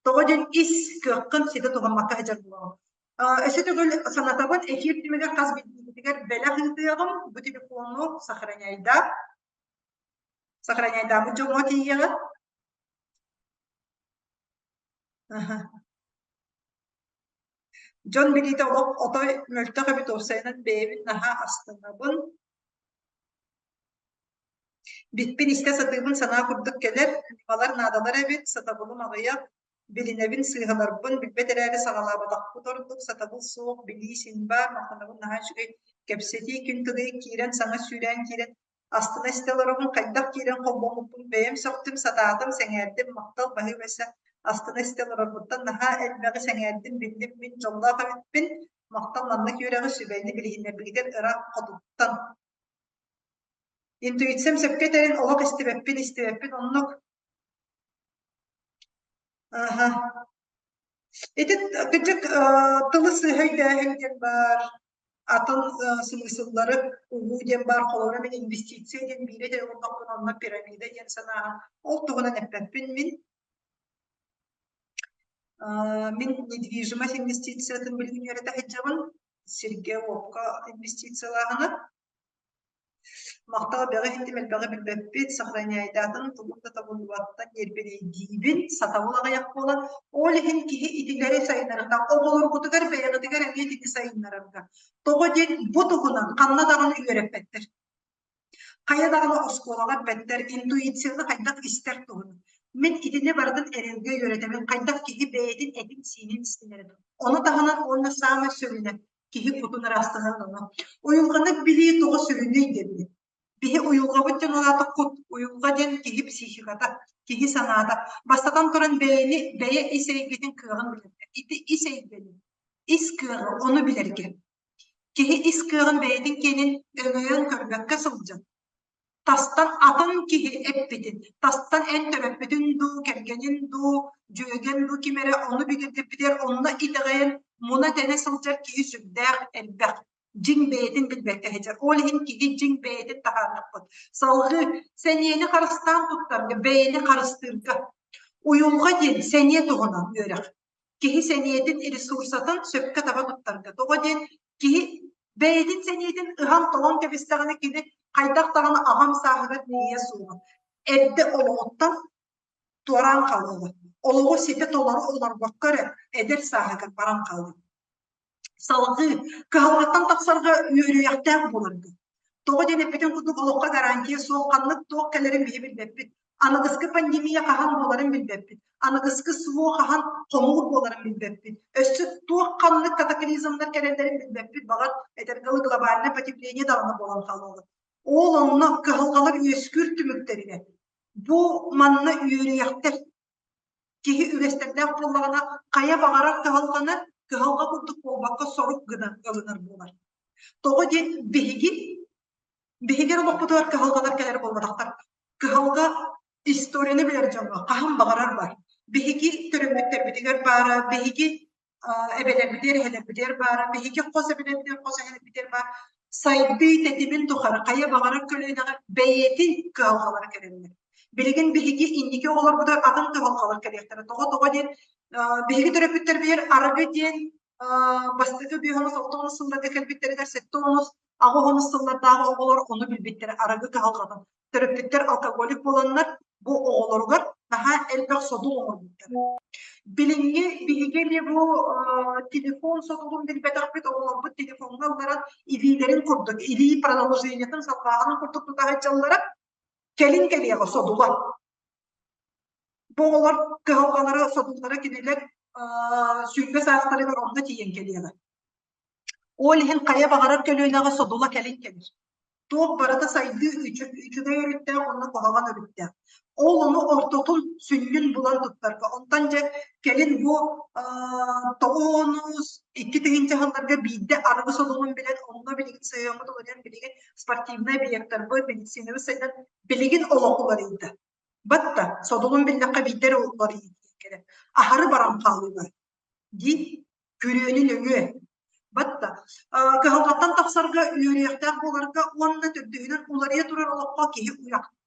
S1: тоҕо диэн ис кыаххын ситэ туһаммакка сылдьар буолаҕын. Өссө төгүл санатабын, эфир түмүгэр хас биирдиигитигэр бэлэх ыытыаҕым, бу телефону сохраняйда Сохраняйдаабыт дьоҥҥо тиийэҕит. Аха. Дьон билиитэ олох отой мөлтөх эбит уопсайынан бэйэбин наһаа астынабын. Биппин истэ сатыыбын санаа курдук кэлэр, ньымалар наадалар эбит, сатабылым аҕыйах, билинэбин сыыһаларбын, билбэт эрээри саҕалаабатахпыт ордук, сатабыл суох, билии син баар, махтанабын наһаа үчүгэй кэпсэтии күн тыгый киирэн, саҥа сүүрээн киирэн Астына истэ олоробун, хайдах киирэн холбоммуппун бэйэм сөхтүм, сатаатым, сэҥээрдим, махтал баһыыба өссө астына истэ олорорбуттан наһаа элбэҕи сэҥээрдим, биллим, мин дьоллоох эбиппин, махтал маннык үөрэҕи сүбэни билиһиннэрбигитин ыраах хотуттан. Интуициям сөпкө этэрин олох истибэппин, истибэппин оннук. Аха. Ити кырдьык тылы сыыһа өйдөөһүн диэн баар, атын смысллары угуу диэн баар, холобура мин инвестиция диэн биирэ этэ олордохпуна онно пирамида диэн санааҕа ол туһунан эппэппин мин. Мин недвижимость инвестициятын билигин үөрэтэ сылдьабын, сиргэ-уокка инвестициялааһыны. Махтал элбэҕи иһиттим, элбэҕи билбэппит, сохраняйдаатын тугум да табыллыбаттан ньиэрбинэйдиибин, сатабыл аҕыйах буолан, ол иһин киһи итилэри сайыннарыта, оҕолоргутугар бэйэҕитигэр эмиэ итини сайыннарарга. Тоҕо диэн бу туһунан ханна даҕаны үөрэппэттэр. Хайа даҕаны оскуолаҕа эппэттэр, интуицияны хайдах истэр туһунан. Мин итини барытын эрэлгэ үөрэтэбин, хайдах киһи бэйэтин этин-сиинин истинэрин. Ону таһынан уонна саамай сүрүнэ киһи кутун ыраастанан оно. Уйулҕаны билии тоҕо сүрүнүй диэбит. Биһи уйулҕабыт диэн улаата кут, уйулҕа диэн киһи психиката, киһи санаата. Бастатан туран бэйэни, бэйэ ис эйгэтин кыаҕын билэргэ. Ити ис эйгэни, ис кыаҕы ону билэргэ. Киһи ис кыаҕын бэйэтин киэнин өҥөйөн көрбөккө сылдьан, Тастан атын киһи эппитин, тастан эн төрөппүтүҥ дуу, кэргэнин дуу, дьүөгэҥ дуу ким эрэ ону бигэргэппитигэр онно итэҕэйэн муна-тэнэ сылдьар киһи сүрдээх элбэх. Дьиҥ бэйэтин билбэккэ сылдьар. Ол иһин киһи дьиҥ бэйэтин таһаарыахпыт. Салҕыы сэниэни харыстаан туттарга, бэйэни харыстыырга. Уйулҕа диэн сэниэ туһунан үөрэх. Киһи сэниэтин ресурсатын сөпкө таба туттарга. Тоҕо диэн киһи бэйэтин сэниэтин ыһан-тоҕон кэбистэҕинэ кини хайдах даҕаны аҕам сааһыгар тиийиэ суоҕа. Эрдэ олоҕуттан туораан хаалыаҕа. Олоҕу ситэ толору олорбокко эрэ эдэр сааһыгар баран хаалыа. Салгыы кыһалҕаттан тахсарга үөрүйэхтээх буоларга. Тоҕо диэн эппитин курдук олоххо гарантия суох, ханнык туох кэлэрин биһи билбэппит. Аныгыскы пандемия хаһан буоларын билбэппит. Аныгыскы СВО хаһан хомуур буоларын билбэппит. Өссө туох ханнык катаклизмнар кэлэллэрин билбэппит. Баҕар, этэргэ дылы глобальное потепление даҕаны буолан хаалыаҕа. Ол онно кыһалҕалар үөскүүр түмүктэригэр бу манна үөрүйэхтэр Киһи үгэстэрдээх буоллаҕына, хайа баҕарар кыһалҕаны кыһалҕа курдук буолбакка сорук гына ылынар буолар. Тоҕо диэн биһиги биһиги олохпутугар кыһалҕалар кэлэр буолбатахтар. Кыһалҕа историяны билэр дьоҥҥо хаһан баҕарар бар. Биһиги төрөппүттэрбитигэр баара, биһиги эбэлэрбитигэр, эһэлэрбитигэр баара, биһиги хос эбэлэрбитигэр, хос эһэлэрбитигэр баар сайдыы тэтимин тухары хайа баҕарар көлүөнэҕэ бэйэтин кыһалҕалара кэлэллэр. Билигин биһиги инники оҕолорбутугар атын кыһалҕалар кэлиэхтэрэ. Тоҕо тоҕо диэн биһиги төрөппүттэрбитигэр арыгы диэн бастакы бүөһүнүс 60 сылларга кэлбиттэригэр 70 80 сыллардааҕы оҕолор ону билбиттэрэ арыгы кыһалҕатын. Төрөппүттэр алкоголик буоланнар бу оҕолоругар наһаа элбэх содул оҥорбуттар. Билиҥҥи биһиги эмиэ бу телефон содулун билбэтэхпит, оҕолорбут телефоҥҥа ылларан илиилэрин курдук, илии продолжениетын салҕааһынын курдук тута сылдьаллара кэлин кэлиэҕэ содула. Бу оҕолор кыһалҕалара, содуллара кинилэр 20 саастарыгар онно тиийэн кэлиэҕэ. Ол иһин хайа баҕарар көлүөнэҕэ содула кэлин кэлэр. Туох барыта сайдыы үчүгэй өрүттээх уонна куһаҕан өрүттээх. Ол ону ортотун сүнньүн булан туттарга. Онтон дьэ кэлин бу тоҕус 2000 сылларга биирдэ арыгы содулун билэн, онно билигин сыһыаммыт уларыйан, билигин спортивнай объектарбыт, медицинабыт сайдан, билигин олох уларыйда. Батта содулун биллэххэ биирдэ эрэ уларыйыы кэлэр. Аһары баран хаалыылар. Дии күрүөнү нөҥүө. Батта кыһалҕаттан тахсарга үөрүйэхтээх буоларга уонна төрдүһүнэн уларыйа турар олоххо киһи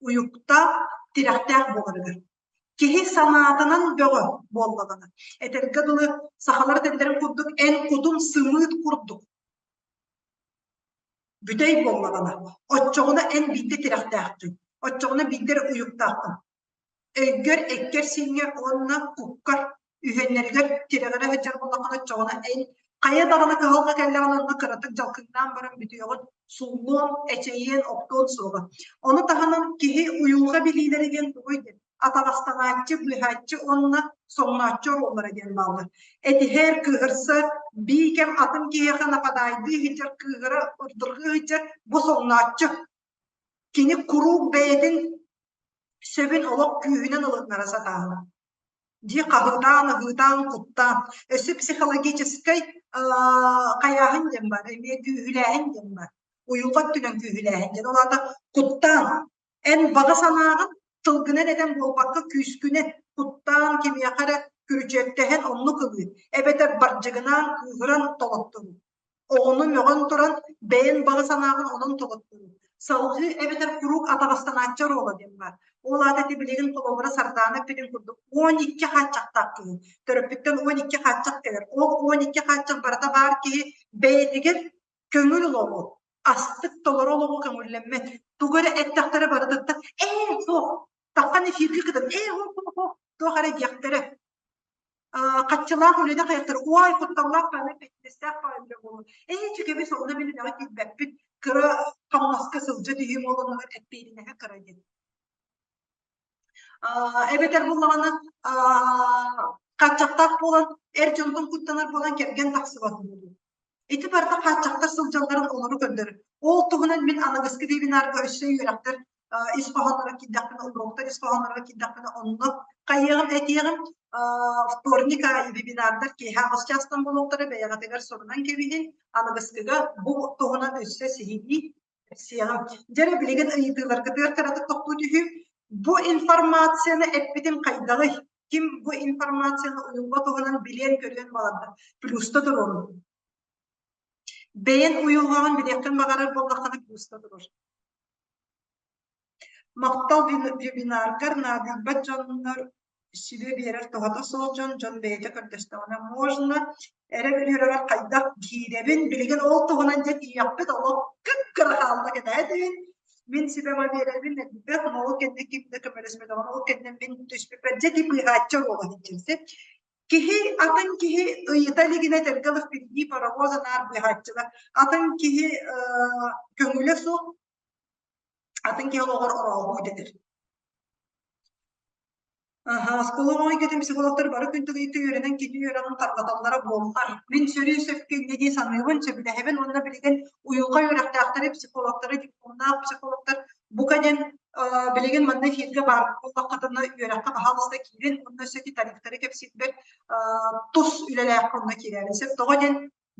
S1: уйуктаах, тирэхтээх буоларыгар. Киһи санаатынан бөҕө буоллаҕына, этэргэ дылы сахалар этэллэрин курдук эн кутун сымыыт курдук бүтэй буоллаҕына, оччоҕуна эн биирдэ тирэхтээххин, оччоҕуна биирдэ эрэ уйуктааххын. Өйгөр, эккэр-сииҥҥэр уонна куккар үһүөннэригэр тирэҕирэ сылдьар буоллаххына, оччоҕуна эн хайа даҕаны кыһалҕа кэллэҕинэ онно кыратык дьалкыҥнаан баран бүтүөҕүн, суллуон, эчэйиэн, охтуон суоҕа. Ону таһынан киһи уйулҕа билиилэрэ диэн тугуй диэн атаҕастанааччы, быыһааччы уонна соҥнооччу оруоллара диэн бааллар. Этиһэр, кыыһырсар, бии кэм атын киһиэхэ нападаайдыы сылдьар, кыыһыра, ырдырҕыы сылдьар бу соҥнооччу. Кини куруук бэйэтин сөбүн олох күүһүнэн ылыннара сатааһын. Дии хаһыытаан, ыһыытаан, куттаан. Өссө психологическай хайааһын диэн бар, эмиэ күүһүлээһин диэн бар. Уйулҕа өттүнэн күүһүлээһин диэн. Ол аата куттаан. Эн баҕа санааҕын тылгынан этэн буолбакка күүскүнэн куттаан кимиэхэ эрэ күрүчүөктэһэн оннук ылыы. Эбэтэр бардьыгынаан, кыыһыран толотторуу. Оҕону мөҕөн туран, бэйэн баҕа санааҕын онон толотторуу. Салҕыы эбэтэр куруук атаҕастанааччы оруола диэн баар. Ол аата ити билигин холобура Сардаана эппитин курдук 12 хааччахтаах киһи. Төрөппүттэн 12 хааччах кэлэр. Ол 12 хааччах барыта баар киһи бэйэтигэр көҥүл олоҕу, астык толору олоҕу көҥүллэммэт. Тугу эрэ эттэхтэрэ барытыттан ээ суох, таххан эфиргэ кытын ээ суох, туох эрэ диэхтэрэ. Хаччылаах үлэни хайахтар уай кутталлаах баҕайы эппиэтинэстээх баҕайы үлэ буолуо. Ээ чүкэбис онно мин үлэҕэ киирбэппин кыра хамнаска сылдьа түһүүм ол оннугар эппиэтинэһэ кыра диэн. Эбэтэр буллаҕына хааччахтаах буолан эр дьонтон куттанар буолан кэргэн тахсыбат буолуу. Ити барыта хааччахтар сылдьалларын олору көрдөрөр. Ол туһунан мин аныгыскы вебинарга өссө үөрэхтэр ис хоһоонноро киирдэхпинэ, уроктар ис хоһоонноро киирдэхпинэ онно хайыаҕым, этиэҕим. Вторник аайы вебинардар киэһэ аҕыс чаастан буолуохтара, бэйэҕитигэр сурунан кэбиһин. Аныгыскыга бу туһунан өссө сиһилии кэпсиэҕим. Дьэ эрэ билигин ыйытыыларгытыгар кыратык тохтуу түһүүм. Бу информацияны эппитим хайдаҕый? Ким бу информацияны уйулҕа туһунан билиэн-көрүөн баҕарда? Плюста туруорун. Бэйэн уйулҕаҕын билиэххин баҕарар буоллаххына плюста туруор. Махтал вебинаргар наадыйбат дьоннор сүбэ биэрэр туһата суох дьон, дьон бэйэтэ көрдөстөҕүнэ можно эрэ үөрэҕэр хайдах киирэбин, билигин ол туһунан дьэ тиийиэхпит олох кып-кыра хаалла кэтээтин. Мин сүбэм биэрэбин элбэх, ол кэннэ ким да көмөлөспөтөҕүн, ол кэннэ мин түспүппэр дьэ ити быыһааччы оруола сылдьар. Киһи атын киһи ыйыта илигинэ этэргэ дылы впереди паровоза наар быыһааччылар. Атын киһи көҥүлэ суох, атын киһи олоҕор орооһуу дэтэр. Аһа, оскуола оҥойгутун психологтар бары күн тылыйыта үөрэнэн кини үөрэҕин тарҕаталлара буоллар. Мин сөрүү сөпкө инньэ дии саныыбын, сөбүлэһэбин уонна билигин уйулҕа үөрэхтээхтэри, психологтары, дипломнаах психологтар бука диэн билигин манна эфиргэ баар буоллаххытына үөрэххэ баһаалыста киирин уонна өссө ити тарифтары кэпсиирбэр тус үлэлээх онно киирэрин сөп. Тоҕо диэн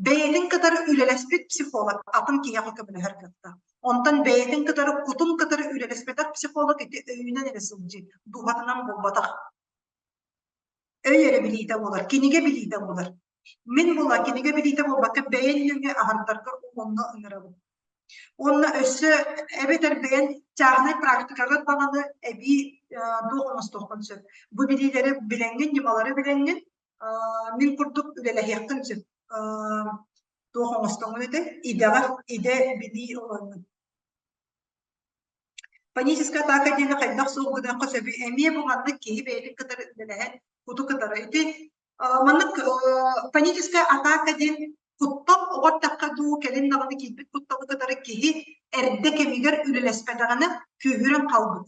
S1: бэйэтин кытары үлэлэспит психолог атын киһиэхэ көмөлөһөр кыахтаах. Онтон бэйэтин кытары кутун кытары үлэлэспэтэх психолог ити өйүнэн эрэ сылдьыы, дууһатынан буолбатах. Өй эрэ билиитэ буолар, кинигэ билиитэ буолар. Мин була кинигэ билиитэ буолбакка бэйэн нөҥүө аһардарга онно ыҥырабын. Уонна өссө эбэтэр бэйэн чааһынай практикаҕа даҕаны эбии туох оҥостуоххун сөп. Бу билиилэри билэҥҥин, ньымалары билэҥҥин мин курдук үлэлэһиэххин сөп. Туох оҥостоҥҥун этэ? Идэҕэ идэ билии ылаҥҥын. Паническая атака диэни хайдах суох гыныахха сөбүй? Эмиэ бу маннык киһи бэйэтин кытары үлэлэһэн, куту кытары. Ити маннык паническая атака диэн куттал оҕо эрдэххэ дуу, кэлин даҕаны киирбит кутталы кытары киһи эрдэ кэмигэр үлэлэспэтэҕинэ күүһүрэн хаалбыт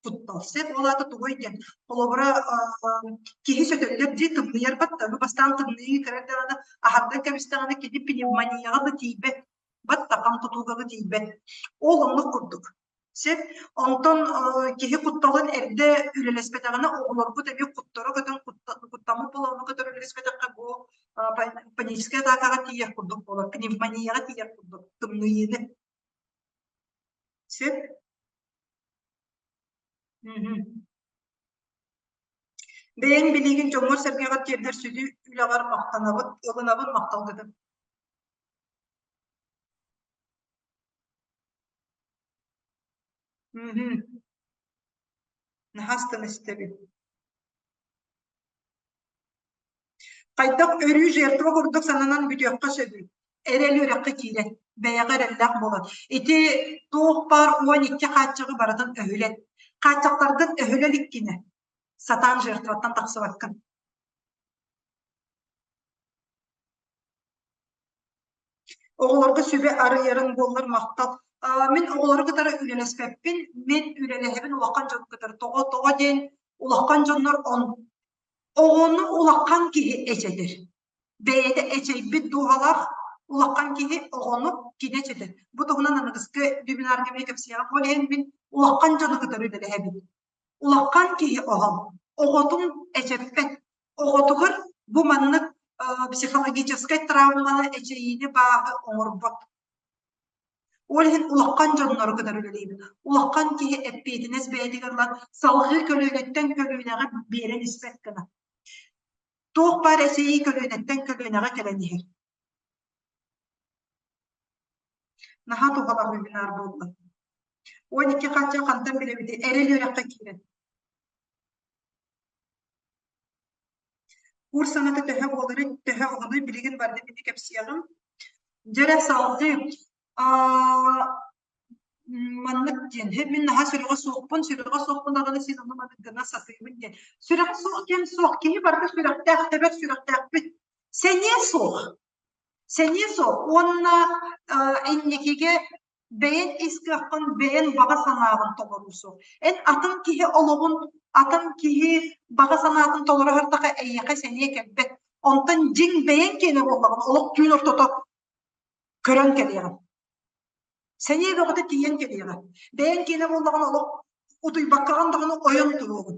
S1: куттал. Сөп ол аата тугуй диэн, холобура, киһи сөтөллөр дии тымныйар батта, бу бастаан тымныйыы кырар даҕаны аһардан кэбистэҕинэ кини пневмонияҕа да тиийбэт, баттахан тутууга да тиийбэт. Ол оннук курдук. Сөп. Онтон киһи кутталын эрдэ үлэлэспэтэҕинэ, оҕолорбут эмиэ куттара көтөн куттаммыт буолан көтөр үлэлэспэтэххэ бу паническай атаакаҕа тиийэр курдук буолар, пневмонияҕа тиийэр курдук, тымныйыыны. Сөп. Бэйэҥ билиигин дьоҥҥор-сэргэҕэр тиэрдэр сүдү үлэҕэр махтанабыт, ылынабын махталгытын. Наһаа астына истэбин. Хайдах өрүү жертва курдук сананан бүтүөххэ сөбүй? Эрэл үөрэххэ киирэн, бэйэҕэ эрэллээх буолан. Ити туох баар 12 хааччаҕы барытын өһүлэн. Хааччахтаргын өһүлэ иликкинэ, сатаан жертваттан тахсыбаккын. Оҕолорго сүбэ арыйарын буоллар махтал. Мин оҕолору кытары үлэлэспэппин, мин үлэлэһэбин улахан дьону кытары. Тоҕо тоҕо диэн улахан дьоннор он оҕону улахан киһи эчэтэр. Бэйэтэ эчэйбит дууһалаах улахан киһи оҕону кини эчэтэр. Бу туһунан аныгыскы вебинарга эмиэ кэпсиэҕим. Ол иһин мин улахан дьону кытары үлэлэһэбин. Улахан киһи оҕом оҕотун эчэппэт. Оҕотугар бу маннык психологическай травманы, эчэйиини бааһы оҥорбот. Ол иһин улахан дьоннору кытары үлэлиибин. Улахан киһи эппиэтинэс бэйэтигэр ылан салҕыы көлүөнэттэн көлүөнэҕэ биэрэн испэт гына. Туох баар эчэйии көлүөнэттэн көлүөнэҕэ кэлэн иһэр. Наһаа туһалаах вебинар буолла. 12 хачча хантан билэбитий? Эрэл үөрэххэ киирэн. Курс саҥата төһө буоларын, төһө оҕонуй билигин барда ити кэпсиэҕим. Дьэ эрэ салҕыы маннык диэн, мин наһаа сүрэҕэ суохпун, сүрэҕэ суохпун даҕаны син ону маннык гына сатыыбын диэн. Сүрэҕэ суох диэн суох, киһи барыта сүрэхтээх, тэбэр сүрэхтээхпит. Сэниэ суох. Сэниэ суох уонна инникигэ бэйэн ис кыаххын, бэйэн баҕа санааҕын толоруу суох. Эн атын киһи олоҕун, атын киһи баҕа санаатын толоро сыртаха эйиэхэ сэниэ кэлбэт. Онтон дьиҥ бэйэҥ киэнэ буоллаҕына, олох түүн ортото көрөн кэлиэҕин. Сэниэ бөҕөтө тиийэн кэлиэҕэ. Бэйэҥ киэнэ буоллаҕына олох утуйбаккаҕын даҕаны ойон туруоҕун.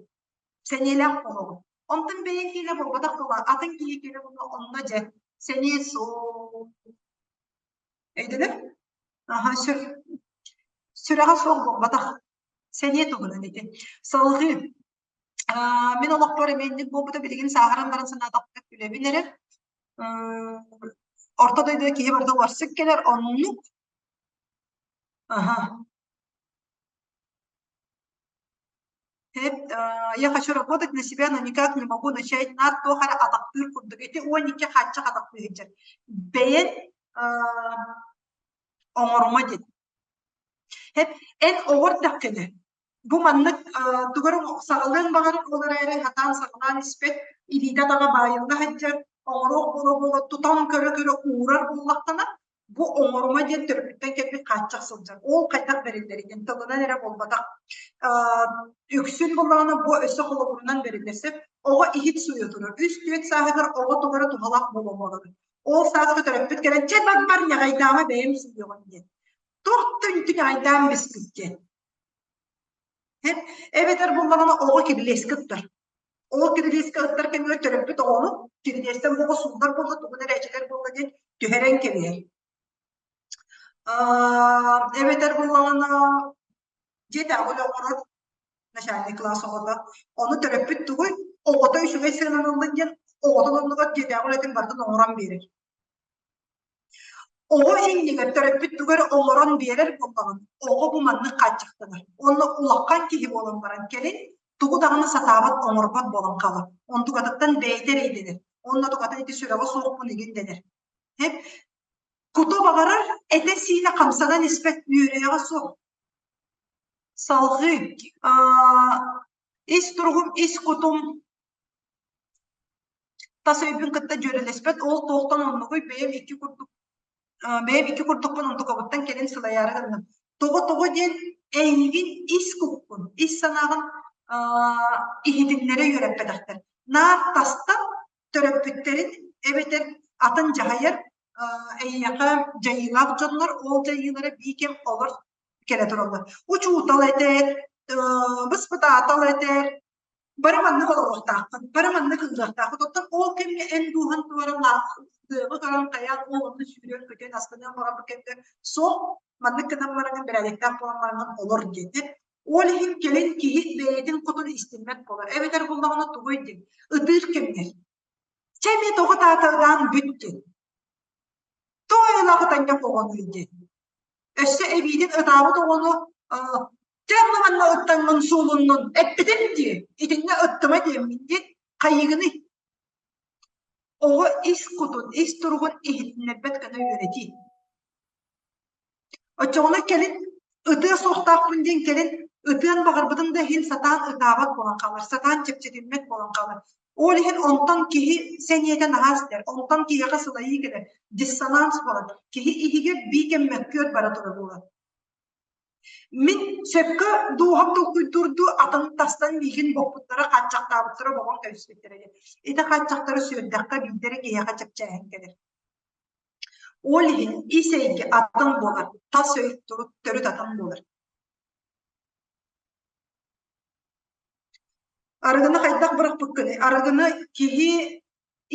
S1: Сэниэлээх буолуоҕун. Онтон бэйэҥ киэнэ буолбатах буолла, атын киһи киэнэ буолла, онно дьэ сэниэ суох. Өйдөнөр? Аха, сүр, сүрэҕэ суох буолбатах. Сэниэ туһунан ити. Салҕыы. Мин олохпор эмиэ инник буолбута билигин сааһыран баран санаатахпына күлэбин эрэ. Орто дойдуга киһи барыта уларсык кэлэр, оннук. Аха. Я хочу работать на себя, но никак не могу начать наар туох эрэ атахтыыр курдук. Ити 12 хааччах атахтыы сылдьар. Бэйэн оҥорума диэн. Эн оҕор дэххинэ бу маннык тугу эрэ саҕалыан баҕарар ол эрээри сатаан саҕалаан испэт, илиитэ-атаҕа баайылла сылдьар, оҥоруох буола-буола тутан көрө-көрө уурар буоллаххына, бу оҥорума диэн төрөппүттэн кэлбит хааччах сылдьар. Ол хайдах бэриллэрий диэн тылынан эрэ буолбатах. Үксүн буоллаҕына бу өссө холобурунан бэриллэр сөп. Оҕо иһит сууйа турар. Үс-түөрт сааһыгар оҕо тугу эрэ туһалаах буолуо Ол сааска төрөппүт кэлэн, чэ бар ньаҕайдаама бэйэм сууйуоҕум диэн. Туох да үнтү ньаҕайдаан биспит диэн. Эбэтэр буоллаҕына оҕо кирилиэскэ ыттар. Оҕо кирилиэскэ ыттар кэмигэр төрөппүт оҕону кирилиэстэн оҕо сууллар буолла, тугун эрэ эчэтэр буолла диэн түһэрэн кэбиһэр. Эбэтэр буоллаҕына дьиэтээҕи үлэ оҥорор начальный класс оҕото. Ону төрөппүт тугуй? Оҕото үчүгэй сыаналаныллын диэн оҕотун оннугар дьиэтээҕи үлэтин барытын оҥорон биэрэр. Оҕо иннигэр төрөппүт тугу эрэ оҥорон биэрэр буоллаҕына, оҕо бу маннык хааччахтанар. Уонна улахан киһи буолан баран кэлин тугу даҕаны сатаабат, оҥорбот буолан хаалар. Онтукатыттан бэйэтэ эрэйдэнэр. Уонна тукатын ити сүрэҕэ суохпун игин дэнэр. Кута баҕарар, этэ-сиинэ хамсанан испэт үөрүйэҕэ суох. Салҕыы ис туругум, ис кутум тас өйбүн кытта дьүөрэлэспэт, ол туохтан оннугуй бэйэм икки курдук бэйэм икки курдукпун онтукабыттан кэлин сылайаары гынным. Тоҕо-тоҕо диэн эйигин ис куккун, ис санааҕын иһитиннэрэ үөрэппэтэхтэр. Наар тастан төрөппүттэрин эбэтэр атын дьаһайар эйиэхэ дьайыылаах дьоннор ол дьайыылара биир кэм олор. кэлэ тураллар. Учуутал этэр, баспытаатал этэр, бары маннык олоруохтааххын, бары маннык ыллыахтааххын. Оттон ол кэмҥэ эн дууһан туора лаахтыаҕы көрөн хайаан ол онно сүүрэн көтөн астыныан баҕарбыт кэмҥэ суох маннык гынан бараҥын бэрээдэктээх буолан бараҥын олор диэтэ. Ол иһин кэлин киһи бэйэтин хотун истиммэт буолар. Эбэтэр буллаҕына тугуй диэн ытыыр кэмҥэр. Чэ эмиэ тоҕо таатардаан бүт диэн. Тоҕо айылаах ытанньах оҕонуй диэн. Өссө эбиитин ытаабыт оҕону дьэ онно манна ыттаҥҥын суулуннун эппитим дии итиннэ ыттыма диэммин диэн хайыыгыный? Оҕо ис кутун, ис туругун иһитиннэрбэт гына үөрэтии. Оччоҕуна кэлин ытыа суохтаахпын диэн кэлин ытыан баҕарбытын да иһин сатаан ытаабат буолан хаалар, сатаан чэпчэтиммэт буолан хаалар. Ол иһин онтон киһи сэниэтэ наһаа ситэр, онтон киһиэхэ сылайыы кэлэр, диссонанс буолар. Киһи иһигэр биир мөккүөр бара турар буолар. Мин сөпкө дууһам толкуйдуурдуу атын тастан миигин боппуттара, хааччахтаабыттара бобон кэбиспиттэрэ диэн. Ити хааччахтары сүөрдэххэ биирдэ эрэ киһиэхэ чэпчээһин кэлэр. Ол иһин ис эйгэ атын буолар, тас өй төрүт атын буолар. Арыгыны хайдах бырахпыккыный? Арыгыны киһи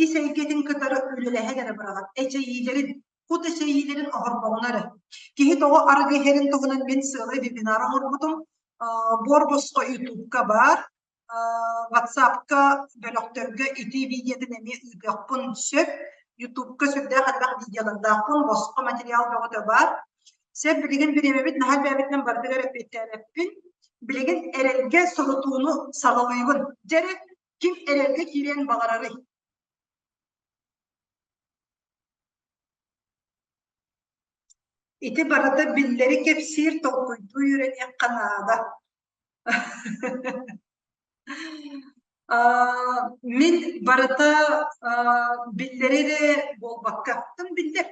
S1: ис эйгэтин кытары үлэлэһэн эрэ быраҕар, эчэйиилэрин, кут эчэйиилэрин оһорбоҕуна эрэ. Киһи тоҕо арыгы иһэрин туһунан мин сыалай вебинар оҥорбутум. Буор босхо ютубка баар. WhatsApp-ка бөлөхтөргө ити видеотын эмиэ ыытыахпын сөп. Ютубка сүрдээх элбэх видеолардаахпын, босхо материал бөҕөтө баар. Сөп, билигин бириэмэбит наһаа элбээбитинэн барытыгар эппиэттээбэппин. Билигин эрэлгэ сурутууну саҕалыыбын. Дьэ эрэ, ким эрэлгэ киириэн баҕарарый? Ити барыта биллэри кэпсиир, толкуйдуу үөрэниэххэ наада. Мин барыта биллэри эрэ буолбакка, биллэр.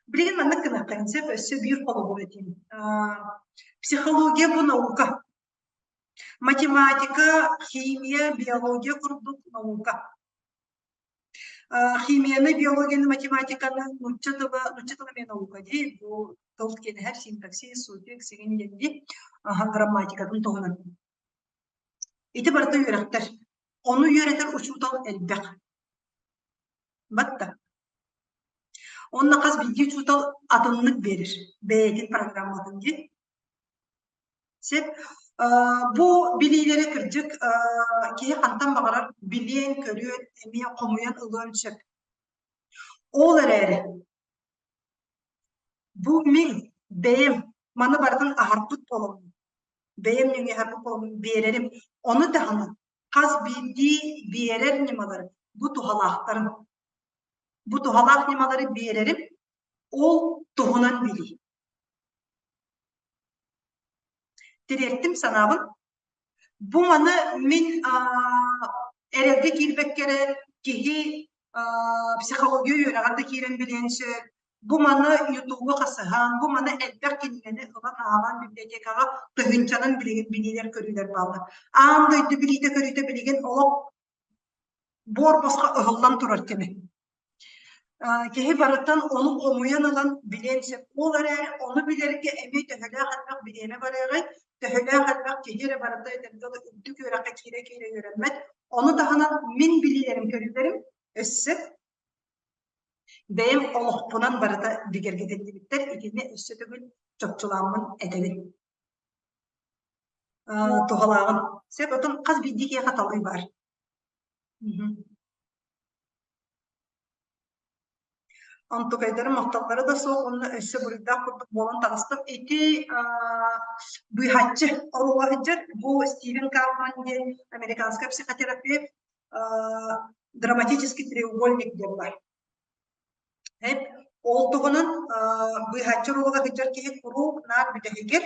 S1: Билигин маннык гыныаххайын сөп, өссө биир холобур этиим. Психология бу наука. Математика, химия, биология курдук наука. Химияны, биологияны, математиканы нуучча тыла, нуучча тыла эмиэ наука дии, бу тыл киэнэһэр синтаксис, суффикс игин диэн дии, грамматикатын туһунан. Ити барыта үөрэхтэр. Ону үөрэтэр учуутал элбэх. Батта. Онно хас биирдии учуутал атыннык биэрэр, бэйэтин программатын диэн. Сөп. Бу билиилэри кырдьык киһи хантан баҕарар билиэн, көрүөн, эмиэ хомуйан ылыан сөп. Ол эрээри бу мин бэйэм маны барытын аһарбыт буоламмын, бэйэм нөҥүө аһарбыт буоламмын биэрэрим. Ону таһынан хас биирдии биэрэр ньымалары бу туһалаахтарын, бу туһалаах ньымалары биэрэрим ол туһунан билии. Тириэртим санаабын. Бу маны мин эрэлгэ киирбэккэ эрэ киһи психология үөрэҕэр да киирэн билиэн сөп. Бу маны ютубу хасыһан, бу маны элбэх кинигэни ылан ааҕан библиотекаҕа тыһыынчанан билигин билиилэр-көрүүлэр бааллар. Аан дойду билиитэ-көрүүтэ билигин олох буор босхо ыһыллан турар кэмэ. Киһи барытын ону хомуйан ылан билиэн сөп. Ол эрээри ону билэргэ эмиэ төһөлөөх элбэх бириэмэ барыаҕай, төһөлөөх элбэх киһи эрэ барыта этэргэ дылы үрдүк үөрэххэ киирэ-киирэ үөрэммэт. Ону таһынан мин билиилэрим, көрүүлэрим өссө бэйэм олохпунан барыта бигэргэтиллибиттэр. Итини өссө төгүл чопчулааммын этэбин. Туһалааҕын. Сөп, оттон хас биирдии киһиэхэ талыы баар. Онтукайдары махталлара да суох уонна өссө буруйдаах курдук буолан таҕыстым. Ити быыһааччы оруола сылдьар. Бу Стивен Кауфман диэн американскай психотерапевт драматический треугольник диэн баар. Ол туһунан быыһааччы оруолугар сылдьар киһи куруук наар бүтэһигэр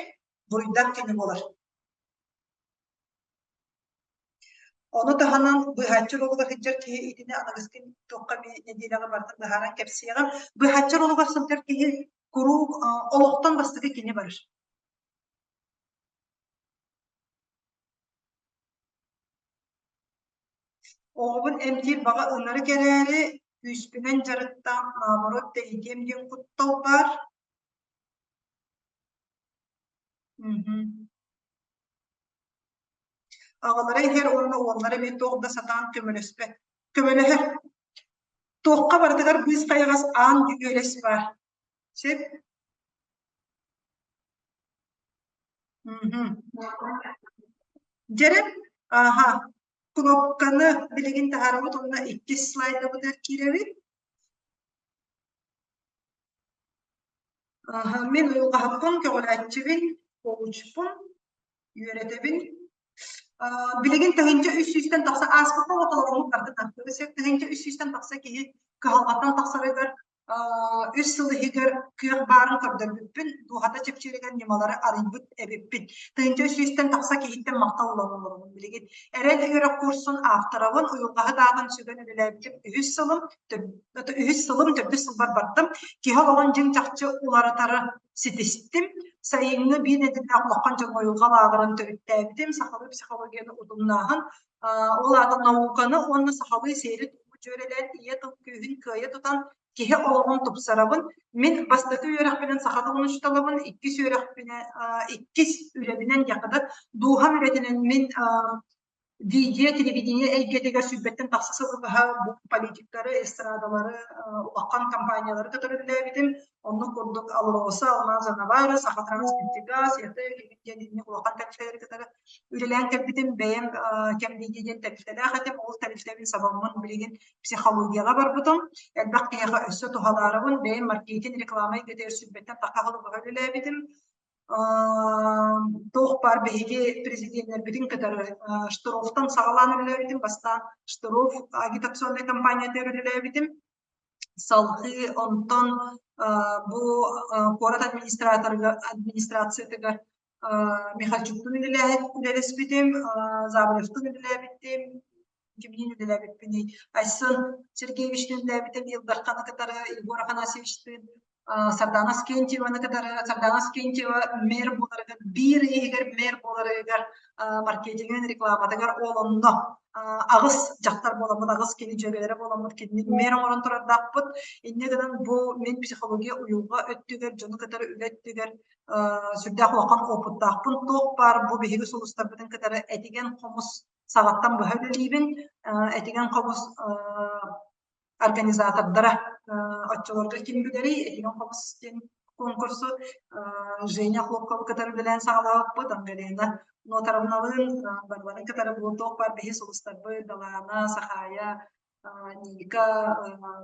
S1: буруйдаах кини буолар. Ону таһынан быыһааччы ролугар сылдьар киһи итини аныгыскы туохха эмиэ нэдиэлэҕэ барытын быһааран кэпсиэҕим. Быыһааччы ролугар сылдьар киһи куруук олохтон бастакы кини барар. Оҕобун эмтиир баҕа ынырык эрээри, күүспүнэн дьарыктаан наоборот тэйитиэм диэн куттал баар. Мгм. Аҕалара иһэр уонна уоллара эмиэ туох да сатаан көмөлөспөт. Көмөлөһөр. Туохха барытыгар быыс хайаҕас аан үөлэс баар. Сөп? Мгм. Дьэрэ, аха, кнопканы билигин таһаарабыт уонна иккис слайдабытыгар киирэбит. Аха, мин уйулҕаһыппын, көҕүлээччибин, коучпун, үөрэтэбин. Билигин 1300-тэн тахса ааспыкка олоҕун барытын артыыс 1300-тэн тахса киһи кыһалҕаттан тахсарыгар үс сыл иһигэр кыах баарын көрдөрбүппүн, дууһата чэпчииригэр ньымалары арыйбыт эбиппин. 1300-тэн тахса киһиттэн махтал ылан олоробун билигин. Эрэл үөрэх курсун авторабын, уйулҕаһыт аатын сүгэн үлэлээбитим үһүс сылым, үһүс сылым, төрдүс сылбар бардым. Киһи олоҕун дьиҥ-чахчы уларытары ситистим. Сайыҥҥы биир нэдиэлээх улахан дьоҥҥо уйулҕа лааҕырын төрүттээбитим, сахалыы психологияны утумнааһын, ол аата науканы уонна сахалыы сиэри-туому дьүөрэлээн ийэ тыл күүһүн кыайа тутан киһи олоҕун тупсарабын. Мин бастакы үөрэхпинэн саха тылын учууталабын, иккис үөрэхпинэн, иккис үлэбинэн диэххэ да, дууһам үлэтинэн мин видео, телевидение эйгэтигэр сүүрбэттэн тахса сылы быһа бу политиктары, эстрадалары, улахан компаниялары кытары үлэлээбитим. Оннук курдук АЛРОСА, Алмаз Навара, Сахатранснефтегаз, ЯТЭК диэн инник улахан тэрилтэлэри кытары үлэлээн кэлбитим. Бэйэм кэм диэн тэрилтэлээх этим. Ол тэрилтэбин сабаммын билигин психологияҕа барбытым. Элбэх киһиэхэ өссө туһалаарабын. Бэйэм маркетинг, реклама эйгэтигэр сүүрбэттэн тахса сылы быһа үлэлээбитим. Туох баар биһиги президеннэрбитин кытары Штыровтан саҕалаан үлэлээбитим. Бастаан Штыров агитационнай компаниятыгар үлэлээбитим. Салгыы онтон бу куорат администраторыгар администрациятыгар Михальчуктуун үлэлэспитим, Заболевтуун үлэлээбитим, кимниин үлэлээбиппиний Айсен Сергеевичтыын үлэлээбитим, Ил Дарханы кытары Егор Афанасьевичтыын, Сардана Скентьеваны кытары Сардана Скентьева мэр буоларыгар биир ый иһигэр мэр буоларыгар маркетингын рекламатыгар ол онно аҕыс дьахтар буоламмыт, аҕыс кини дьүөгэлэрэ буоламмыт кинини мэр оҥорон турардаахпыт. Инньэ гынан бу мин психология уйулҕа өттүгэр, дьону кытары үлэ өттүгэр сүрдээх улахан опыттаахпын. Туох баар бу биһиги сулустарбытын кытары этигэн хомус саҕаттан быһа үлэлиибин. Этигэн хомус организатордара оччолорго ким билэрий этигэн хомус диэн конкурсу Женя Хлопкова кытары үлэлээн саҕалаабыппыт. Ангелина Нотаровналыын барыларын кытары бу туох баар биһи сулустарбыт Далаана, Сахаайа, Ника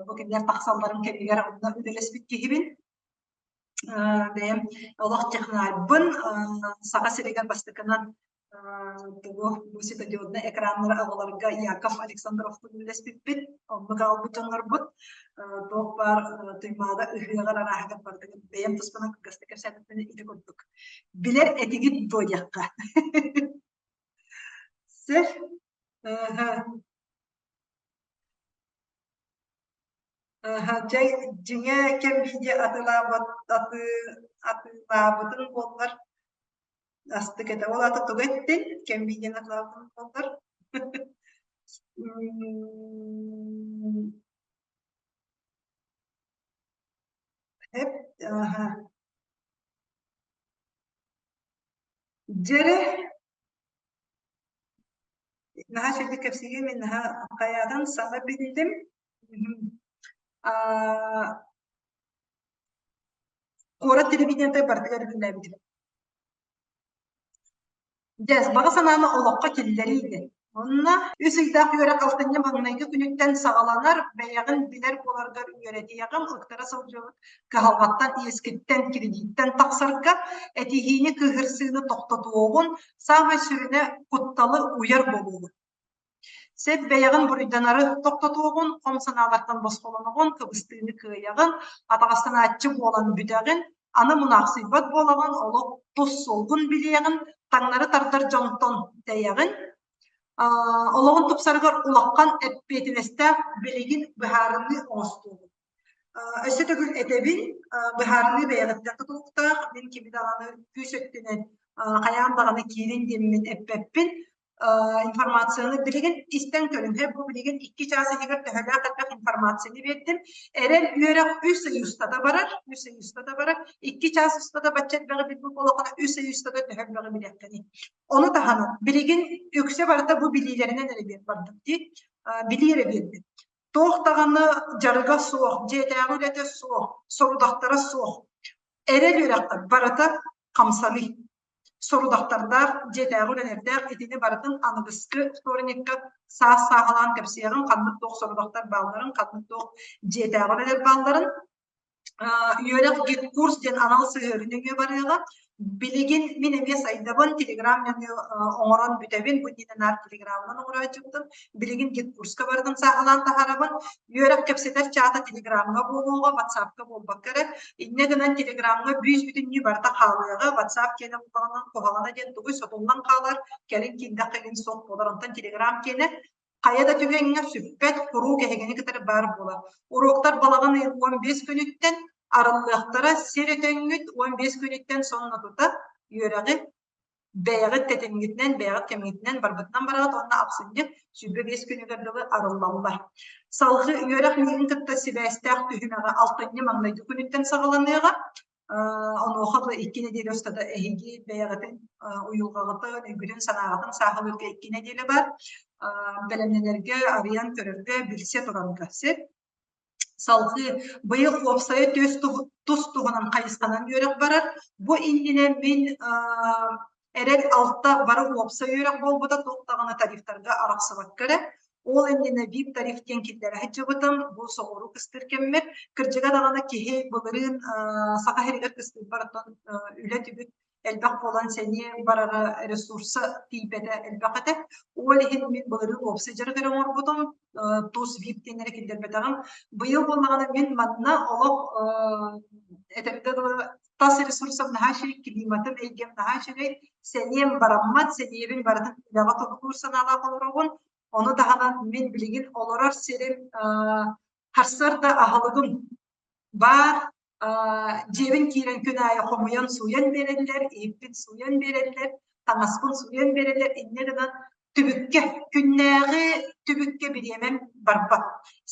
S1: бу кинилэр тахсалларын кэмигэр онно үлэлэспит киһибин. Бэйэм олох технарьбын, Саха сиригэр бастакынан тугу бу светодиоднай экраннары аҕаларга Яков Александровтуун үлэлэспиппит, оннук аҕалбыт дьоннорбут. Туох баар Туймаада ыһыаҕар арааһыгар бардыгыт бэйэм туспунан кылгастык кэпсээтэхпинэ ити курдук. Билэр этигит дуо диэххэ. Сэр. Дьэ, дьиҥэ кэм-биидьэ атылаабат атыы атыылаабытын буоллар астык этэ. Ол аата тугу эттин? Кэм-биидьэни атыылаабытын буоллар? М, Эп, аха. Дьэрэ Наһаа үчүгэйдик кэпсиигин, мин наһаа хайаатын саҥа биллим. Аа, куорат телевидениета барытыгар үлэлээбитим. Дьэ, баҕа санааны олоххо киллэрии диэн. Онно үс ыйдаах үөрэх алтынньы маҥнайгы күнүттэн саҕаланар, бэйэҕин билэр буоларгар үөрэтиэҕим, ыктара сылдьыбыт кыһалҕаттан, иэскиттэн, кредиттэн тахсарга, этиһиини, кыыһырсыыны тохтотуоҕун, Саамай сүрүнэ кутталы уйар буолуугун. Сэп бэйэҕин буруйданары тохтотуоҕун, хом санаалартан босхолоноҕун, кыбыстыыны кыайаҕын, атаҕастанааччы буолан бүтэҕин, аны мунаахсыйбат буолаҕын, олох тус суолгун билиэҕин, таҥнары тардар дьонтон тэйэҕин, олоҕун тупсарыгар улахан эппиэтинэстээх билигин быһаарыныы оҥостуоҕун. Өссө төгүл этэбин, быһаарыныы бэйэҕиттэн тутулуктаах, мин кими даҕаны күүс өттүнэн хайаан даҕаны киирин диэммин эппэппин. Информацияны билигин истэн көрүҥ. Бу билигин икки чаас иһигэр төһөлөөх элбэх информация. информацияны биэрдим. Эрэл үөрэх үс ый устата барар, үс ый устата барар. Икки чаас устата бачча элбэҕи билбит буоллаххына, үс ый устата төһө элбэҕи билиэххиний. Ону таһынан, билигин үксэ барыта бу билиилэринэн эрэ биэр бардым дии. Билии эрэ биэрдим. Туох даҕаны дьарыга суох, дьиэтээҕи үлэтэ суох, сорудахтара суох. Эрэл үөрэххэ барыта хамсаныы. Сорудахтардаах, дьиэтээҕи үлэлэрдээх итини барытын аныгыскы вторникка саас сааһылаан кэпсиэҕим, ханнык туох сорудахтар баалларын, ханнык туох дьиэтээҕи үлэлэр баалларын. Үөрэх гид-курс диэн анал сыһыары нөҥүө барыаҕа. Билигин мин эмиэ сайдабын, телеграм нөҥүө оҥорон бүтэбин, бу иннинэ наар телеграмынан оҥорооччубутум. Билигин гид-курска барытын сааһылаан таһаарабын. Үөрэх кэпсэтэр чаата телеграмҥа буолуоҕа, ватсапка буолбакка эрэ. Инньэ гынан телеграмҥа бүүс-бүтүннүү барыта хаалыаҕа, ватсап киэнэ куһаҕанан куһаҕана диэн тугуй сотуллан хаалар, кэлин киирдэххэ игин суох буолар. Онтон телеграм киэнэ хайа да түгэҥҥэ сүппэт, куруук эһигини кытары баар буолар. Уруоктар балаҕан ыйын 15 күнүттэн арыллыахтара, сир өтөҥҥүт 15 күнүттэн сонно тута үөрэҕи бэйэҕит тэтимҥитинэн, бэйэҕит кэмҥитинэн барбытынан бараҕыт уонна ахсынньы 25 күнүгэр дылы арыллаллар. Салгыы үөрэх миигин кытта сибээстээх түһүмэҕэ алтынньы маҥнайгы күнүттэн саҕаланыаҕа. Онуоха бу икки нэдиэлэ устата эһиги бэйэҕитин уйулҕаҕытын, өйгүтүн-санааҕытын сааһылыырга икки нэдиэлэ баар. Бэлэмнэнэргэ, арыйан көрөргө, билсэ турарга сөп. Салгыы быйыл уопсайа тус туһунан хайысханан үөрэх барар. Бу иннинэ мин эрэл алта бары уопсай үөрэх буолбута, туох даҕаны тарифтарга арахсыбакка эрэ. Ол иннинэ VIP тариф диэн киллэрэ сылдьыбытым. Бу соҕуруу кыстыыр кэммэр. Кырдьыга даҕаны киһи былырыын Саха сиригэр кыстыырбар оттон үлэ түбүк элбэх буолан сэниэ барара ресурса тиийбэтэ элбэх этэ. Ол иһин мин былырыын уопсай дьарык эрэ оҥорбутум, тус VIP диэннэри киллэрбэтэҕим. Быйыл буоллаҕына мин манна олох этэргэ дылы тас ресурсам наһаа үчүгэй, климатым, эйгэм наһаа үчүгэй, сэниэм бараммат, сэниэбин барытын үлэҕэ туһулуур санаалаах олоробун. Ону таһынан мин билигин олорор сирим харсыарда аһылыгым баар, дьиэбин киирэн күн аайы хомуйан сууйан биэрэллэр, иһиппин сууйан биэрэллэр, таҥаспын сууйан биэрэллэр, инньэ гынан түбүккэ, күннээҕи түбүккэ бириэмэм барбат.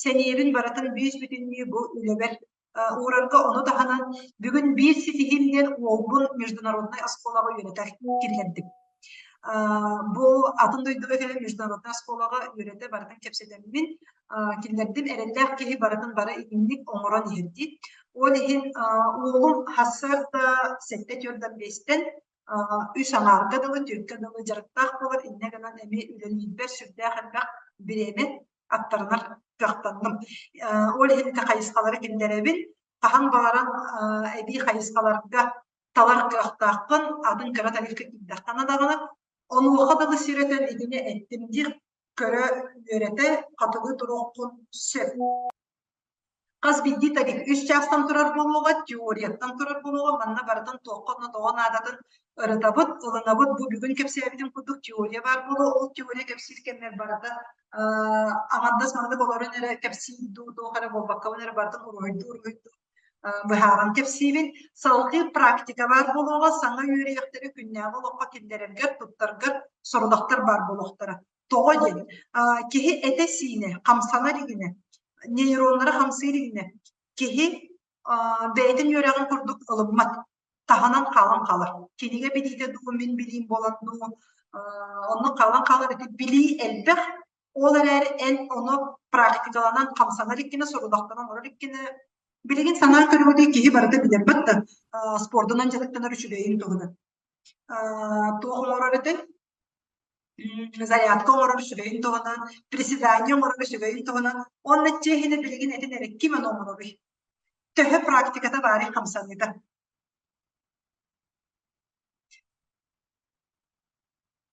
S1: Сэниэбин барытын бүүс-бүтүннүү бу үлэбэр уурарга ону таһынан бүгүн биир ситиһиим диэн уолбун международнай оскуолаҕа үөрэтэ киллэрдим. Бу атын дойдуга кэлэн международнай оскуолаҕа үөрэтэ барытын кэпсэтэммин киллэрдим. Эрэллээх киһи барытын бары итинник оҥорон иһэр дии. Ол иһин уолум сарсыарда сэттэ түөртэн биэстэн үс аҥаарга дылы, түөркэ дылы дьарыктаах буолар. Инньэ гынан эмиэ үлэлиирбэр сүрдээх элбэх бириэмэ аттарынар кыахтанным. Ол иһин ити хайысхалары киллэрэбин. Хаһан баҕаран эбии хайысхаларга талар кыахтааххын, атын кыра тарифка киирдэххинэ даҕаны, онуоха дылы сир өтөн итини эттим диир, көрө үөрэтэ, хатылыы туруоххун сөп. Хас биирдии тариф үс чаастан турар буолуоҕа, теорияттан турар буолуоҕа, манна барытын туохха уонна тоҕо наадатын ырытабыт, ылынабыт. Бу бүгүн кэпсээбитим курдук теория баар буолуо, ол теория кэпсиир кэммэр барыта аҥардас маннык олорон эрэ кэпсиир дуу, туох эрэ буолбаккабын эрэ барытын уруһуйдуу-уруһуйдуу быһааран кэпсиибин. Салгыы практика баар буолуоҕа, саҥа үөрүйэхтэри күннээҕи олоххо киллэрэргэр, туттаргар сорудахтар баар буолуохтара. Тоҕо диэн, киһи этэ-сиинэ хамсана илигинэ, нейроннара хамсыы илигинэ, киһи бэйэтин үөрэҕин курдук ылыммат, таһынан хаалан хаалар. Кинигэ билиитэ дуу, мин билиим буолан дуу, оннук хаалан хаалар. Ити билии элбэх, ол эрээри эн ону практикаланан хамсанар иккинэ, сорудахтанан оҥорор иккинэ, билигин санаан көрүүтэ киһи барыта билэрбэт да, спордунан дьарыктанар үчүгэйин туһунан. Туох оҥорор этэй? Зарядка оҥорор үчүгэйин туһунан, приседание оҥорор үчүгэйин туһунан уонна чиэһинэ билигин этин эрэ ким ону оҥороруй? Төһө практиката баарый хамсаныыта?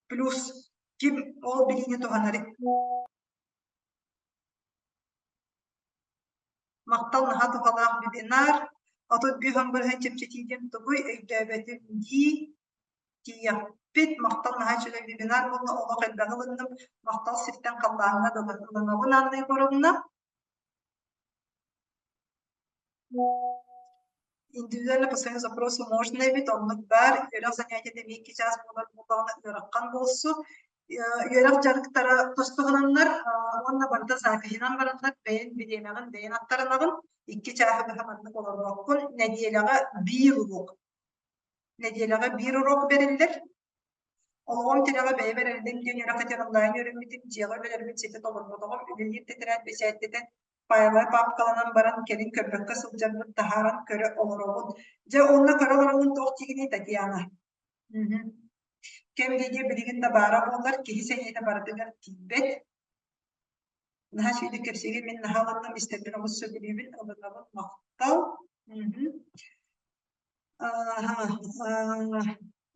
S1: Плюс ким ол билиини туһанарый? Махтал наһаа туһалаах вебинар. 35 бырыһыан чэпчэтии диэн тугуй өйдөөбөтүм дии тиийэхпит. Махтал наһаа үчүгэй вебинар буолла, олох элбэҕи ылынным. Махтал сиртэн халлааҥҥа дылы ылынабын Анна Егоровна. Индивидуально по своим запросу можно эбит, оннук баар. Үөрэх занятиета эмиэ икки чаас буолар буоллаҕына ыарахан буолсу. Үөрэх дьарыктара тус-туһунаннар уонна барыта запиһынан бараннар бэйэн бириэмэҕин бэйэн аттарынаҕын, икки чааһы быһа маннык олорбоккун, нэдиэлэҕэ биир уруок. Нэдиэлэҕэ биир уруок бэриллэр. Олоҕум тирэҕэ бэйэбэр эрэним диэн үөрэххитин онлайн үөрэммитим, дьиэҕэ үлэлэрбин ситэ толорботоҕум, үлэлиир тэтэрээт бэчээттэтэн, файлы паапкаланан баран кэлин көрбөккө сылдьарбын таһааран көрө олоробун. Дьэ уонна көрө олороҥҥун туох диигиний Татьяна? Кэм видео билигин да баара буоллар, киһи сэниэтэ барытыгар тиийбэт. Наһаа үчүгэйдик кэпсиигин, мин наһаа ылынным, истэрбин олус сөбүлүүбүн, ылынабын, махтал.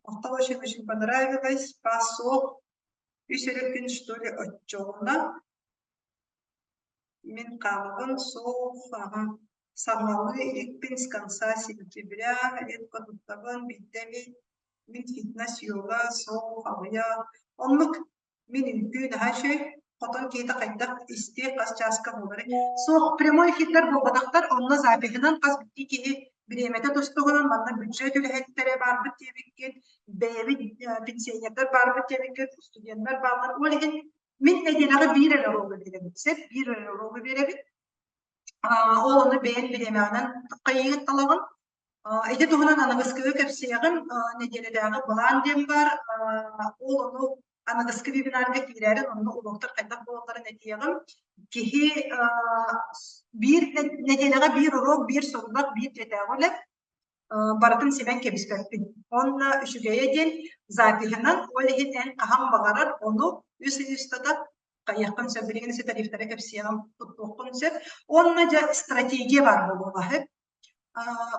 S1: Махтал очень очень понравилось. Пасок. Үс эрэ күн что ли оччоҕуна Мин хаамабын суох, аҕа саҥалыы иликпин с конца сентября, редко туттабын, биирдэ эмит, мин фитнес-йога, суох, аҕыйах. Оннук мин үҥкүү наһаа үчүгэй, хотон киһитэ хайдах истиэ, хас чааска буоларый. Суох, прямой эфирдэр буолбатахтар, онно запиһынан хас биирдии киһи бириэмэтэ тустугунан манна бюджет үлэһиттэрэ баарбыт диэбиккит, бэйэбит пенсионердар баарбыт диэбиккит, студеннар бааллар. Ол иһин Мин нэдиэлэҕэ биир эрэ уруогу биэрэбин, сөп биир эрэ уруогу биэрэбин. Ол ону бэйэҥ бириэмэҕинэн хайыыгын талаҕын. Ити туһунан аныгыскыга кэпсиэҕим. Нэдиэлэтээҕи былаан диэн баар. Ол ону аныгыскы вебинарга киирээрин онно уруоктар хайдах буолалларын этиэҕим. Киһи биир нэдиэлэҕэ биир уруок, биир сорудах, биир дьиэтээҕи үлэ барытын симэн кэбиспэппин. Уонна үчүгэйэ диэн запиһынан, ол иһин эн хаһан баҕарар ону үс ый устата хайыаххын сөп, билигин өссө тарифтары кэпсиэҕим, туттуоххун сөп. Уонна дьэ стратегия баар буолуоҕа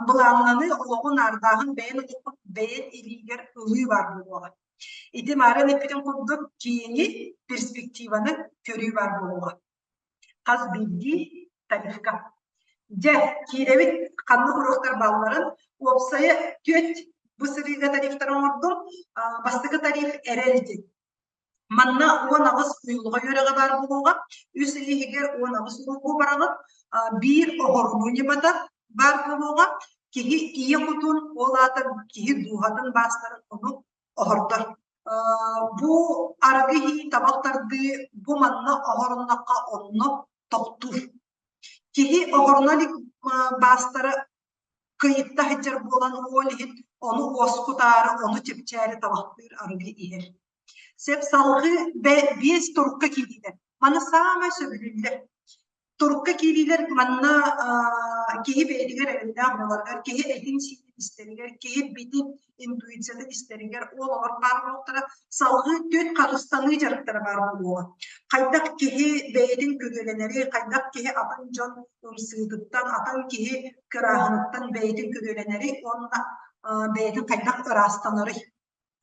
S1: Былааннаныы, олоҕу наардааһын бэйэн олоххун бэйэн илиигэр ылыы баар буолуоҕа. Ити маарыын эппитим курдук киэҥи, перспективаны көрүү баар буолуоҕа. Хас биирдии тарифка. Дьэ, киирэбит ханнык уруоктар баалларын. Уопсайа түөрт бу сырыыга тарифтары оҥордум. Бастакы тариф эрэл диэн. Манна 18 уйулҕа үөрэҕэ баар буолуоҕа. Үс ый иһигэр 18 уруогу бараҕыт. Биир оһорунуу ньымата баар буолуоҕа. Киһи ийэ кутун, ол аата киһи дууһатын баастарын ону оһордор. Бу арыгы иһии, табах тардыы бу манна оһоруннахха онно тохтуур. Киһи оһоруна илик баастара кыйытта сылдьар буолан ол иһин ону уоскутаары, ону чэпчээри табахтыыр арыгы иһэр. Сөп салҕыы биэс турукка киириилэр. Маны саамай сөбүлүүллэр. Турукка киириилэр манна киһи бэйэтигэр эрэллээх буоларыгар, киһи этин-сиинин истэригэр, киһи битин интуициятын истэригэр ол олор баар буолуохтара. Салҕыы түөрт харыстаныы дьарыктара баар буолуоҕа. Хайдах киһи бэйэтин күрүөлэнэри, хайдах киһи атын дьон ымсыытыттан, атын киһи кырааһыныттан бэйэтин күрүөлэнэри уонна бэйэтин хайдах ыраастанарый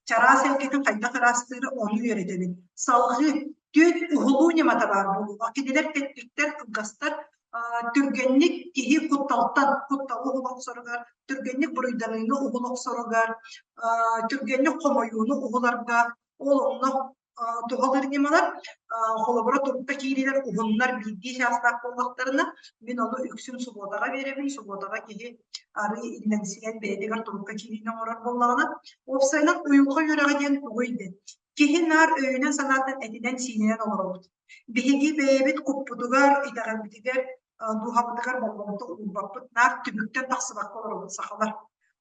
S1: чараас эйгэтин хайдах ыраастыыры ону үөрэтэбин. Салҕыы түөрт уһулуу ньымата баар буолуоҕа. Кинилэр тэттиктэр, кылгастар, түргэнник киһи кутталтан кутталы уһула охсоругар, түргэнник буруйданыыны уһула охсоругар, түргэнник хомойууну уһуларга, ол онно туһалыыр ньымалар холобура турукка киириилэр уһуннар биирдии чаастаах буоллахтарына мин ону үксүн субуотаҕа биэрэбин субуотаҕа киһи арыы иллэҥсийэн бэйэтигэр турукка киириини оҥорор буоллаҕына уопсайынан уйулҕа үөрэҕэ диэн тугуй диэн киһи наар өйүнэн санаатын этинэн-сиининэн олоробут биһиги бэйэбит куппутугар итэҕэлбитигэр дууһабытыгар болҕомто уурбаппыт наар түбүктэн тахсыбакка олоробут сахалар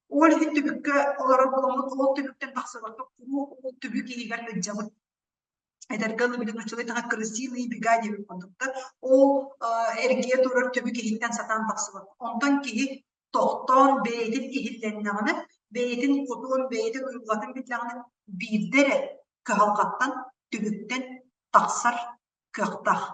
S1: ол иһин түбүккэ олорор буоламмыт ол түбүктэн тахсыбакка куруук ол түбүк иһигэр сылдьабыт эдэргэ ылы билин нууччалыы таҥа крысиные бега диэбит курдуктар ол эргийэ турар түбүк иһиттэн сатаан тахсыбат онтон киһи тохтоон бэйэтин иһиллэннэҕинэ бэйэтин кутун бэйэтин уйулҕатын биллэҕинэ биирдэ эрэ кыһалҕаттан түбүктэн тахсар кыахтаах.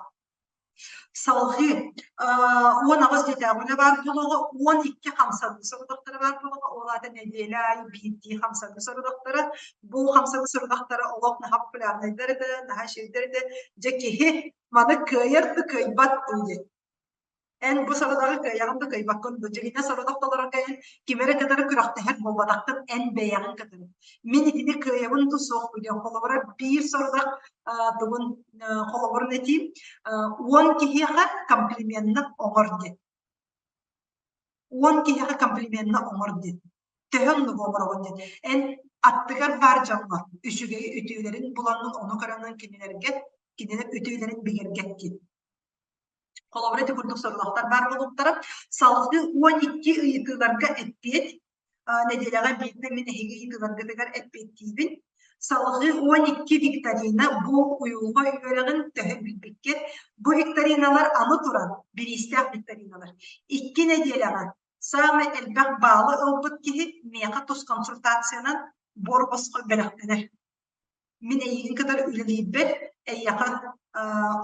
S1: Салҕыы 18 дьиэтээҕи үлэ баар буолуоҕа, 12 хамсаныы сорудахтара баар буолуоҕа, ол аата нэдиэлэ аайы биирдии хамсаныы сорудахтара. Бу хамсаныы сорудахтара олох наһаа популярнайдар этэ, наһаа үчүгэйдэр этэ. Дьэ киһи маны кыайар да кыайбат дуу диэн. Эн бу сорудаҕы кыайаҕын да кыайбаккын да, дьиҥинэ сорудах толорорго эн ким эрэ кытары күрэхтэһэр буолбатаххын, эн бэйэҕин кытары. Мин итини кыайабын дуу суох диэн холобура биир сорудах тугун холобурун этиим 10 киһиэхэ комплименна оҥор диэн. 10 киһиэхэ комплименна оҥор диэн. Төһө оннугу оҥороҕун диэн. Эн. Аттыгар баар дьоҥҥо үчүгэй үтүөлэрин буламмын ону көрөҥҥүн кинилэргэ кинилэр үтүөлэрин бигэргэттин. Холобура ити курдук сорудахтар баар буолуохтара. Салгыы 12 ыйытыыларга эппиэт. Нэдиэлэҕэ биирдэ мин эһиги ыйытыыларгытыгар эппиэттиибин. Салгыы 12 викторина бу уйулҕа үөрэҕин төһө билбиккит. Бу викториналар аны туран бириистээх викториналар. Икки нэдиэлэҕэ саамай элбэх баалы ылбыт киһи миэхэ тус консультациянан буор босхо бэлэхтэнэр. Мин эйигин кытары үлэлиирбэр, эйиэхэ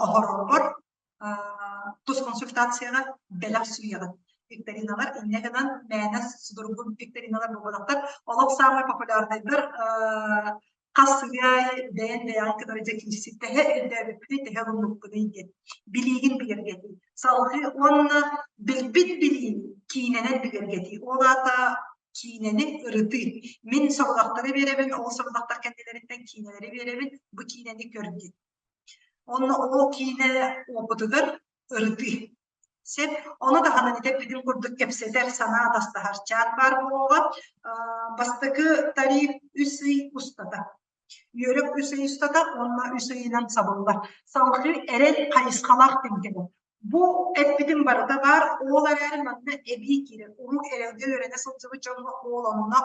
S1: оһорорбор тус консультацияҕа бэлэх сүүйэҕин. Викториналар инньэ гынан мээнэ судургу викториналар буолбатахтар. Олох саамай популярнайдар хас сыһыа бэйэн бэйэҕин кытары дьэ киирсик тэһэ өйдөөбүппүнүй, тэһэ ылыммыппыный диэн билиигин бигэргэтии. Салгыы уонна билбит билиин киинэнэн бигэргэтии. Ол аата киинэни ырытыы. Мин сорудахтары биэрэбин, ол сорудахтар кэннилэриттэн киинэлэри биэрэбин, бу киинэни көр диэн. Онно ол киинэ опытыгар ырытыы. Сөп. Ону даҕаны эппитим курдук кэпсэтэр, санаа атастаһар чат баар буолуоҕа. Бастакы тариф үс ый устата. Үөрэх үс ый устата уонна үс ыйынан сабыллар. Салгыы эрэл хайысхалаах тиҥкэлэр. Бу эппитим барыта баар, ол эрээри манна эбии киирэр. Урут эрэлгэ үөрэнэ сылдьыбыт дьоҥҥо ол онно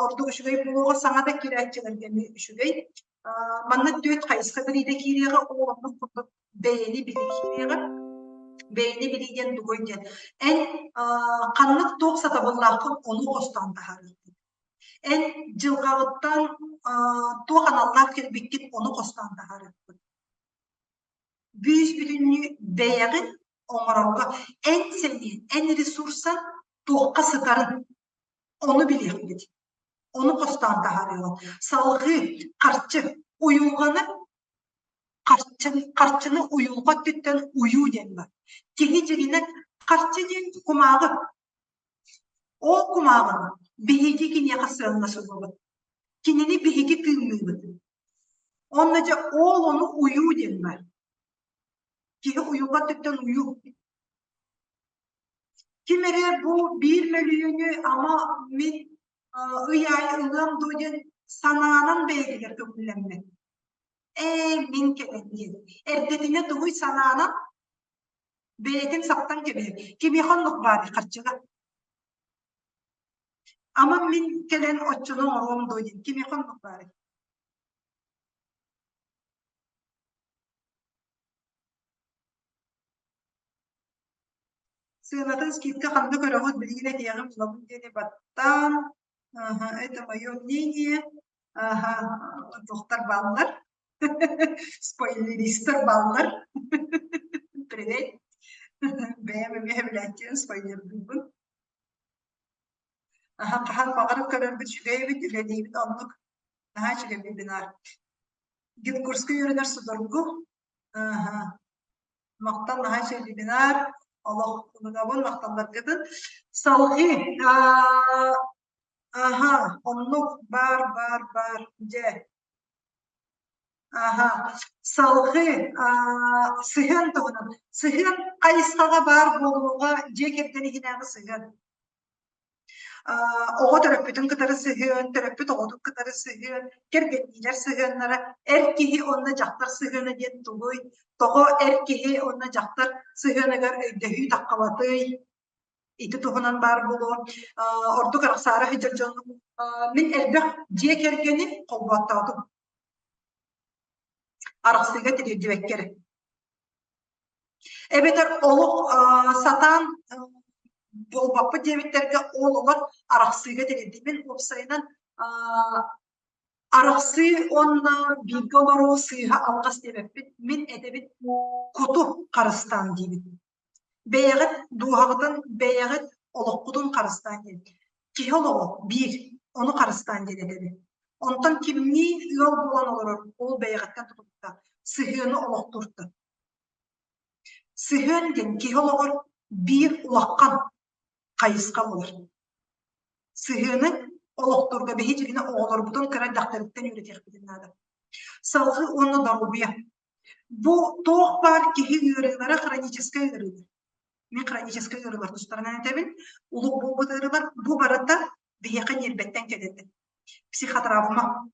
S1: ордук үчүгэй буолуоҕа, саҥа да киирээччилэргэ эмиэ үчүгэй. Манна түөрт хайысха билиитэ киириэҕэ, ол оннук курдук бэйэни билии киириэҕэ. Бэйэни билии диэн тугуй диэн. Эн ханнык туох сатабыллааххын ону хостоон таһаарыаххын. Эн дьылҕаҕыттан туох аналлаах кэлбиккин ону хостоон таһаарыаххын. Бүүс-бүтүннүү бэйэҕин оҥорорго эн сэниэн, эн ресурсан туохха сытарын ону билиэхпит. Ону хостоон таһаарыаҕын. Салҕыы харчы уйулҕаны харчы, харчыны уйулҕа өттүттэн уйуу диэн бар. Киһи дьиҥинэн харчы диэн кумааҕы. Ол кумааҕыны биһиги киниэхэ сыаннасыллыбыт. Кинини биһиги тыынныыбыт. Онно дьэ ол ону уйуу диэн бар. Киһи уйулҕа өттүттэн уйуу. Ким эрэ бу 1 мөлүйүөнү ама мин ый аайы ылыам дуо диэн санаанан бэйэтигэр көҥүллэммэт. Ээ, мин кэлэн диэн. Эрдэтинэ тугуй санаанан бэйэтин саптан кэбиһэр. Кимиэхэ оннук баарый харчыга? Ама мин кэлэн оччону оҥоруом дуо диэн кимиэхэ оннук баарый? Сыанатын скидка ханна көрөҕүт билигин этиэҕим булабын диэни баттаан Ага, это мое мнение. Ага, туохтар бааллар. Спойлеристар бааллар. Привет. Бэйэм эмиэ билээччибин спойлердуубун. Аха, хаһан баҕарар көрөрбүт үчүгэй эбит, үлэлиибит оннук. Наһаа үчүгэй вебинар. Гидкурска үөрэнэр судургу. Аха. Махтал наһаа үчүгэй вебинар. Олох ылынабын махталларгытын. Салҕыы аха, оннук баар баар баар дьэ. Аха. Салҕыы сыһыан туһунан. Сыһыан хайысхаҕа баар буолууга дьиэ кэргэн иһинээҕи сыһыан. Оҕо төрөппүтүн кытары сыһыан, төрөппүт оҕотун кытары сыһыан, кэргэнниилэр сыһыаннара, эр киһи уонна дьахтар сыһыана диэн тугуй? Тоҕо эр киһи уонна дьахтар сыһыаныгар өйдөһүү таххабатый? Ити туһунан баар буолуо. Ордук арахсаары сылдьар дьону мин элбэх дьиэ кэргэни холбооттоотум. Арахсыыга тириэрдибэккэ эрэ. Эбэтэр олох сатаан буолбаппыт диэбиттэргэ ол олор арахсыыга тириэрдибин. Уопсайынан арахсыы уонна бииргэ олоруу сыыһа алҕас диэбэппит. Мин этэбин куту харыстаан диибин. Бэйэҕит дууһаҕытын, бэйэҕит олоххутун харыстаан диэн. Киһи олоҕо биир, ону харыстаан диэн этэбин. Онтон кимниин ыал буолан олорор, ол бэйэҕиттэн тутулуктаах. Сыһыаны олохтууртан. Сыһыан диэн киһи олоҕор биир улахан хайысха буолар. Сыһыаны олохтуурга биһи дьиҥинэ оҕолорбутун кыра эрдэхтэриттэн үөрэтиэхпитин наада. Салгыы уонна доруобуйа. Бу туох баар киһи ыарыылара хроническай ыарыылар. Мин хроническай ыарыылар тустарынан этэбин. Улук буолбут ыарыылар бу барыта биһиэхэ ньиэрбэттэн кэлэллэр. Психотравма.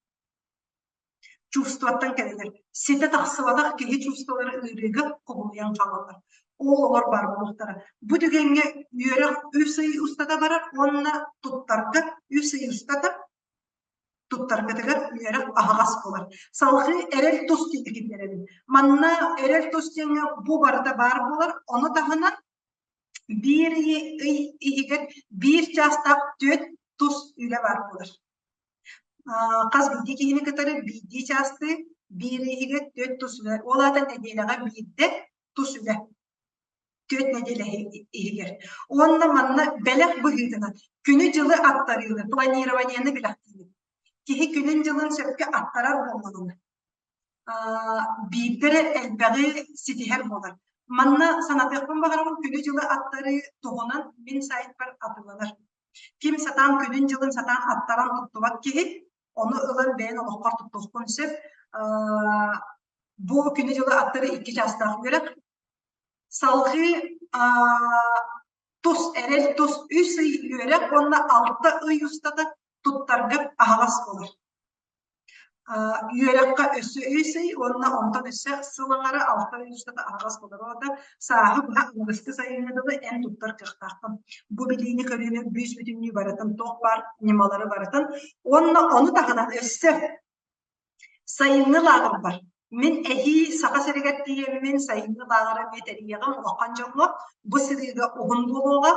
S1: Чувствоттан кэлэлэр. Ситэ тахсыбатах киһи чувстволара ыарыыга кубулуйан хаалаллар. Ол олор баар буолуохтара. Бу түгэҥҥэ үөрэх үс ый устата барар уонна туттарга үс ый устата туттаргытыгар үөрэх аһаҕас буолар. Салгыы эрэл тус диэни киллэрэбин. Манна эрэл тус диэҥҥэ бу барыта баар буолар. Ону таһынан биир ый иһигэр биир чаастаах түөрт тус үлэ баар буолар. Хас биирдии киһини кытары биирдии чаастыы биир ый иһигэр түөрт тус үлэ. Ол аата нэдиэлэҕэ биирдэ тус үлэ. Түөрт нэдиэлэ иһигэр. Уонна манна бэлэх быһыытынан күнү-дьылы аттарыыны, планированиены бэлэхтиибит. Киһи күнүн-дьылын сөпкө аттарар буоллаҕына, биирдэ эрэ элбэҕи ситиһэр буолар. Манна санатыахпын баҕарабын күнү-дьылы аттарыы туһунан мин сайтпар атыыланар. Ким сатаан күнүн-дьылын сатаан аттаран туттубат киһи, ону ылан бэйэн олоххор туттуоххун сөп. Бу күнү-дьылы аттарыы икки чаастаах үөрэх. Салгыы тус эрэл тус үс ый үөрэх уонна алта ый устата туттарга аһаҕас буолар. Үөрэххэ өссө үс ый уонна онтон өссө сыл аҥара алта ый устата аһаҕас буолар. Ол аата сааһы быһа аныгыскы сайыҥҥа дылы эн туттар кыахтааххын. Бу билиини көрүүнү бүүс бүтүннүү барытын туох баар ньымалары барытын уонна ону таһынан өссө Сайыҥҥы лааҕырбар мин эһии Саха сиригэр тиийэммин сайыҥҥы лааҕыры эмиэ тэрийиэҕим улахан дьоҥҥо бу сырыыга уһун буолуоҕа.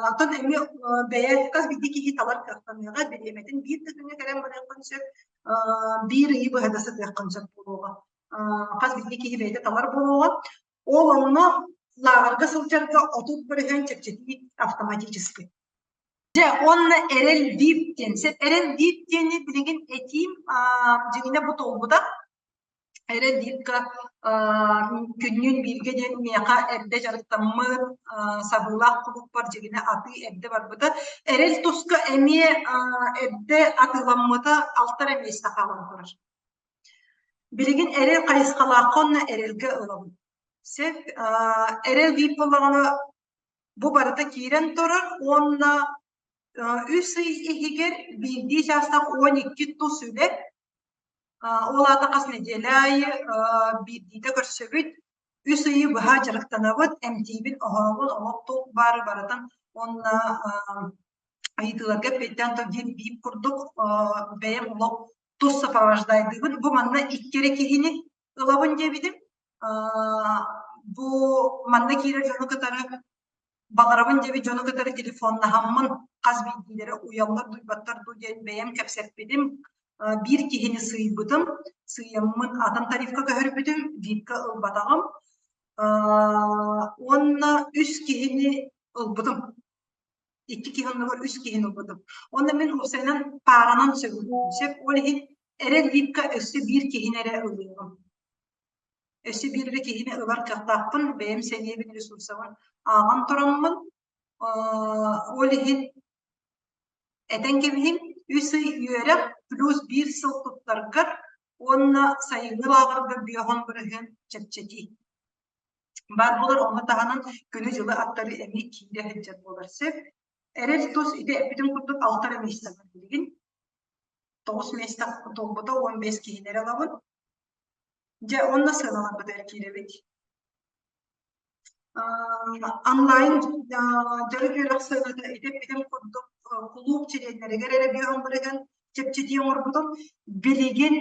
S1: Оттон эмиэ бэйэ хас биирдии киһи талар кыахтаныаҕа, бириэмэтин биир да күҥҥэ кэлэн барыаххын сөп, биир ыйы быһа да сытыаххын сөп буолуоҕа. Хас биирдии киһи бэйэтэ талар буолуоҕа. Ол онно лааҕырга сылдьарга 30% чэпчэтии автоматически. Дьэ, уонна Эрэл Вип диэн. Эрэл Вип диэни билигин этиим дьиҥинэ бу туолбута. Эрэл Випка күннүүн бииргэ диэн миэхэ эрдэ дьарыктаммыт сабыылаах кулууппар дьиҥинэ атыы эрдэ барбыта. Эрэл туска эмиэ эрдэ атыыламмыта алта эрэ миэстэ хаалан турар. Билигин эрэл хайысхалаахха уонна эрэлгэ ылабын. Сөп, эрэл Вип буоллаҕына Бу барыта киирэн турар уонна үс ый иһигэр биирдии чаастаах 12 тус үлэ, ол аата хас нэдиэлэ аайы биирдиитэ көрсөбүт, үс ыйы быһа дьарыктанабыт, эмтиибин, оһоробун, олох туох баары барытын уонна ыйытыыларга эппиэттээн диэн биир курдук бэйэм олох тус сопровождайдыыбын. Бу манна икки эрэ киһини ылабын диэбитим. Бу манна киирэр дьону кытары баҕарабын диэбит дьону кытары телефоннаһаммын хас биирдиилэрэ уйаллар дуйбаттар дуу диэн бэйэм кэпсэппитим. Биир киһини сыыйбытым, сыыйаммын атын тарифка көһөрбүтүм, випка ылбатаҕым. Уонна үс киһини ылбытым. Икки киһи оннугар үс киһини ылбытым. Уонна мин уопсайынан пааранан сөбүлүүбүн. Сөп, ол иһин эрэл випка өссө биир киһини эрэ ылыаҕым. Өссө биир эрэ киһини ылар кыахтаахпын, бэйэм сэниэбин, ресурсабын ааҕан тураммын, ол иһин этэн кэбиһиҥ, үс ый үөрэх плюс биир сыл туттаргар уонна сайыҥҥы лааҕырга 50% чэпчэтии баар буолар. Ону таһынан күнү-дьылы аттары эмиэ киирэ сылдьар буолар сөп. Эрэл тус ити эппитим курдук алта эрэ миэстэ бар билигин. Тоҕус миэстэ туолбута 15 киһини эрэ ылабын. Дьэ, уонна сыаналарбытыгар киирэбит. Онлайн дьарык үөрэх сыаната ити эппитим курдук кулууп чилиэннэригэр эрэ 50% чэпчэтии оҥорбутум. Билигин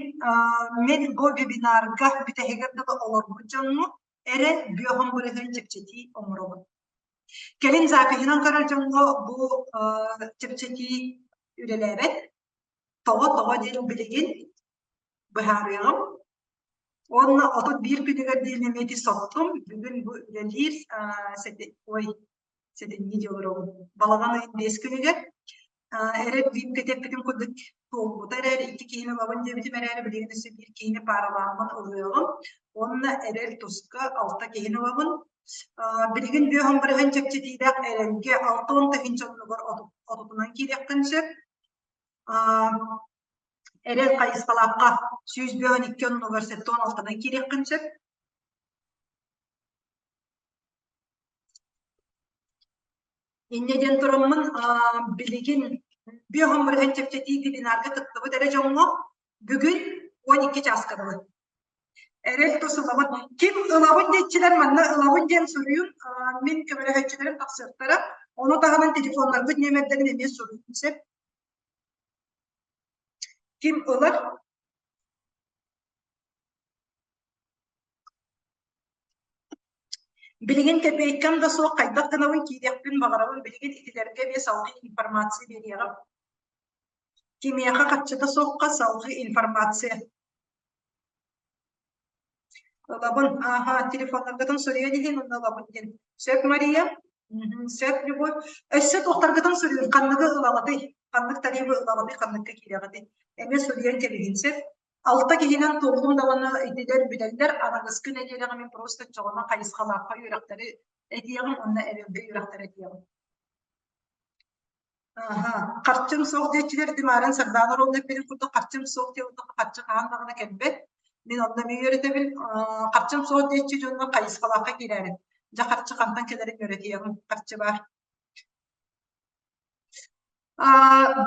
S1: мин бу вебинарга бүтэһигэр дылы олорбут дьоҥҥо эрэ 50% чэпчэтии оҥоробун. Кэлин запиһынан көрөр дьоҥҥо бу чэпчэтии үлэлээбэт. Тоҕо тоҕо диэн билигин быһаарыаҕым. Уонна 31 күнүгэр диэн эмиэ ити соттум. Бүгүн бу үлэлиир ой, сэтинньи дии олоробун. Балаҕан ыйын биэс күнүгэр эрэ бииргэ тэппитим курдук туолбута эрээри икки киһини ылабын диэбитим эрээри билигин өссө биир киһини пааралааммын ылыаҕым. Уонна эрэл туска алта киһини ылабын. Билигин 50% чэпчэтиилээх эрэлгэ 60 тыһыынча оннугар отутунан киириэххин сөп. Эрэл хайысхалаахха 152 оннугар 76-нан киириэххин сөп. Инньэ диэн тураммын билигин 50% чэпчэтии вебинарга кыттыбыт эрэ дьоҥҥо бүгүн 12 чааска дылы. Эрэл тус ылабын. Ким ылабын диэччилэр манна ылабын диэн суруйун, мин көмөлөһөөччүлэрим тахсыахтара. Ону таһынан телефоннарбыт нүөмэрдэрин эмиэ суруйун сөп. Ким ылар? Билигин кэпиэйкэм да суох хайдах гынабын киириэхпин баҕарабын билигин итилэргэ эмиэ салгыы информация биэриэҕим. Кимиэхэ харчыта суохха салгыы информация. Ылабын, ааһа, телефоннаргытын суруйан иһин онно ылабын диэн. Сөп, Мария? Сөп, Любовь. Өссө туохтаргытын суруйун, ханныгы ылаҕытый? Ханнык тарибы ылаҕытый, ханныкка киирэҕитий? Эмиэ суруйан кэбиһин сөп. Алта киһинэн туоллум даҕаны итилэр бүтэллэр, аныгыскы нэдиэлэҕэ мин просто оччоҕуна хайысхалаахха үөрэхтэри этиэҕим уонна эрэлгэ үөрэхтэри этиэҕим. Аха, харчым суох диэччилэр Димарин Сардаана Ровна эппитин курдук харчым суох диэн харчы хаһан даҕаны кэлбэт. Мин онно эмиэ үөрэтэбин. Харчым суох диэччи дьоннор хайысхалаахха киирээрин. Дьэ харчы хантан кэлэрин үөрэтиэҕим. Харчы баар.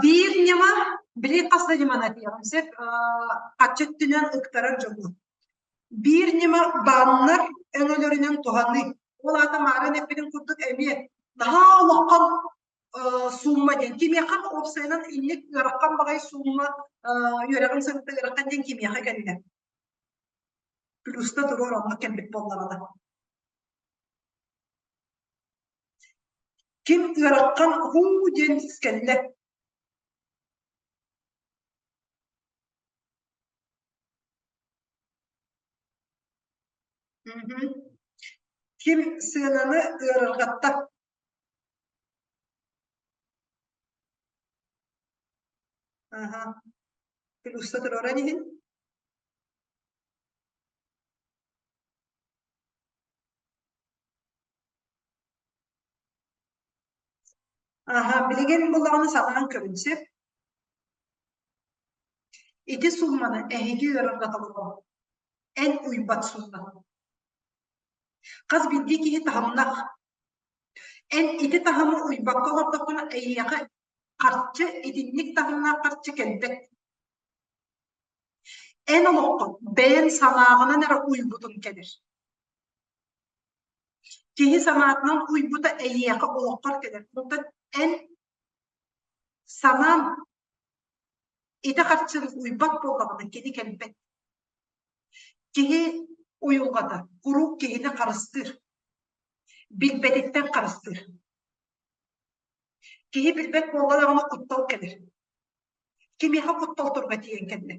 S1: Биир ньыма, били хас да ньыманы этиэҕим сөп, харчы өттүнэн ыктарар дьону. Биир ньыма бааннар өҥөлөрүнэн туһаныы. Ол аата маарын эппитин курдук эмиэ наһаа улахан суумма диэн кимиэхэ уопсайынан инник ыарахан баҕайы суумма үөрэҕин сырытта ыарахан диэн кимиэхэ кэллэ плюста туруор оннук кэлбит буоллаҕына ким ыарахан һуу диэн кэллэ Ким сыананы ыарырҕатта? Аха. Плюста туруоран иһин. Аха, билигин буллаҕына санаан көрүн сөп. Ити суумманы эһиги ыарырҕаталлар. Эн уйбат суумма. Хас биирдии киһи таһымнаах. Эн ити таһымы уйбакка олордоххуна эйиэхэ харчы итинник таһымнаах харчы кэлбэт. Эн олоххун бэйэн санааҕынан эрэ уйбутун кэлэр. Киһи санаатынан уйбута эйиэхэ олоххор кэлэр. Онтон эн санаан ити харчыны уйбат буоллаҕына кини кэлбэт. Киһи уйулҕата куруук киһини харыстыыр, билбэтиттэн харыстыыр. Киһи билбэт буолла даҕаны куттал кэлэр. Кимиэхэ куттал турга тиийэн кэллэ?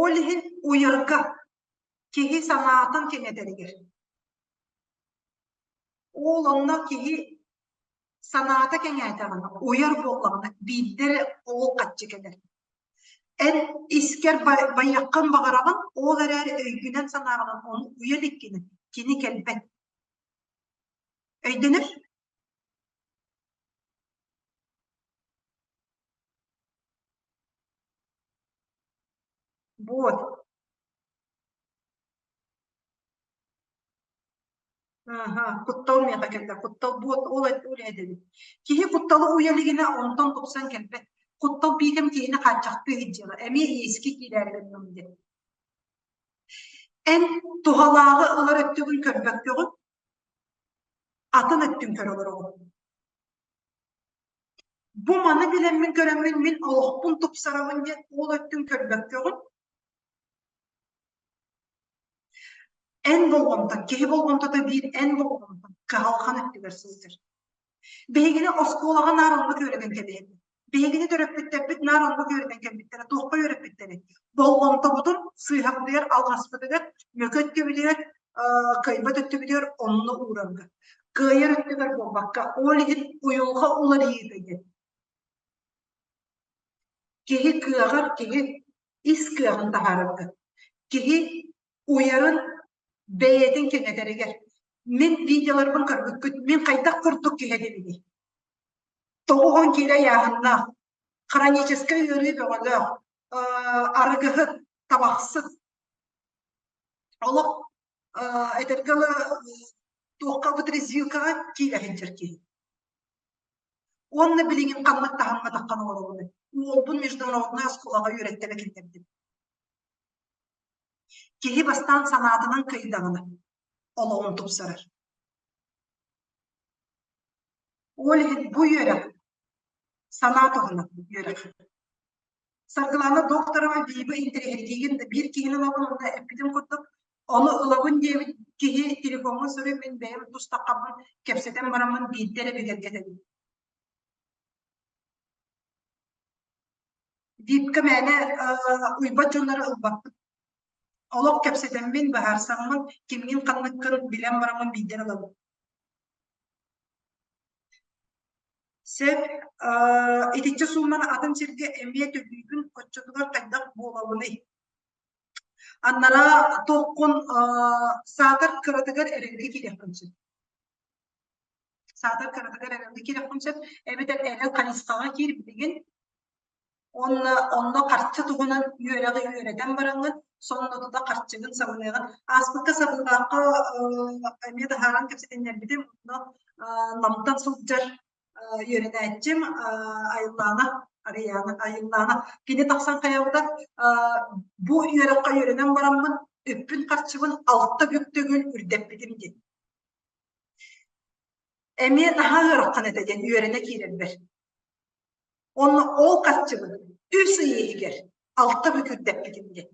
S1: Ол иһин уйарга киһи санаатын кэҥэтэригэр. Ол онно киһи санаата кэҥээтэҕинэ, уйар буоллаҕына биирдэ эрэ ол хаччы кэлэр. Эн искэр байыаххын баҕараҕын, ол эрээри өйгүнэн-санааҕынан ону уйа иликкинэ кини кэлбэт. Өйдөнөр? Вот. Аха, куттал миэхэ кэллэ. Куттал буот ол ол эдэбит. Киһи кутталы уйа илигинэ онтон тупсан кэлбэт. Куттал биитэм киһини хааччахтыы сылдьыаҕа. Эмиэ иэскэ киирээри гынным диэн. Эн туһалааҕы ылар өттүгүн көрбөккөҕүн, атын өттүн көрө олороҕун. Бу маны билэммин көрөммүн мин олохпун тупсарабын диэн ол өттүн көрбөккөҕүн, Эн болҕомтоҥ, киһи болҕомтото биир эн болҕомтоҥ кыһалҕан өттүгэр сылдьар. Биһигини оскуолаҕа наар оннук үөрэтэн кэбиһэллэр. Биһигини төрөппүттэрбит наар оннук үөрэтэн кэлбиттэрэ. Туохха үөрэппиттэрэй? Болҕомтобутун сыыһабытыгар, алҕаспытыгар, мөкү өттүбүтүгэр, кыайбат өттүбүтүгэр онно уурарга. Кыайар өттүгэр буолбакка, ол иһин уйулҕа уларыйыыта диэн. Киһи кыаҕар, киһи ис кыаҕын таһаарарга. Киһи уйарын бэйэтин кэҥэтэригэр. Мин видеоларбын көрбүккүт, мин хайдах курдук киһи этибиний? 90 киилэ ыйааһыннаах, хроническай ыарыы бөҕөлөөх, арыгыһыт, табахсыт. Олох этэргэ дылы туохха вытрезвилкаҕа киирэ сылдьар киһи. Уонна билигин ханнык таһымҥа таххан олоробунуй? Уолбун международнай оскуолаҕа үөрэттэрэ киллэрдим. Киһи бастаан санаатынан кыайдаҕына, олоҕун тупсарар. Ол иһин бу үөрэх санаа туһунан үөрэх. Саргылана Докторова бииби интэриэһиргиигин да биир киһини ылабын уонна эппитим курдук, ону ылабын диэбит киһи телефоҥҥа суруй мин бэйэм тустаххабын кэпсэтэн бараммын биирдэ эрэ бигэргэтэбин. Випка мээнэ уйбат дьоннору ылбаппыт. Олох кэпсэтэммин, быһаарсаммын, кимҥин ханныккын билэн бараммын биирдэ эрэ ылабын. Сөп, итиччэ суумманы атын сиргэ эмиэ төлүүбүн, оччотугар хайдах буолабыный? Аннараа туоххун саатар кыратыгар эрэлгэ киириэххин сөп. Саатар кыратыгар эрэлгэ киириэххин сөп, эбэтэр эрэл хайысхаҕа киир билигин Уонна онно харчы туһунан үөрэҕи үөрэтэн бараҥҥын, сонно тута харчыгын сабыныаҕын. Ааспыкка сабыылаахха эмиэ таһааран кэпсэтиннэрбитим. Онно Намтан сылдьар үөрэнээччим Айыллаана Арыйаана Айыллаана кини тахсан хайабыта бу үөрэххэ үөрэнэн бараммын үппүн-харчыбын алта бүк төгүл үрдэппитим диэн. Эмиэ наһаа ыарахан этэ диэн үөрэнэ киирэрбэр. Онно ол харчыбын үс ый иһигэр алта бүк үрдэппитим диэн.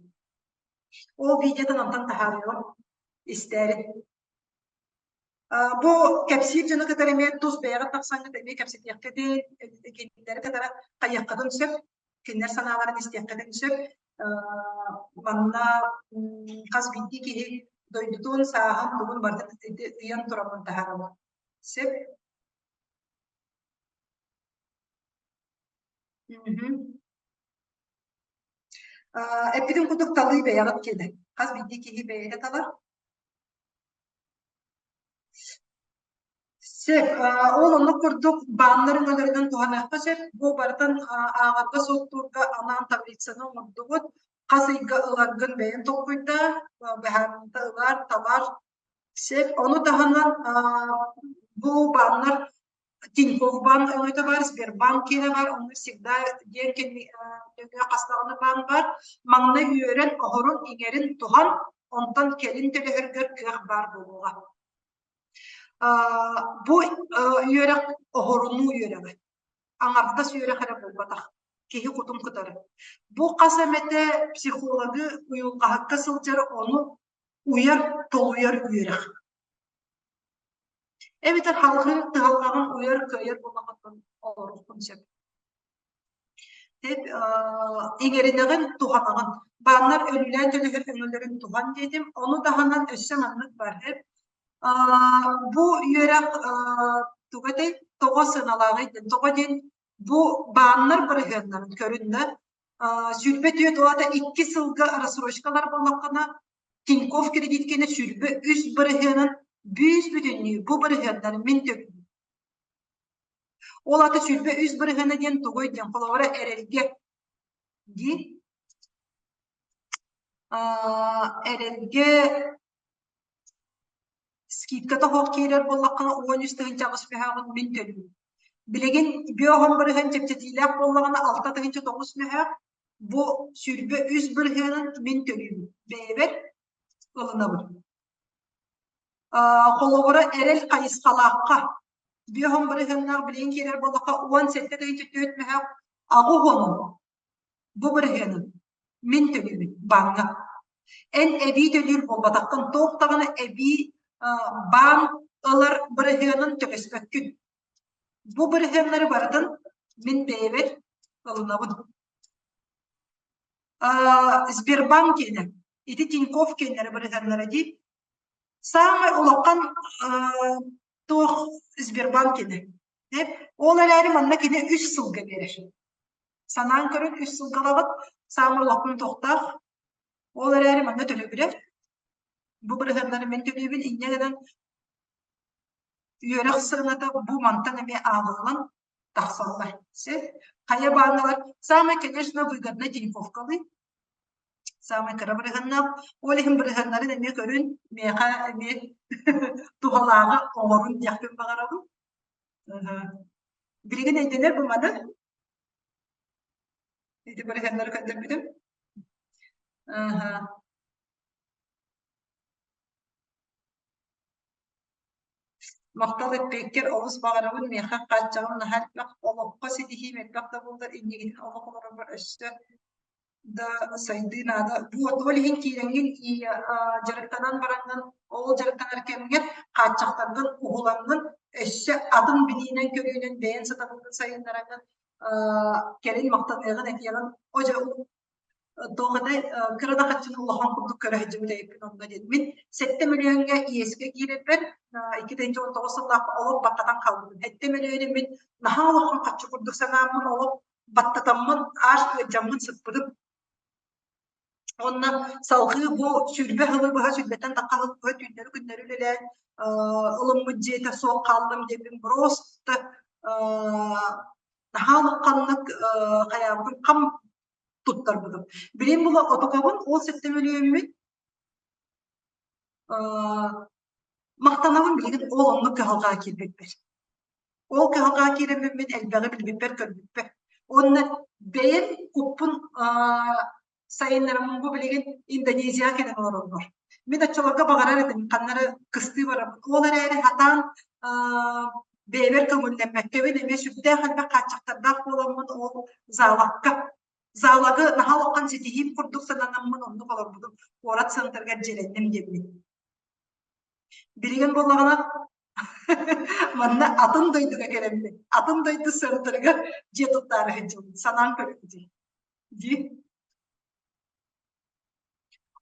S1: Ол видеотын онтон таһаарыам истээрин. Бу кэпсиир дьону кытары эмиэ тус бэйэҕит тахсаҥҥыт эмиэ кэпсэтиэххитин, кинилэри кытары хайыаххытын сөп, кинилэр санааларын истиэххитин сөп. Манна хас биирдии киһи дойдутун, сааһын, тугун барытын ыйан тураммын таһаарабын. Сөп. Мгм. Эппитим курдук талыы бэйэҕит киэнэ. Хас биирдии киһи бэйэтэ талар. Сөп. Ол оннук курдук бааннар өҥөлөрүнэн туһаныахха сөп. Бу барытын ааҕарга суоттуурга анаан таблицаны оҥордубут. Хас ыйга ыларгын бэйэҥ толкуйдаа, быһаарыыта ылар, талар. Сөп. Ону таһынан бу бааннар Тинькофф баан өҥөтө баар, Сбербанк киэнэ баар, онно всегда диэн нөҥүө хас даҕаны баан баар. Маҥнай үөрэн, оһорун, иҥэрин туһан, онтон кэлин төлөһөргөр кыах баар буолуоҕа. Бу үөрэх оһорунуу үөрэҕэ. Аҥардас үөрэх эрэ буолбатах. Киһи кутун кытары. Бу хас эмэтэ психологы уйулҕаһыкка сылдьар ону уйар, толуйар үөрэх. Эбэтэр халҕыы тыһалҕаҕын уйар, кыайар буоллаххыттан олоруоххун сөп. Тэп иҥэринэҕин, туһанаҕын. Бааннар өлүүлээн төлөһөр өҥөлөрүн туһан диэтим. Ону таһынан өссө маннык бар. Бу үөрэх туга этэй? Тоҕо сыаналааҕый диэн. Тоҕо диэн бу бааннар бырыһыаннарын көрүннэ. 24 уота икки сылга рассрочкалар буоллаххына Тинькофф кредиткэни 23 бырыһыанын бүүс бүтүннүү бу бырыһыаннары мин төлүүбүн. Ол аата 23 бырыһыана диэн тугуй диэн холобура эрэлгэ дии. Эрэлгэ скидката суох киирэр буоллаххына 13 тыһыынча аҕыс мөһөөҕүн мин төлүүбүн. Билигин биоһон бырыһыан чэпчэтиилээх буоллаҕына 6 тыһыынча 9 мөһөөх бу 23 бырыһыанын мин төлүүбүн. Бэйэбэр ылынабын. Холобура, эрэл хайысхалаахха биоһон бырыһыаннаах билигин киирэр буоллахха 17 тыһыынча 4 мөһөөх аҕыс уонун бу бырыһыанын мин төлүүбүн бааҥҥа. Эн эбии төлүүр буолбатаххын, туох даҕаны эбии баан ылар бырыһыанын төлөспөккүн. Бу бырыһыаннары барытын мин бэйэбэр ылынабын. Сбербанк киэнэ, ити Тинькофф киэннэрэ бырыһыаннара дии. Саамай улахан туох Сбербанк киэнэ. Ол эрээри манна кини үс сылга биэрэр. Санаан көрөн үс сылга ылаҕыт, саамай улахан туохтаах. Ол эрээри манна төлөбүрэ. Бу бырыһыаннары мин төлүүбүн, инньэ гынан үөрэх сыаната бу мантан эмиэ ааҕыллан тахсаллар. Сөп. Хайа бааҥҥалар самое, конечно, выгодно Тиньковкалыы. Самый кыра бырыһыаннаах. Ол иһин бырыһыаннарын эмиэ көрүн, миэхэ эмиэ туһалааҕы оҥорун диэхпин баҕарабын. Билигин өйдөнөр бу маны? Ити бырыһыаннары көрдөрбүтүм. Аха. Махтал эппиэккэр олус баҕарабын, миэхэ хааччаҕым наһаа элбэх, олоххо ситиһиим элбэх да буоллар, иннигитин олох олорорбор өссө да сайдыы наада. Вот ол иһин киирэҥҥин дьарыктанан бараҥҥын, ол дьарыктанар кэмҥэр хааччахтаргын уһулаҥҥын, өссө атын билиинэн-көрүүнэн бэйэҥ сатабылгын сайыннараҥҥын кэлин махтаныаҕын этиэҕин, о дьэ туох этэй кыра да харчыны улахан курдук көрө сылдьыбыт эбиппин онно диэн. Мин 7 мөлүйүөҥҥэ иэскэ киирэрбэр 2019 сыллаахха олох баттатан хаалбытым. 7 мөлүйүөнү мин наһаа улахан харчы курдук санааммын олох баттатаммын аас ыалдьаммын сыппытым. Уонна салҕыы бу 20 сылы быһа сүүрбэттэн тахха сыл быһа түүннэри-күннэри үлэлээн ылыммыт дьиэтэ суох хааллым диэбин просто наһаа улаханнык хайаабытым хам туттарбытым. Билин була отокобун ол сэттэ мөлүйүөммүн махтанабын билигин ол оннук кыһалҕаҕа киирбиппэр. Ол кыһалҕаҕа киирэммин мин элбэҕи билбиппэр көрбүппэр. Уонна бэйэм куппун сайыннарыммын бу билигин Индонезияҕа кэлэн олороллор. Мин оччолорго баҕарар этим ханна эрэ кыстыы барабын. Ол эрээри хатаан бэйэбэр көҥүллэммэккэбин эмиэ сүрдээх элбэх хааччахтардаах буоламмын ол залакка залагы наһаа улахан ситиһиим курдук сананаммын оннук олорбутум куорат центрыгар дьиэлэнним диэммин. Билигин буоллаҕына манна атын дойдуга кэлэммин, атын дойду центрыгар дьиэ туттаары сылдьабын, санаан көрүҥ дии. Дии.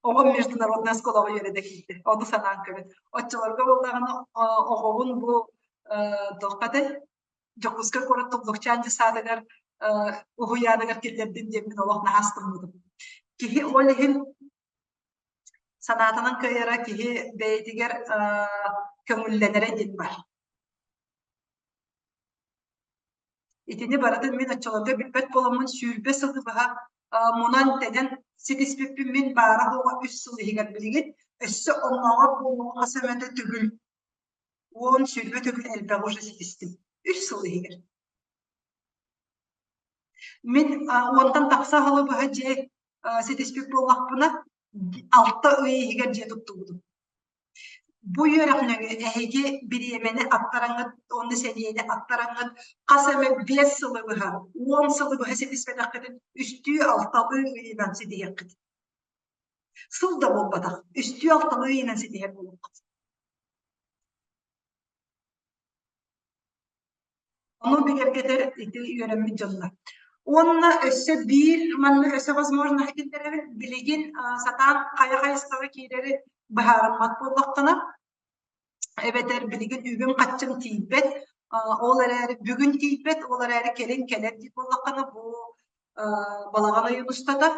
S1: Оҕом международная школаҕа үөрэнэ киирдэ. Ону санаан көрүн. Оччолорго буоллаҕына оҕобун бу туохха этэй Дьокуускай куорат Туллукчаан дьыссаатыгар уһуйааныгар киллэрдим диэммин олох наһаа астыммытым. Киһи ол иһин санаатынан кыайара киһи бэйэтигэр көҥүллэнэрэ диэн бар. Итини барытын мин оччолорго билбэт буоламмын 20 сылы быһа мунан-тэнэн ситиспиппин мин баара-суоҕа үс сыл иһигэр билигин өссө оннооҕор буолуоҕу хас эмэтэ төгүл 10-20 төгүл элбэҕи уже ситистим. Үс сыл иһигэр. Мин уонтан тахса сылы быһа дьиэ ситиспит буоллахпына, 6 ый иһигэр дьиэ туттубутум. Бу үөрэх нөҥүө эһиги бириэмэни аттараҥҥыт уонна сэниэни аттараҥҥыт хас эмэ 5 сылы быһа, 10 сылы быһа ситиспэтэххитин үстүү-алталыы ыйынан ситиһиэххит. Сыл да буолбатах, үстүү-алталыы ыйынан ситиһэр буолуоххут. Ону бигэргэтэр ити үөрэммит дьоннор. Уонна өссө биир маннык өссө возможность киллэрэбин. Билигин сатаан хайа хайысхаҕа киирэри быһаарыммат буоллаххына, эбэтэр билигин үбүм-харчым тиийбэт, ол эрээри бүгүн тиийбэт, ол эрээри кэлин кэлэр диир буоллаххына, бу балаҕан ыйын устата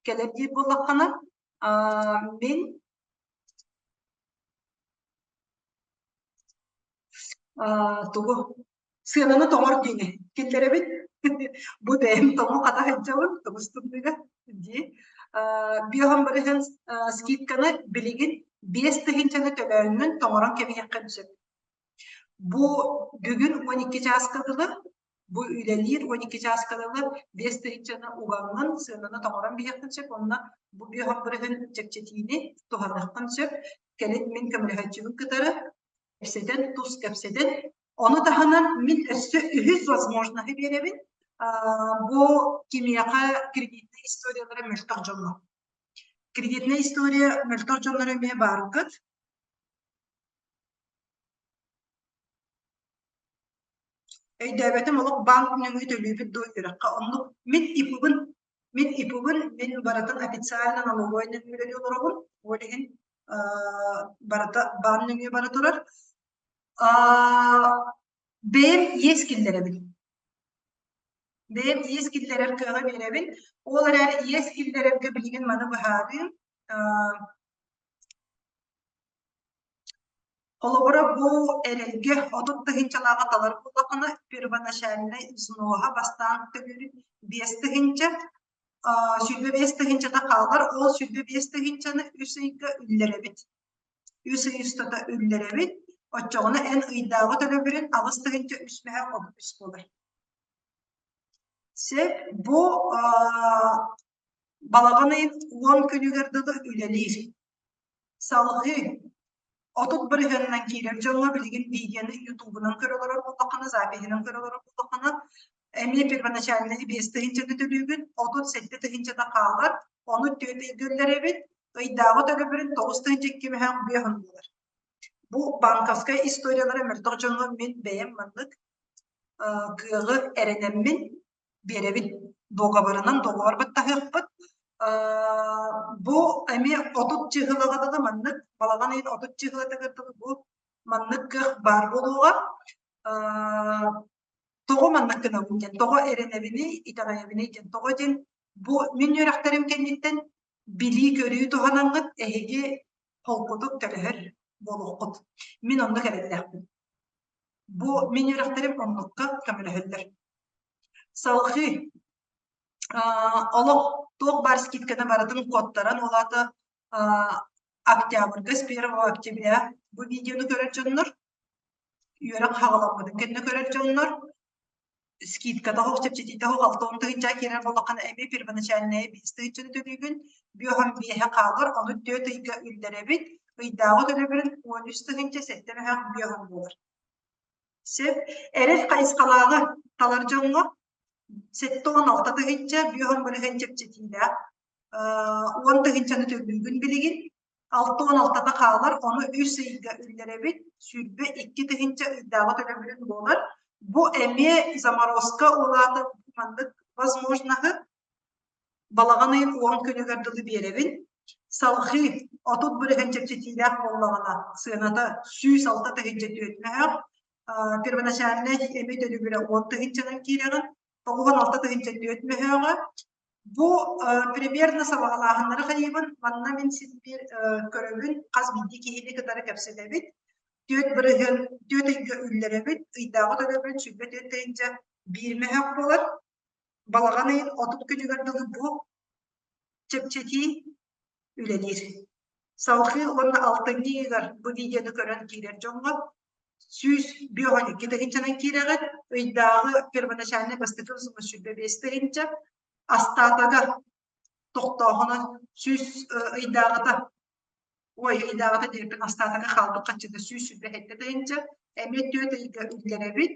S1: кэлэр диир буоллаххына, мин тугу сыананы тоҥор диэни киллэрэбин. Бу бэйэм тоҥу хата сылдьабын тумус тымныыга дии. Биоһом барыһын скидканы билигин 5000-ны төлөөҥҥүн тоҥорон кэбиһиэххин сөп. Бу бүгүн 12 чааска дылы бу үлэлиир 12 чааска дылы 5000-ны угаҥҥын сыананы тоҥорон биһиэххин сөп уонна бу биоһом барыһын чэпчэтиини туһаныаххын сөп. Кэлин мин көмөлөһөөччүбүн кытары кэпсэтэн, тус кэпсэтэн, ону таһынан мин өссө үһүс возможноһы биэрэбин. Бу кимиэхэ кредитнэй историялара мөлтөх дьонно. Кредитнэй история мөлтөх дьонноро эмиэ бааргыт. Өйдөөбөтүм олох банк нөҥүө төлүүбүт дуо үөрэххэ оннук мин ИП-бын мин ИП-бын мин барытын официально налоговай нөҥүө үлэлии олоробун ол иһин барыта баан нөҥүө бара турар бэйэм иэс киллэрэбин бэйэм иэс киллэрэр кыаҕы биэрэбин ол эрээри иэс киллэрэргэ билигин маны быһаарыым Холобура, бу эрэлгэ 30 тыһыынчалааҕы талар буоллаххына, первоначальнай взноһа бастаан төлүүрүн 5 тыһыынча, 25 тыһыынчата хаалар, ол 25 тыһыынчаны үс ыйга үллэрэбит. Үс ый устата үллэрэбит. Оччоҕуна эн ыйдааҕы төлөбүрүн 8 3 мөһөөх 33 буолар. Сөп, бу балаҕан ыйын 10 күнүгэр дылы үлэлиир. Салҕыы 30 бырыһыанынан киирэр дьоҥҥо билигин видеоны ютубунан көрө олорор буоллаххына, запиһынан көрө олорор буоллаххына, эмиэ первоначальнай 5 тыһыынчаны төлүүгүн, 37 тыһыынчата хаалар, ону түөрт ыйга үллэрэбит, ыйдааҕы төлөбүрүн 9 тыһыынча икки мөһөөх биэһин буолар. Бу банковскай историялара мөлтөх дьоҥҥо мин бэйэм маннык кыаҕы эрэнэммин биэрэбин. Дуогабарынан договор баттаһыахпыт. Бу эмиэ 30 чыһылаҕа дылы маннык балаҕан ыйын 30 чыһылатыгар дылы бу маннык кыах баар буолуоҕа. Тоҕо маннык гынабын диэн, тоҕо эрэнэбиний, итэҕэйэбиний диэн, тоҕо диэн бу мин үөрэхтэрим кэнниттэн билии-көрүү туһанаҥҥыт эһиги холкутук төлөһөр буолуоххут. Мин оннук эрэллээхпин. Бу мин үөрэхтэрим оннукка көмөлөһөллөр. Салҕыы олох туох баар скидканы барытын куоттаран, ол аата октябрьга, с первого октября бу видеону көрөр дьоннор, үөрэх хаҕаламмытын кэннэ көрөр дьоннор скидката оһох чэпчэтиитэ оһох 60 тыһыынча киирэр буоллаххына эмиэ первоначальная биэс тыһыынчаны төлүүгүн, бүөһүн биэһэ хаалар, ону түөрт ыйга үллэрэбит, ыйдааҕы төлөбүрүн 13 тыһыынча сэттэ мөһөөх бүөһүн буолар. Сөп. Эрэл хайысхалааҕы талар дьоҥҥо 76 тыһыынча бүөһүн бырыһыан чэпчэтиилээх, 10 тыһыынчаны төлүүгүн билигин, 66-та хаалар, ону үс ыйга үллэрэбит, 22 тыһыынча ыйдааҕы төлөбүрүн буолар. Бу эмиэ заморозка улаата маннык возможноһы балаҕан ыйын 10 күнүгэр дылы биэрэбин. Салҕыы 30 бырыһыан чэпчэтиилээх буоллаҕына сыаната 106 тыһыынча түөрт мөһөөх. Первоначальнай эми төлөбүрэ 10 тыһыынчанан киирэҕин, 96 тыһыынча түөрт мөһөөҕө. Бу примерно сабаҕалааһыннары хайыыбын, манна мин син биир көрөбүн, хас биирдии киһини кытары кэпсэтэбит. Түөрт бырыһыан, түөрт ыйга үллэрэбит, ыйдааҕы төлөбүрүн 24 тыһыынча биир мөһөөх буолар. Балаҕан ыйын 30 күнүгэр дылы бу чэпчэтии үлэлиир. Салҕыы уонна алтынньы ыйыгар бу видеону көрөн киирэр дьоҥҥо 152 тыһыынчанан киирэҕит, ыйдааҕы первоначальнай бастакы сумма 125 тыһыынча, астаатага тохтооһуна 100 ыйдааҕыта ой ыйдааҕыта диэппин астаатага хаалбыт харчыта 127 тыһыынча, эмиэ түөрт ыйга үллэрэбит,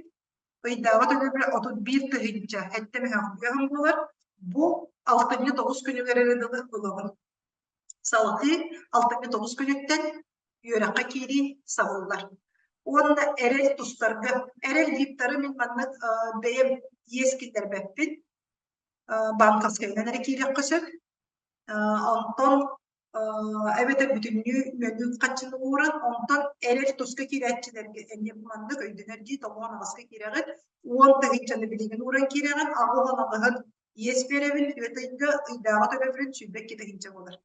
S1: ыйдааҕы төлөбүрэ 31 тыһыынча сэттэ мөһөөх буолар. Бу алтынньы тоҕус күнүгэр эрэ дылы ылабын. Салгыы алтынньы тоҕус күнүттэн үөрэххэ киирии сабыллар. Уонна эрэл тустарга, эрэл дииптары мин маннык бэйэм иэс киллэрбэппин, банковскайынан эрэ киириэххэ сөп. Онтон эбэтэр бүтүннүү мөлүүн харчыны ууран, онтон эрэл туска киирээччилэргэ эмиэ маннык өйдөнөр дии, тоҕуон аҕыска киирэҕит, 10 тыһыынчаны билигин ууран киирэҕин, аҕыс аҕыһын иэс биэрэбин, түөрт ыйга ыйдааҕы төлөбүрүн 22 тыһыынча буолар.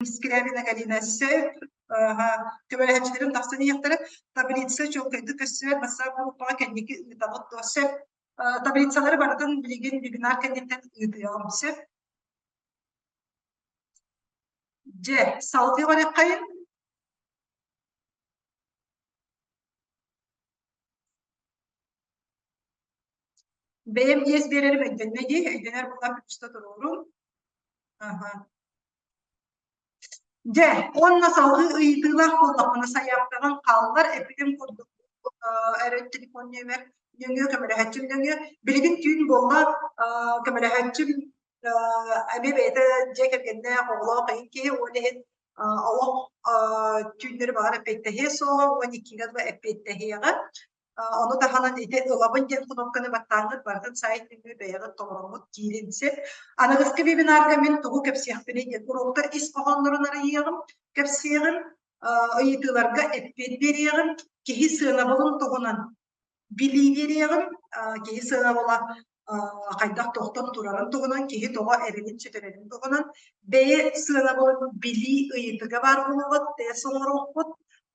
S1: Скрябина Галина сөп, көмөлөһөөччүлэрим тахсан иһиэхтэрэ. Таблица чуолкайдык көстүбэт, WhatsApp группаҕа кэнники ыытабыт дуо? Сөп. Таблицалары барытын билигин вебинар кэнниттэн ыытыаҕым. Сөп. Дьэ, салгыы барыаххайын. Бэйэм иэс биэрэрим өйдөннө дии, өйдөнөр буоллар күчтэ туруорум. Аха. Дьэ, уонна салгыы ыйытыылаах буоллахпына сайаапкаҕын хааллар, эппитим курдук эрэ телефон нүөмэр нөҥүө көмөлөһөөччүм нөҥүө. Билигин түүн буолла, көмөлөһөөччүм эмиэ бэйэтэ дьиэ кэргэннээх, оҕолоох ыйын киһи, ол иһин олох түүннэри баҕар эппиэттэһиэ суоҕа, 12-гэ дылы эппиэттэһиэҕэ. Ону таһынан ити ылабын диэн кнопканы баттааҥҥыт барытын сайт нөҥүө бэйэҕит толороҥҥут киирин сөп. Аныгыскы вебинарга мин тугу кэпсиэхпиний диэн уроктар ис хоһооннорун арыйыаҕым, кэпсиэҕим, ыйытыыларга эппиэт биэриэҕим, киһи сыанабылын туһунан билии биэриэҕим, киһи сыанабыла хайдах тохтон турарын туһунан, киһи тоҕо эрэлин сүтэрэрин туһунан, бэйэ сыанабылын билии ыйытыга баар буолуоҕа, тест оҥоруохпут,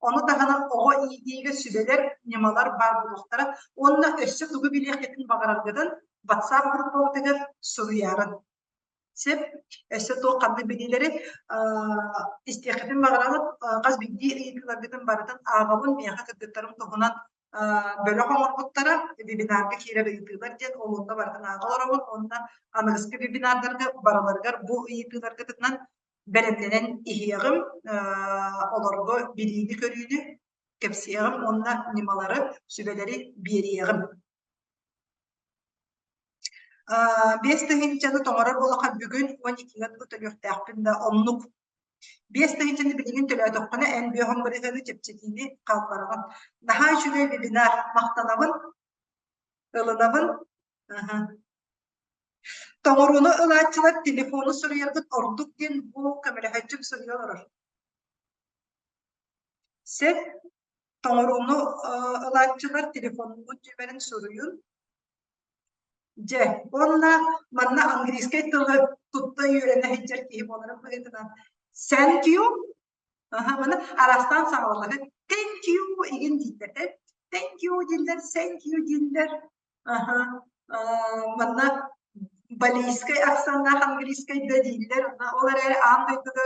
S1: ону таһынан оҕо иитиигэ сүбэлэр, ньымалар баар буолуохтара уонна өссө тугу билиэххитин баҕараргытын WhatsApp группабытыгар суруйаарын. Сөп. Өссө туох ханнык билиилэри истиэххитин баҕарабыт. Хас биирдии ыйытыыларгытын барытын ааҕабын. Миэхэ кыргыттарым туһунан бөлөх оҥорбуттара. Вебинарга киирэр ыйытыылар диэн ол онно барытын ааҕа олоробун. Уонна аныгыскы вебинардарга барыларыгар бу ыйытыыларгытынан бэлэмнэнэн иһиэҕим. Олорго билиини-көрүүнү кэпсиэҕим уонна ньымалары, сүбэлэри биэриэҕим. 5000-ны тоҥорор буоллахха бүгүн 12-гэ дылы төлүөхтээхпин да оннук. 5000-ны билигин төлөөтөххүнэ эн бүөһүн бырыһыаны чэпчэтиини хааллараҕын. Наһаа үчүгэй вебинар, махтанабын, ылынабын. Тоҥорууну ылааччылар телефону суруйаргыт ордук диэн бу көмөлөһөөччүм суруйа олорор. Сөп. Тоҥорууну ылааччылар телефоннуут нүөмэрин суруйун. Дьэ, уонна манна английскай тылы тутта үөрэнэ сылдьар киһи буоларын быһыытынан thank you аха маны араастаан саҥараллар thank you игин дииллэр thank you дииллэр thank you дииллэр аха манна балийскай акценнаах английскай да дииллэр ол эрээри аан дойдуга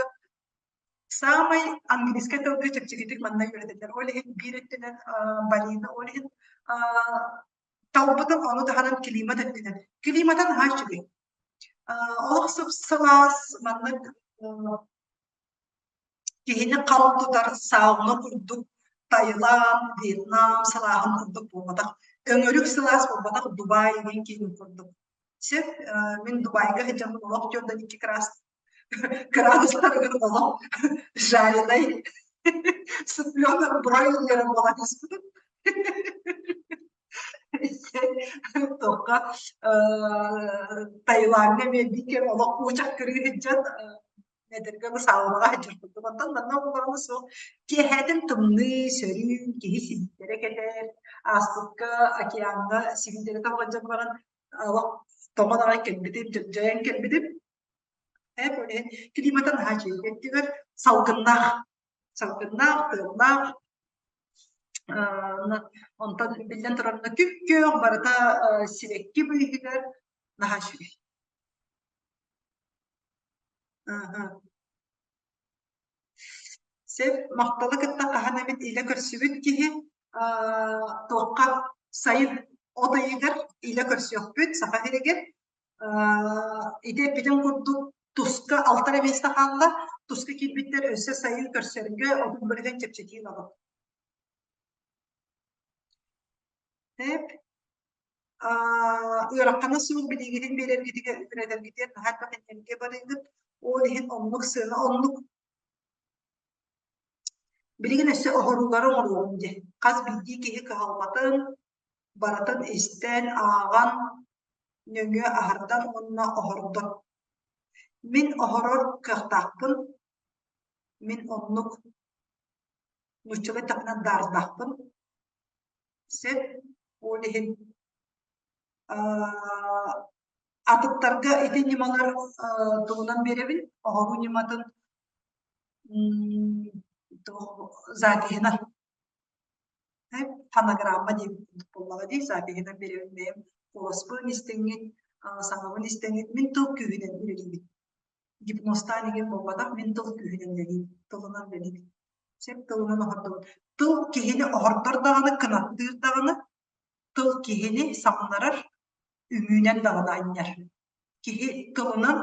S1: Саамай английскай тылга чэпчэкитик манна үөрэтэллэр. Ол иһин биир өттүнэн Балины, ол иһин талбытым ону таһынан климат өттүнэн. Климата наһаа үчүгэй. Олох сып-сылаас, маннык киһини хал тутар сауна курдук Таиланд, Вьетнам сылааһын курдук буолбатах. Өҥөрүк сылаас буолбатах Дубай диэн киин курдук. Сөп, мин Дубайга сылдьаммын олох 42 кыраас Градустарыгар олох жареный цыпленок бройлера буола түспүтүм. Туохха Таилаҥҥа эмиэ биир кэм олох уучах кырыы сылдьан этэргэ саалаҕа сылдьар курдук. Оттон манна оҕолорум суох. Киэһээтин тымныы, сөрүүн, киһи сибииттэрэ кэтэр. Ааспыкка океаҥҥа сибииттэрэ таҕылдьан баран олох тоҥон аҕай кэлбитим, дьайан кэлбитим. Климата наһаа үчүгэй өттүгэр салгыннаах, салгыннаах, тыаллаах, онтон биллэн турар күп-күөх барыта сибэкки быыһыгар наһаа үчүгэй. Сөп, махталы кытта хаһан эмит илэ көрсүбүт киһи туохха сайын от ыйыгар илэ көрсүөхпүт Саха сиригэр Ити эппитим курдук туска алта эрэ миэстэ хаалла. Туска киирбиттэр өссө сайын көрсөргө 30% чэпчэтии ылабыт. Тэп. Ыарахана суох билиигитин биэрэргитигэр үөрэтэргитигэр наһаа элбэх энергия барыыгыт. Ол иһин оннук сыана оннук билигин өссө оһоруулары оҥоруоҕум дии. Хас биирдии киһи кыһалҕатын барытын истэн, ааҕан, нөҥүө аһардан уонна оһордон. Мин оһорор кыахтаахпын, мин оннук нууччалыы эттэхпинэ даардаахпын. Сөп, ол иһин атыттарга ити ньымалар туһунан биэрэбин, оһоруу ньыматын запиһынан Фонограмма диэбит курдук буоллаҕа дии, запиһынан биэрэбин бэйэм куоласпын истэҥҥит, саҥабын истэҥҥит, мин тыл күүһүнэн үлэлиибин. Гипнозтаан игин буолбатах, мин тыл күүһүнэн үлэлиибин, тылынан үлэлиибин. Сөп тылынан оһордобун. Тыл киһини оһордор даҕаны, кынаттыыр даҕаны, тыл киһини самнарар, үҥүүнэн даҕаны анньар. Киһи тылынан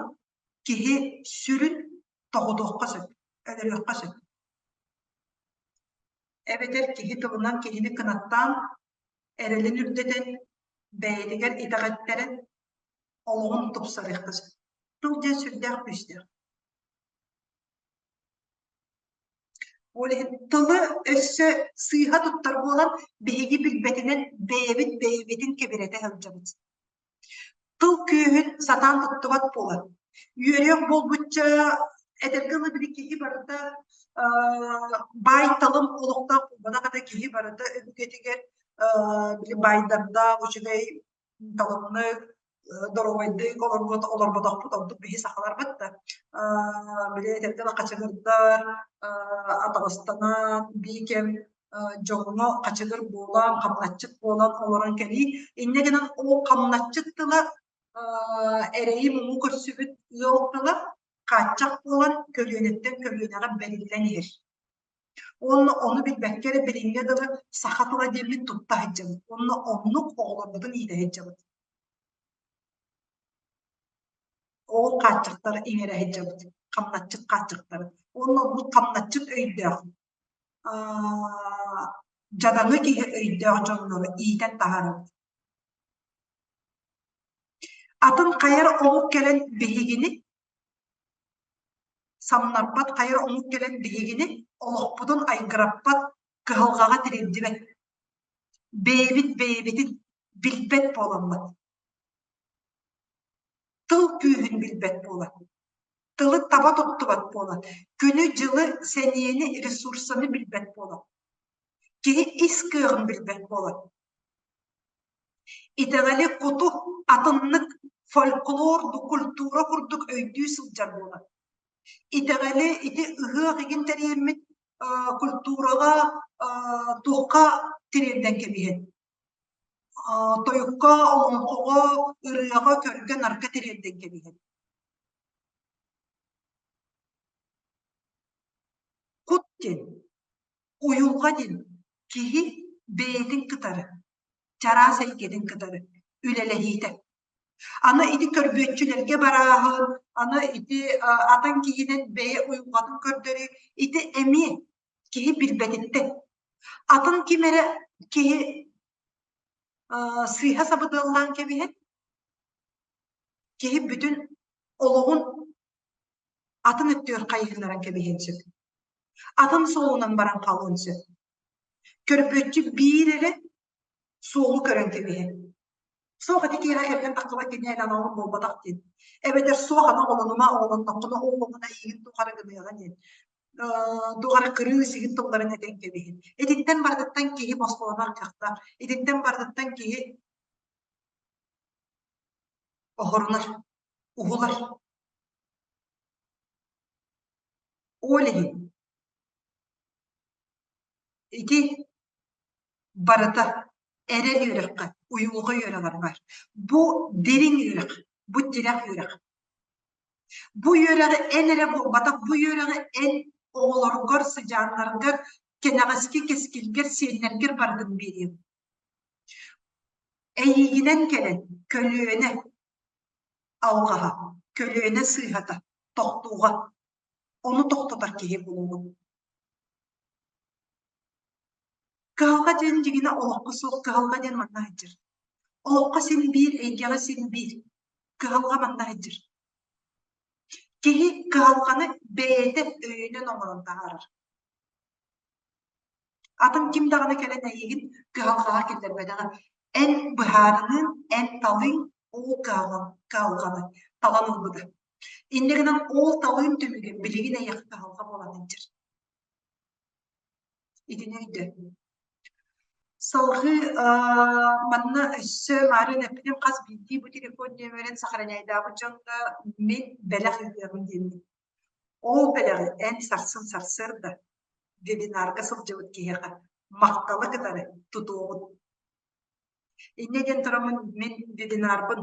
S1: киһи сүрүн тоҕутуохха сөп, өлөрүөххэ сөп. Эбэтэр киһи тылынан киһини кынаттаан, эрэлин үрдэтэн, бэйэтигэр итэҕэттэрэн олоҕун тупсарыахха сөп. Тыл диэн сүрдээх күүстээх. Ол иһин тылы өссө сыыһа туттар буолан, биһиги билбэтинэн бэйэбит бэйэбитин кэбирэтэ сылдьабыт. Тыл күүһүн сатаан туттубат буолан, үөрүөх буолбучча этэргэ дылы били киһи барыта баай-талым олохтоох буолбатах этэ киһи барыта өбүгэтигэр били баайдардаах үчүгэй талымнык доруобайдык олорбут олорботохпут ордук биһи сахаларбыт да били этэргэ дылы хачыгырдар атаҕастанан бии кэм дьоҥҥо хачыгыр буолан, хамначчыт буолан олорон кэлии. Инньэ гынан ол хамначчыт тыла эрэйи-муҥу көрсүбүт ыал тыла хааччах буолан көлүөнэттэн көлүөнэҕэ бэриллэн иһэр. Уонна ону билбэккэ эрэ билиҥҥэ дылы саха тыла диэммит тутта сылдьабыт. Уонна оннук оҕолорбутун иитэ сылдьабыт. Ол хааччахтары иҥэрэ сылдьабыт. Хамначчыт хааччахтары. Уонна оннук хамначчыт өйдөөх дьадаҥы киһи өйдөөх дьоннору иитэн таһаарабыт. Атын хайа омук кэлэн биһигини самнарбат хайа омук кэлэн биһигини олохпутун айгыраппат, кыһалҕаҕа тириэрдибэт. Бэйэбит бэйэбитин билбэт буоламмыт. Тыл күүһүн билбэт буолан, тылы таба туттубат буолан, күнү-дьылы, сэниэни, ресурсаны билбэт буолан, киһи ис кыаҕын билбэт буолан, Итэҕэли куту атыннык фольклор, культура курдук өйдүү сылдьар буолар. Итэҕэли ити ыһыах игин тэрийэммит культураҕа туохха тириэрдэн кэбиһэн тойукка, олоҥхоҕо, ырыаҕа, көргө-нарга тириэрдэн кэбиһэн. Кут диэн Уйулҕа диэн киһи бэйэтин кытары, чараас эйгэтин кытары үлэлэһиитэ. Аны ити көрбүөччүлэргэ барааһын, аны ити атын киһинэн бэйэ уйулҕатын көрдөрүү, ити эмиэ киһи билбэтиттэн. Атын ким эрэ киһи сыыһа сабыдыаллаан кэбиһэн, киһи бүтүн олоҕун атын өттүгэр хайыһыннаран кэбиһиэн сөп. Атын суолунан баран хаалыан сөп. Көрбүөччү биир эрэ суолу көрөн кэбиһэр. Суох ити киэһэ кэргэн тахсыбат кини эн аналын буолбатах диэн. Эбэтэр суох аны оҕолонума оҕолонноххуна ол оҕуна эйигин туох эрэ гыныаҕа диэн. Туох эрэ кырыы сигин тылларын этэн кэбиһин. Итинтэн барытыттан киһи босхолонор кыахтаах. Итинтэн барытыттан киһи оһорунар, уһулар. Ол иһин ити барыта эрэл үөрэххэ, уйулҕа үөрэҕэр баар. Бу дириҥ үөрэх, бу тирэх үөрэх. Бу үөрэҕи эн эрэ буолбатах, бу үөрэҕи эн оҕолоргор, сыдьааннаргар, кэнэҕэски кэскилгэр, сиэннэргэр барытын биэриэм. Эйиигинэн кэлэн көлүөнэ алҕаһа, көлүөнэ сыыһата тохтууга, ону тохтотор киһи буолуоҕун. Кыһалҕа диэн дьиҥинэ олоххо суох кыһалҕа диэн манна сылдьар. Олоххо син биир, эйгэҕэ син биир. Кыһалҕа манна сылдьар. Киһи кыһалҕаны бэйэтэ өйүнэн оҥорон таһаарар. Атын ким даҕаны кэлэн эйигин кыһалҕаҕа киллэрбэтэҕэ. Эн быһаарыныыҥ, эн талыыҥ ол кыһалҕаны талан ылбыта. Инньэ гынан ол талыым түмүгэ билигин эйиэхэ кыһалҕа буолан сылдьар. Итини өйдөө. Салҕыы манна өссө маарыын эппитим хас биирдии бу телефон нүөмэрин сохраняйдаабыт дьоҥҥо мин бэлэх ыытыаҕым диэммин. Ол бэлэҕи эн сарсын сарсыарда вебинарга сылдьыбыт киһиэхэ махталы кытары тутуоҕун. Инньэ диэн тураммын мин вебинарбын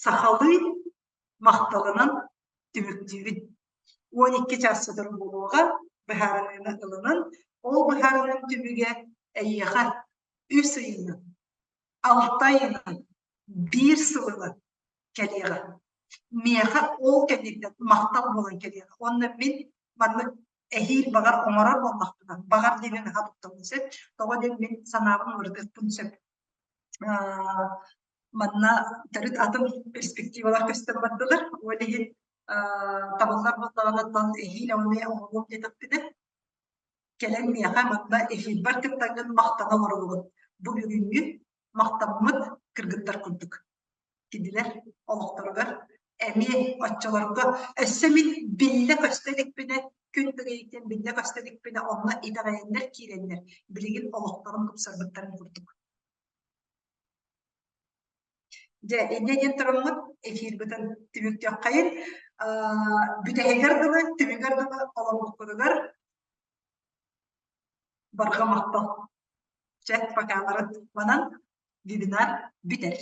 S1: сахалыы махталынан түмүктүүбүн. 12 чаас сотору буолуоҕа быһаарыныыны ылынан, ол быһаарыныым түмүгэ эйиэхэ үс ыйынан, алта ыйынан, биир сылынан кэлиэҕэ. Миэхэ ол кэнниттэн махтал буолан кэлиэҕэ. Уонна мин маннык эһиил баҕар оҥорор буоллахпына, баҕар диэни наһаа туттабын сөп. Тоҕо диэн мин санаабын уларытыахпын сөп. Манна төрүт атын перспективалар көстөн бардылар. Ол иһин табыллар буоллаҕына эһиил эмиэ оҥоруом диэтэхпинэ, кэлэн миэхэ манна эфирбэр кыттаҥҥын махтана олоруоҕун. Бу бүгүҥҥү махтаммыт кыргыттар курдук. Кинилэр олохторугар эмиэ оччолорго өссө мин биллэ-көстө иликпинэ, күн тыгыйыттан биллэ-көстө иликпинэ онно итэҕэйэннэр киирэннэр билигин олохторун тупсарбыттарын курдук. Дьэ, инньэ диэн тураммыт эфирбытын түмүктүөххэйин. Бүтэһигэр дылы, түмүгэр дылы олорбуккутугар барҕа махтал. Чэ, покаларын манан вебинар бүтэр.